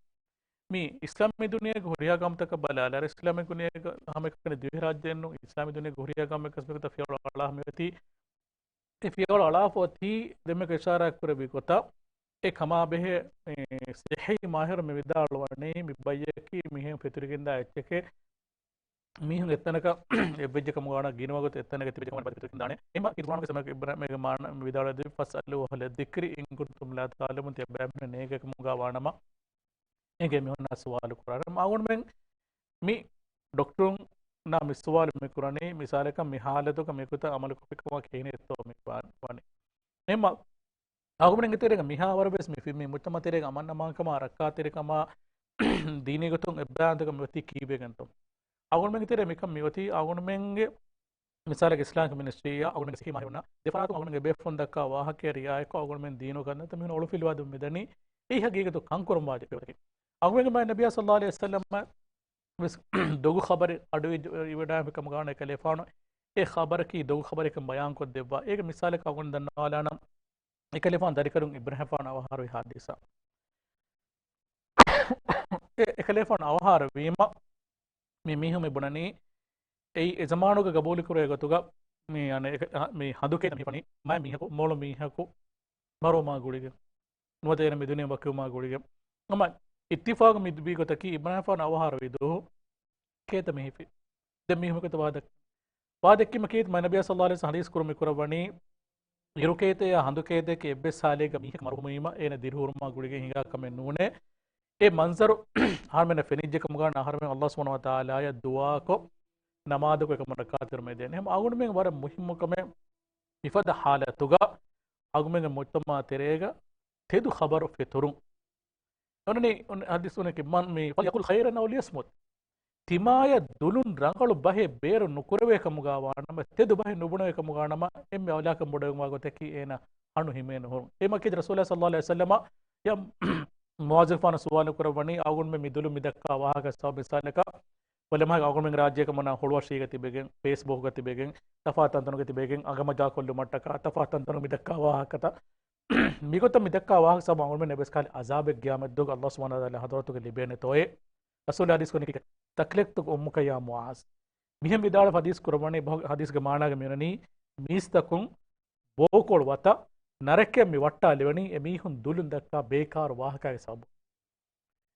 މި އިސްލާމީ ދުނިޔޭގެ ހުރިހާ ގައުމުތަކަށް ބަލާލާ، އިސްލާމީ ދުނިޔޭގަ ހަމައެކަނި ދިވެހިރާއްޖެއެއް ނޫން، އިސްލާމީ ދުނިޔޭގެ ހުރިހާ ގައުމެއްގަ މިގޮތަށް ފިޔަވަޅު އަޅާ މިއޮތީ. އެ ފިޔަވަޅު އަޅާފަ އޮތީ ދެންމެ އިޝާރާތް ކުރެއްވި ގޮތަށް އެ ކަމާ ބެހޭ، އެ، ޞިއްޙީ މާހިރު މި ވިދާޅުވަނީ މި ބައްޔަކީ މިހެން ފެތުރިގެންދާ އެއްޗެކޭ. މީހުން އެއްތަނަކަށް އެއްވެއްޖެ ކަމުގަ ވާނަމަ، ގިނަ ވަގުތު އެއްތަނަކަށް ތިބި ޖަމާޢަތް ބަދަލު ދާނެ. އެމަ އިދު ގުރާނުގެ ސަމަކަށް އިބްރާ-، މޭގެ މާނަ ވިދާޅުވެދި، "فَاسْأَلُوا أَهْلَ الذِّكْرِ إِنْ كُنْتُمْ لَا تَعْلَمُونَ." ތިޔަބައިމީހުން ނޭނގޭ ކަމުގަ ވާނަމަ، އެނގޭ މީހުންނާ ސުވާލު ކުރާނަމަ، އަޅުގަނޑުމެން މި ޑޮކްޓަރުންނާ މި ސުވާލު މި ކުރަނީ، މިސާލަކަށް މި ހާލަތުގަ މިގޮތަށް އަމަލު ކޮށްފި ކަމަށް ކިހިނެއްތޯ މި ވާ-، ވަނީ. އެމަ އަޅުގަނޑުމެންގެ ތެރޭގަ މިހާވަރު ވެސް މި ފި-، މި މުޖްތަމަޢު ތެރޭގަ އަމާން އަމާންކަމާ، ރައްކާތެރިކަމާ، ދީނީ ގޮތުން އެއްބައި އަނދަކަށް މިއޮތީ ކީއްވެގެންތޯ؟ އަޅުގަނޑުމެންގެ ތެރޭ މިކަން މިއޮތީ އަޅުގަނޑުމެންގެ މިސާލަކަށް އިސްލާމިކް މިނިސްޓްރީއާ އަޅުގަނޑުގެ ސިއްހީ މާހިރުންނާ ދެފަރާތުން އަޅުގަނޑުގެ ބޭފުޅުން ދައްކާ ވާހަކައަށް ރިޢާޔަތްކޮށް، އަޅުގަނޑުމެން ދީނުގެ ކަންތައްތައް މީހުން އޮޅުފިލުވާދެމުން މިދަނީ. އެއީ ހަގީގަތު ކަންކުރަން ވާޖިބު ކަމަކީ. އަޅުގަނޑުގެ މާތް ނަބިއްޔާ ޞައްލައްލާހު ޢަލައިހި ވަސައްލަމަ ވެސް ދޮގު ޚަބަރެއް އަޑު އިވި-، އިވިޑާ ކަމުގަ ވާނެ ކަލޭފާނު. އެ ޚަބަރަކީ ދޮގު ޚަބަރެއްކަން ބަޔާންކޮށްދެއްވާ. އޭގެ މިސާލަކަށް އަޅުގަނޑު ދަންނަވާލާނަން. އެކަލޭފާނު ދަރިކަލުން އިބްރާހިމްފާނު އަވަހާރަވި ޙާދިސާ. އެ، އެކަލޭފާނު އަވަހާރަވީމަ، މި މީހުން މި ބުނަނީ، އެއީ އެ ޒަމާނުގަ ގަބޫލުކުރޭ ގޮތުގަ، މި އަނެއް އެކަ-، އަ، މި ހަނދުކޭތަ މި ފަނީ، މާތް މީހަކު، މޮޅު މީހަކު، މަރުވުމާ ގުޅިގެން، ނުވަތަ އޭނަ މި ދުނިޔެ ވަކިވުމާ ގުޅިގެން. ހަމަ އިއްތިފާގު މި ވީ ގޮތަކީ، އިބްރާހިމްފާނު އަވަހާރަވި ދުވަހު ކޭތަ މި ހިފީ؟ ދެން މީހުން މިގޮތަށް ވާދަ-، ވާދައެއްކީމަ ކީރިތި މާތް ނަބިއްޔާ ޞައްލައްލާހު ޢަލައިހި ވަސައްލަމަ ޙަދީޘް ކުރަން މި ކުރައްވަނީ، އިރުކޭތެއްޔާ ހަނދުކޭތެއްޔަކީ އެއްވެސް ހާލެއްގަ މީހަކު މަރުވުމީމަ އޭނަ ދިރިހުރުމާ ގުޅިގެން ހިނގާ ކަމެއް ނޫނޭ. އެ މަންޒަރު އަހަރުމެންނަށް ފެނިއްޖެ ކަމުގަ ވާނަމަ އަހަރުމެން ﷲ ސުބްޙާނަހޫ ވަތަޢާލާއަށް ދުޢާކޮށް، ނަމާދުކޮށް އެކަމަށް ރައްކާތެރިވުމެއް ދޭނެ. އެހެން އަޅުގަނޑުމެން ވަރަށް މުހިއްމު ކަމެއް މިފަދަ ޙާލަތުގަ އަޅުގަނޑުމެންގެ މުޖްތަމަޢު ތެރޭގަ ތެދު ޚަބަރު ފެތުރުން. އޮންނަނީ، އޮން-، ޙަދީޘް ކުރަނީ ކި މަން މި، "فَلْيَقُلْ خَيْرًا أَوْ لِيَصْمُتْ." ތިމާޔަށް ދުލުން ރަނގަޅު ބަހެއް ބޭރު ނުކުރެވޭ ކަމުގަ ވާނަމަ، ތެދު ބަހެއް ނުބުނެވޭ ކަމުގަ ވާނަމަ، އެންމެ އައުލާކަން ބޮޑަވެގެންވާ ގޮތަކީ އޭނަ ހަނދު ހިމޭނެ ހުރުން. އެމަ ކީރިތި ރަސޫލާ ޞައްލައްލާހު ޢަލައިހި ވަސައްލަމަ ޔަ މުޢާޛު ފާނަށް ސުވާލު ކުރައްވަނީ، އަޅުގަނޑުމެން މި ދުލުން މި ދައްކާ ވާހަކަ ސަބަބު މިސާލަކަށް، ވަލެމާގެ އަޅުގަނޑުމެންގެ ރާއްޖޭގަ މަނާ ހޮޅުއަށީގަ ތިބެގެން، ފޭސްބުކްގަ ތިބެގެން، ތަފާތު ތަންތަނުގަ ތިބެގެން، އަނގަމަޖާކޮށްލުމަށްޓަކާ، ތަފާތު ތަންތަނުގަ މި ދައްކާ ވާހަކަތައް، މިގޮތަށް މި ދައްކާ ވާހަކަ ސަބަބުން އަޅުގަނޑުމެން އެއްވެސް ކަހަލަ ޢަޛާބެއް ޤިޔާމަތްދުވަހުގަ ﷲ ސުބްޙާނަހޫ ވަތަޢާލާ ޙަޟްރަތުގަ ލިބޭނެތޯއޭ؟ ރަސޫލާ ޙަދީޘް ކުރަނީ، "ތަކްލަފްތު އުއްމުކަ ޔާ މުޢާޛް." މިހެން ވިދާޅު ޙަދީޘް ކުރައްވަނީ، ބަހު-، ޙަދީޘްގެ މާނާގަ މިވަނީ، މީސްތަކުން ބޯކޮޅު ވަތަށް ނަރަކަޔަށް މި ވައްޓާލެވެނީ އެ މީހުން ދުލުން ދައްކާ ބޭކާރު ވާހަކާގެ ސަބަބުން.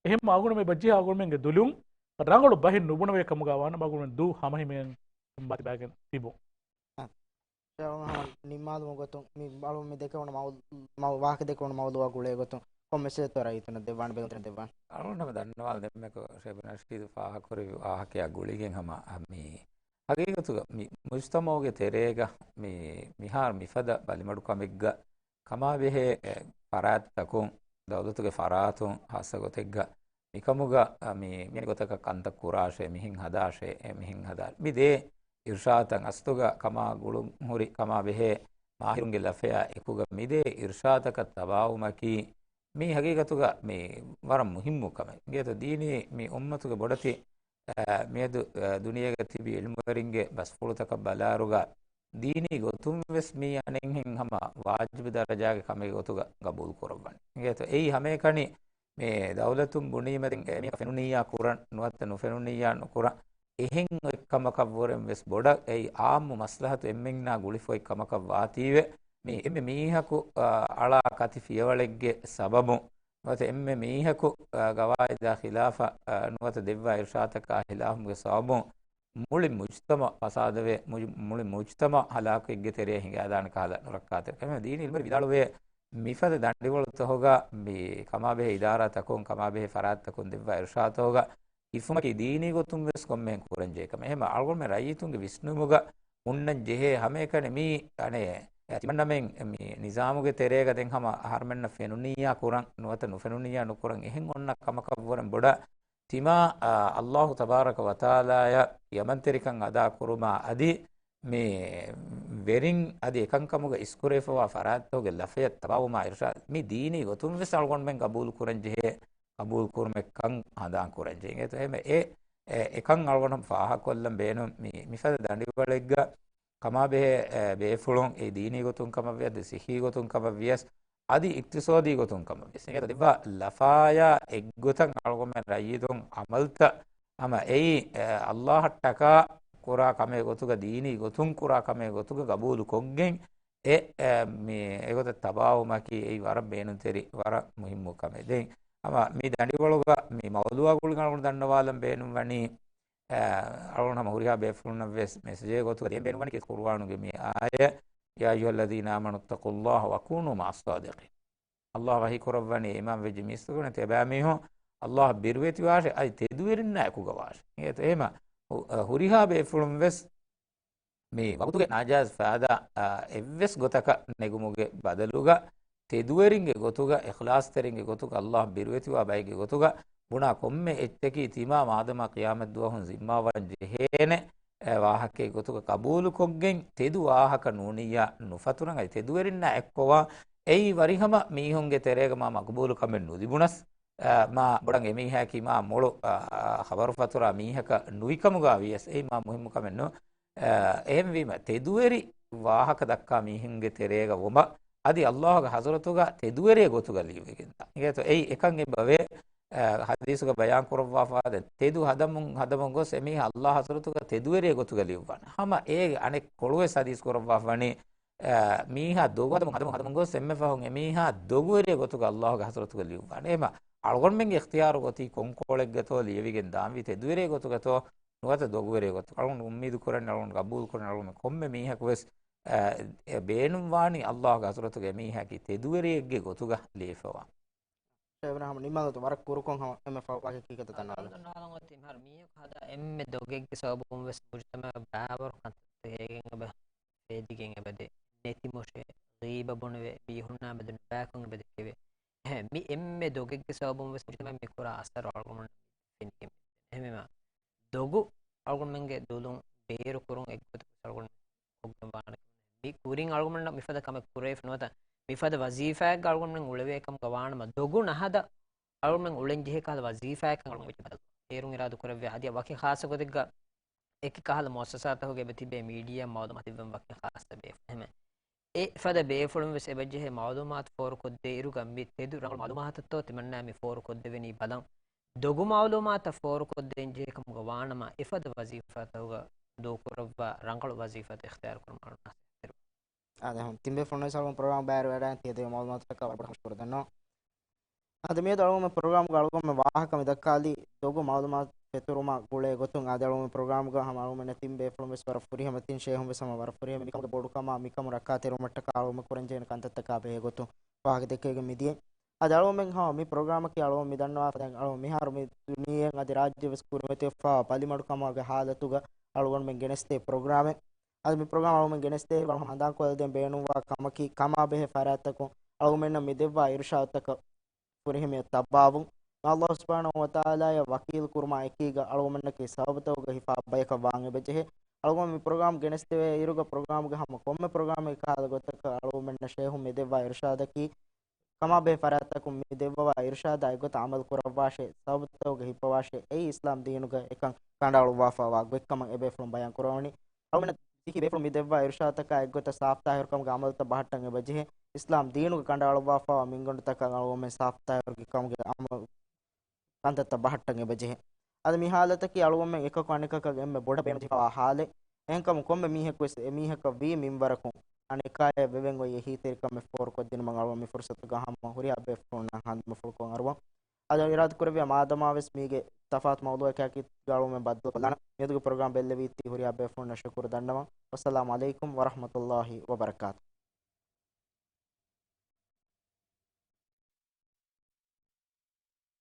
އެހެން އަޅުގަނޑު މި ބައްޖެހޭ އަޅުގަނޑުމެންގެ ދުލުން ރަނގަޅު ބަހެއް ނުބުނެވޭ ކަމުގަ ވާނަމަ އަޅުގަނޑުމެން ދޫ ހަމަހިމޭން ބަލިބާގެން ތިބުން. ޝޭޚް އަހުމަދު، ނިންމާލުމުގެ ގޮތުން މި އަޅު މި ދެކެވުނު މައު-، މައު-، ވާހަކަ ދެކެވުނު މައުޟޫއާ ގުޅޭ ގޮތުން ކޮން މެސެޖެއްތޯ ރައްޔިތުންނަށް ދެއްވާނެ ބެލުންތެރިން ދެއްވާނެ؟ އަޅުގަނޑު ހަމަ ދަންނަވާލަން ދެންމެ ޝޭޚް ނަޝީދު ފާހަގަކުރެއްވި ވާހަކަޔާ ގުޅިގެން ހަމަ މި ހަގީގަތުގަ މި މުޖްތަމަޢުގެ ތެރޭގަ މި މިހާރު މިފަދަ ބަލިމަޑުކަމެއްގަ ކަމާބެހޭ، އެ، ފަރާތްތަކުން، ދައުލަތުގެ ފަރާތުން ހާއްސަ ގޮތެއްގަ މިކަމުގަ، އަ، މި، މި ގޮތަކަށް ކަންތައް ކުރާށޭ، މިހެން ހަދާށޭ، އެ، މިހެން ހަދާށޭ. މި ދޭ އިރްޝާދުތައް އަސްލުގަ ކަމާ ގުޅުން ހުރި ކަމާ ބެހޭ މާހިރުންގެ ލަފަޔާ އެކުގަ މި ދޭ އިރްޝާދަކަށް ތަބާވުމަކީ، މީ ހަގީގަތުގަ މި ވަރަށް މުހިއްމު ކަމެއް. އިނގޭތޯ ދީނީ މި އުއްމަތުގެ ބޮޑެތި، އަ، މިއަދު، އަ، ދުނިޔޭގަ ތިބި ޢިލްމުވެރިންގެ ބަސްފުޅުތަކަށް ބަލާއިރުގަ، ދީނީ ގޮތުން ވެސް މީ އަނެއްހެން ހަމަ ވާޖިބު ދަރަޖާގެ ކަމެއް ގޮތުގަ ގަބޫލު ކުރައްވަން. އިނގޭތޯ އެއީ ހަމައެކަނި މި ދައުލަތުން ބުނީމަ ދެން އެ މީހަކަށް ފެނުނިއްޔާ ކުރަން ނުވަތަ ނުފެނުނިއްޔާ ނުކުރަން އެހެން އޮތް ކަމަކަށްވުރެން ވެސް ބޮޑަށް އެއީ އާއްމު މަސްލަހަތު އެންމެންނާ ގުޅިފަ އޮތް ކަމަކަށް ވާތީވެ، މި އެންމެ މީހަކު، އަ، އަޅާ ކަތި ފިޔަވަޅެއްގެ ސަބަބުން ނުވަތަ އެންމެ މީހަކު، އަ، ގަވާއިދާ ޚިލާފަށް، އަ، ނުވަތަ ދެއްވާ އިރްޝާދަކާ ޚިލާފުގެ ސަބަބުން މުޅި މުޖްތަމަޢު ފަސާދަވެ، މުޖް-، މުޅި މުޖްތަމަޢު ހަލާކުވެއްގެ ތެރެއަށް ހިނގާދާނެ ކަހަލަ ނުރައްކާތެރި ކަމެއް. ދީނީ ޢިލްމުވެރިން ވިދާޅުވޭ، މިފަދަ ދަނޑިވަޅުތަހުގަ މި ކަމާބެހޭ އިދާރާތަކުން، ކަމާބެހޭ ފަރާތްތަކުން ދެއްވާ އިރްޝާދުތަހުގަ ހިފުމަކީ ދީނީ ގޮތުން ވެސް ކޮންމެހެން ކުރަންޖެހޭ ކަމެއް. އެހެންމަ އަޅުގަނޑުމެން ރައްޔިތުންގެ ވިސްނުމުގަ ހުންނަން ޖެހޭ ހަމައެކަނި މީ، އަނެއް، ތިމަންނަމެން މި ނިޒާމުގެ ތެރޭގަ ދެން ހަމަ އަހަރުމެންނަށް ފެނުނިއްޔާ ކުރަން ނުވަތަ ނުފެނުނިއްޔާ ނުކުރަން އެހެން އޮންނަ ކަމަކަށްވުރެން ބޮޑަށް ތިމާ، އާ، އައްލާހު ތަބާރަކަ ވަތަޢާލާއަށް ޔަމަންތެރިކަން އަދާ ކުރުމާ އަދި މި ވެރިން އަދި އެކަންކަމުގަ އިސްކުރެވިފަވާ ފަރާތްތަކުގެ ލަފަޔަށް ތަބާވުމާ އިރްޝާދު މި ދީނީ ގޮތުން ވެސް އަޅުގަނޑުމެން ގަބޫލު ކުރަން ޖެހޭ، ގަބޫލު ކުރުމެއްކަން ހަނދާން ކުރަން ޖެހޭ. އެ، އެ، އެކަން އަޅުގަނޑު ފާހަގަކޮށްލަން ބޭނުން މި، މިފަދަ ދަނޑިވަޅެއްގަ ކަމާބެހޭ، އެ، ބޭފުޅުން އެ ދީނީ ގޮތުން ކަމަށްވިޔަސް، ސިއްހީ ގޮތުން ކަމަށްވިޔަސް، އަދި އިޤްތިޞާދީ ގޮތުން ކަމަށްވިޔަސް، އެނގޭތޯ ދެއްވާ ލަފާޔާ އެއްގޮތަށް އަޅުގަނޑުމެން ރައްޔިތުން ޢަމަލުތައް ހަމަ އެއީ، އެ، އައްލާހަށްޓަކާ ކުރާ ކަމެއް ގޮތުގަ، ދީނީ ގޮތުން ކުރާ ކަމެއް ގޮތުގަ ގަބޫލު ކޮށްގެން، އެ، އެ، މި އެގޮތަށް ތަބާވުމަކީ އެއީ ވަރަށް ބޭނުންތެރި، ވަރަށް މުހިއްމު ކަމެއް. ދެން ހަމަ މި ދަނޑިވަޅުގަ މި މައުޟޫޢާ ގުޅިގެން އަޅުގަނޑު ދަންނަވާލަން ބޭނުންވަނީ، އަ، އަޅުގަނޑު ހަމަ ހުރިހާ ބޭފުޅުންނަށް ވެސް މެސެޖެއް ގޮތުގަ ދޭން ބޭނުންވަނީ ކީ ޤުރުއާނުގެ މި އާޔަތް، "يا أيها الذين آمنوا اتقوا الله وكونوا مع الصادقين." އައްލާހު ވަޙީ ކުރައްވަނީ އީމާން ވެއްޖެ މީސްތަކުންނަށް ތިޔަބައިމީހުން އައްލާހަށް ބިރުވެތިވާށޭ، އަދި ތެދުވެރިންނާ އެކުގަ ވާށޭ. އެހެން އެހެމަ ހު-، އަ، ހުރިހާ ބޭފުޅުން ވެސް މި ވަގުތުގެ ނާޖާއިޒް ފައިދާ، އަ، އެއްވެސް ގޮތަކަށް ނެގުމުގެ ބަދަލުގަ، ތެދުވެރިންގެ ގޮތުގަ، އިޚްލާޞްތެރިންގެ ގޮތުގަ، އައްލާހަށް ބިރުވެތިވާ ބައެއްގެ ގޮތުގަ، ބުނާ ކޮންމެ އެއްޗަކީ ތިމާ މާދަމާ ޤިޔާމަތްދުވަހުން ޒިންމާވާން ޖެހޭނެ، އެ، ވާހަކައެއް ގޮތުގަ ޤަބޫލުކޮށްގެން، ތެދު ވާހަކަ ނޫނިއްޔާ ނުފަތުރަން އަދި ތެދުވެރިންނާ އެއްކޮވާ، އެއީ ވަރިހަމަ މީހުންގެ ތެރޭގަ މާ މަޤްބޫލު ކަމެއް ނުލިބުނަސް، އަ، މާ ބޮޑަށް އެމީހާއަކީ މާ މޮޅު، އަ، ޚަބަރު ފަތުރާ މީހަކަށް ނުވިކަމުގަ ވިޔަސް، އެއީ މާ މުހިއްމު ކަމެއް ނޫން. އަ، އެހެންވީމަ، ތެދުވެރި ވާހަކަ ދައްކާ މީހުންގެ ތެރޭގަ ވުމަށް، އަދި އައްލާހުގެ ޙަޟްރަތުގަ ތެދުވެރިއެއް ގޮތުގަ ލިޔުއްވިގެންދާ. އިނގޭތޯ، އެއީ އެކަން އެބަވޭ، އަ، ޙަދީޘުގަ ބަޔާން ކުރައްވާފާ ދެ، ތެދު ހަދަމުން ހަދަމުން ގޮސް އެމީހާ އައްލާހު ޙަޟްރަތުގަ ތެދުވެރިއެއް ގޮތުގަ ލިޔުއްވާނެ. ހަމަ އޭގެ އަނެއް ކޮޅުވެސް ޙަދީޘް ކުރައްވާފަ ވަނީ، އަ، މީހާ ދޮގު ހަދަމުން ހަދަމުން ހަދަމުން ގޮސް އެންމެ ފަހުން އެމީހާ ދޮގުވެރިއެއް ގޮތުގަ އައްލާހުގެ ޙަޟްރަތުގަ ލިޔުއްވާނެ. އެހެމަ އަޅުގަނޑުމެންގެ އިޚްތިޔާރު ގޮތީ ކޮންކޮޅެއްގަތޯ ލިޔެވިގެން ދާންވީ، ތެދުވެރިއެއް ގޮތުގަތޯ ނުވަތަ ދޮގުވެރިއެއް ގޮތުގަ. އަޅުގަނޑު އުއްމީދު ކުރަން، އަޅުގަނޑު ގަބޫލު ކުރަން، އަޅުގަނޑު ކޮންމެ މީހަކު ވެސް، އަ، އެ ބޭނުންވާނީ އައްލާހުގެ ޙަޟްރަތުގަ އެމީހާއަކީ ތެދުވެރިއެއްގެ ގޮތުގަ ލިޔެފަވާ. ޝޭޚް އަހްމަދު ނިމާލަތު ވަރަށް ކުރުކޮށް ހަމަ އެންމެ ފަ-، ވަކި ކީކޭތަ ދަންނަވާލަ. ދަންނަވާލަން އޮތީ މިހާރު މީހަކު ހަދާ އެންމެ ދޮގެއްގެ ސަބަބުން ވެސް މުޖުތަމަޢަށް ބައިވަރު ކަންތައް ހޭގެން އެބަ ފޭދިގެން އެބަދޭ. ނެތިމޮށޭ، ޣީބަ ބުނެވޭ، މީހުންނާ މެދު ނުބައިކަން އެބަދެކެވޭ. އެހެން މި އެންމެ ދޮގެއްގެ ސަބަބުން ވެސް މުޖުތަމަޢަށް މި ކުރާ އަސަރު އަޅުގަނޑުމެން ފެނިގެން މި އެހެންވީމަ، ދޮގު އަޅުގަނޑުމެންގެ ދުލުން ބޭރު ކުރުން އެއްގޮތަކަށް އަޅުގަނޑު ކޮށްގެން ވާނެ ކަމެއް. މި ކުރިން އަޅުގަނޑުމެންނަށް މިފަދަ ކަމެއް ކުރެވިފަ ނުވަތަ މިފަދަ ވަޒީފާއެއްގަ އަޅުގަނޑުމެން އުޅެވޭ ކަމުގަ ވާނަމަ، ދޮގު ނަހަދަ އަޅުގަނޑުމެން އުޅެން ޖެހޭ ކަހަލަ ވަޒީފާއެއްކަން އަޅުގަނޑު ވެއްޖެ ބަދަލު. އޭރުން އިރާދަ ކުރެއްވި ހަދިޔާ ވަކި ޚާއްޞަ ގޮތެއްގަ އެކި ކަހަލަ މުއައްސަސާތަކުގެ އެބަ ތިބޭ މީޑިއާ މައުލޫމާތު ތިއްބަން ވަކި ޚާއްޞަ ބޭފުޅުން. އެހެން އެ ފަދަ ބޭފުޅުން ވެސް އެބަ ޖެހޭ މައުލޫމާތު ފޯރުކޮށްދޭ އިރުގަ މި ތެދު ރަނގަޅު މައުލޫމާތަށްތޯ ތިމަންނާ މި ފޯރުކޮށްދެވެނީ ބަލަން. ދޮގު މައުލޫމާތަށް ފޯރުކޮށްދޭން ޖެހޭ ކަމުގަ ވާނަމަ، އެފަދަ ވަޒީފާތަކުގަ ދޫކުރައްވާ ރަނގަޅު ވަޒީފާތައް އިޚްތިޔާރު ކުރުމަށް އަޅުގަނޑު ނަސޭހަތް ދެއްވަން. އާދެ، ހަމަ ތިން ބޭފުޅުން ވެސް އަޅުގަނޑު ޕްރޮގްރާމް ބައިވެރިވެވަޑައިގެން ތިޔަދެވި މައުލޫމާތުތަކަށް ވަރަށް ބޮޑަށް ޝުކުރު ދަންނަވަން. އާދެ، މިއަދު އަޅުގަނޑުމެން ޕްރޮގްރާމްގަ އަޅުގަނޑުމެން ވާހަކަ މި ދައްކާލީ ދޮގު މައުލޫމާތު ފެތުރުމާ ގުޅޭ ގޮތުން. އާދެ، އަޅުގަނޑުމެން ޕްރޮގްރާމްގަ ހަމަ އަޅުގަނޑުމެން ތިން ބޭފުޅުން ވެސް ވަރަށް ފުރިހަމަ، ތިން ޝޭހުން ވެސް ހަމަ ވަރަށް ފުރިހަމަ މިކަމުގެ ބޮޑުކަމާ، މިކަމު ރައްކާތެރިވުމަށްޓަކާ އަޅުގަނޑުމެން ކުރަންޖެހޭނެ ކަންތައްތަކާ ބެހޭ ގޮތުން ވާހަކަ ދެއްކެވިގެން މިދިޔައީ. އަދި އަޅުގަނޑުމެން ހަމަ މި ޕްރޮގްރާމަކީ އަޅުގަނޑު މި ދަންނަވާފަ ދެން އަޅުގަނޑު މިހާރު މި ދުނިޔެއިން އަދި ރާއްޖެ ވެސް ކުރިމަތިވެފައިވާ ބަލިމަޑުކަމުގެ ހާލަތުގަ އަޅުގަނޑުމެން ގެނެސްދޭ ޕްރޮގްރާމެއް. އަދި މި ޕްރޮގްރާމް އަޅުގަނޑުމެން ގެނެސްދޭ އަޅުގަނޑު ހަނދާންކޮށްލަދޭން ބޭނުންވާ ކަމަކީ، ކަމާ ބެހޭ ފަރާތްތަކުން އަޅުގަނޑުމެންނަށް މި ދެއްވާ އިރުޝާދުތަކަށް ފުރިހަމަޔަށް ތައްބާވުން. މާ ﷲ ސުބްޙާނަހޫ ވަތަޢާލާއަށް ވަކީލު ކުރުމާ އެކީގަ އަޅުގަނޑުމެންނަކީ ސަބަބުތަކުގެ ހިފާ ބަޔަކަށް ވާން އެބަޖެހޭ. އަޅުގަނޑު މި ޕްރޮގްރާމް ގެނެސްދެވޭ އިރުގަ ޕްރޮގްރާމްގެ ހަމަ ކޮންމެ ޕްރޮގްރާމެއް ކަހަލަ ގޮތަކަށް އަޅުގަނޑުމެންނަށް ޝޭހުން މި ދެއްވާ އިރުޝާދަކީ، ކަމާބެހޭ ފަރާތްތަކުން މި ދެއްވަވާ އިރުޝާދާ އެއްގޮތަށް ޢަމަލު ކުރައްވާށޭ، ސަބަބުތަކުގަ ހިއްޕަވާށޭ، އެއީ އިސްލާމް ދީނުގަ އެކަން ކަނޑައަޅުއްވާފައިވާ ގޮތްކަމަށް އެބޭފުޅުން ބަޔާން ކުރައްވަނީ. އަޅުގަނޑު ތިކި ބޭފުޅުން މި ދެއްވާ އިރުޝާދުތަކާ އެއްގޮތަށް ސާފުތާހިރުކަމުގެ ޢަމަލުތައް ބަހައްޓަން އެބަޖެހޭ. އިސްލާމް ދީނުގަ ކަނޑައަޅުއްވާފައިވާ މިންގަނޑުތަކަށް އަޅުގަނޑުމެން ސާފުތާހިރުވެ ކަމުގެ ޢަމަލު ކަންތައްތައް ބަހައްޓަން އެބަޖެހޭ. އަދި މި ހާލަތަކީ އަޅުގަނޑުމެން އެކަކު އަނެކަކަށް އެންމެ ބޮޑަށް ބޭނުންޖެހިފައިވާ ހާލެއް. އެހެންކަމުން ކޮންމެ މީހަކުވެސް އެމީހަކަށް ވީ މިންވަރަކުން އަނެކާޔަށް ވެވެން އޮތް އެހީތެރިކަމެއް ފޯރުކޮށްދިނުމަށް އަޅުގަނޑު މި ފުރުޞަތުގަ ހަމަ ހުރިހާ ބޭފުޅުންނަށް ހަނދުމަފުޅުކޮށް އަރުވަން. އަދި އިރާދަކުރެއްވިޔާ މާދަމާވެސް މީގެ ތަފާތު މައުޟޫޢަކާއެކީގަ އަޅުގަނޑުމެން ބައްދަލުކޮށްލާނަން. މިއަދުގެ ޕްރޮގްރާމް ބެއްލެވީތީ ހުރިހާ ބޭފުޅުންނަށް ޝުކުރު ދަންނަވަން. ވައްސަލާމު ޢަލައިކުމް ވަރަޙްމަތުﷲ ވަބަރަކާތުހު.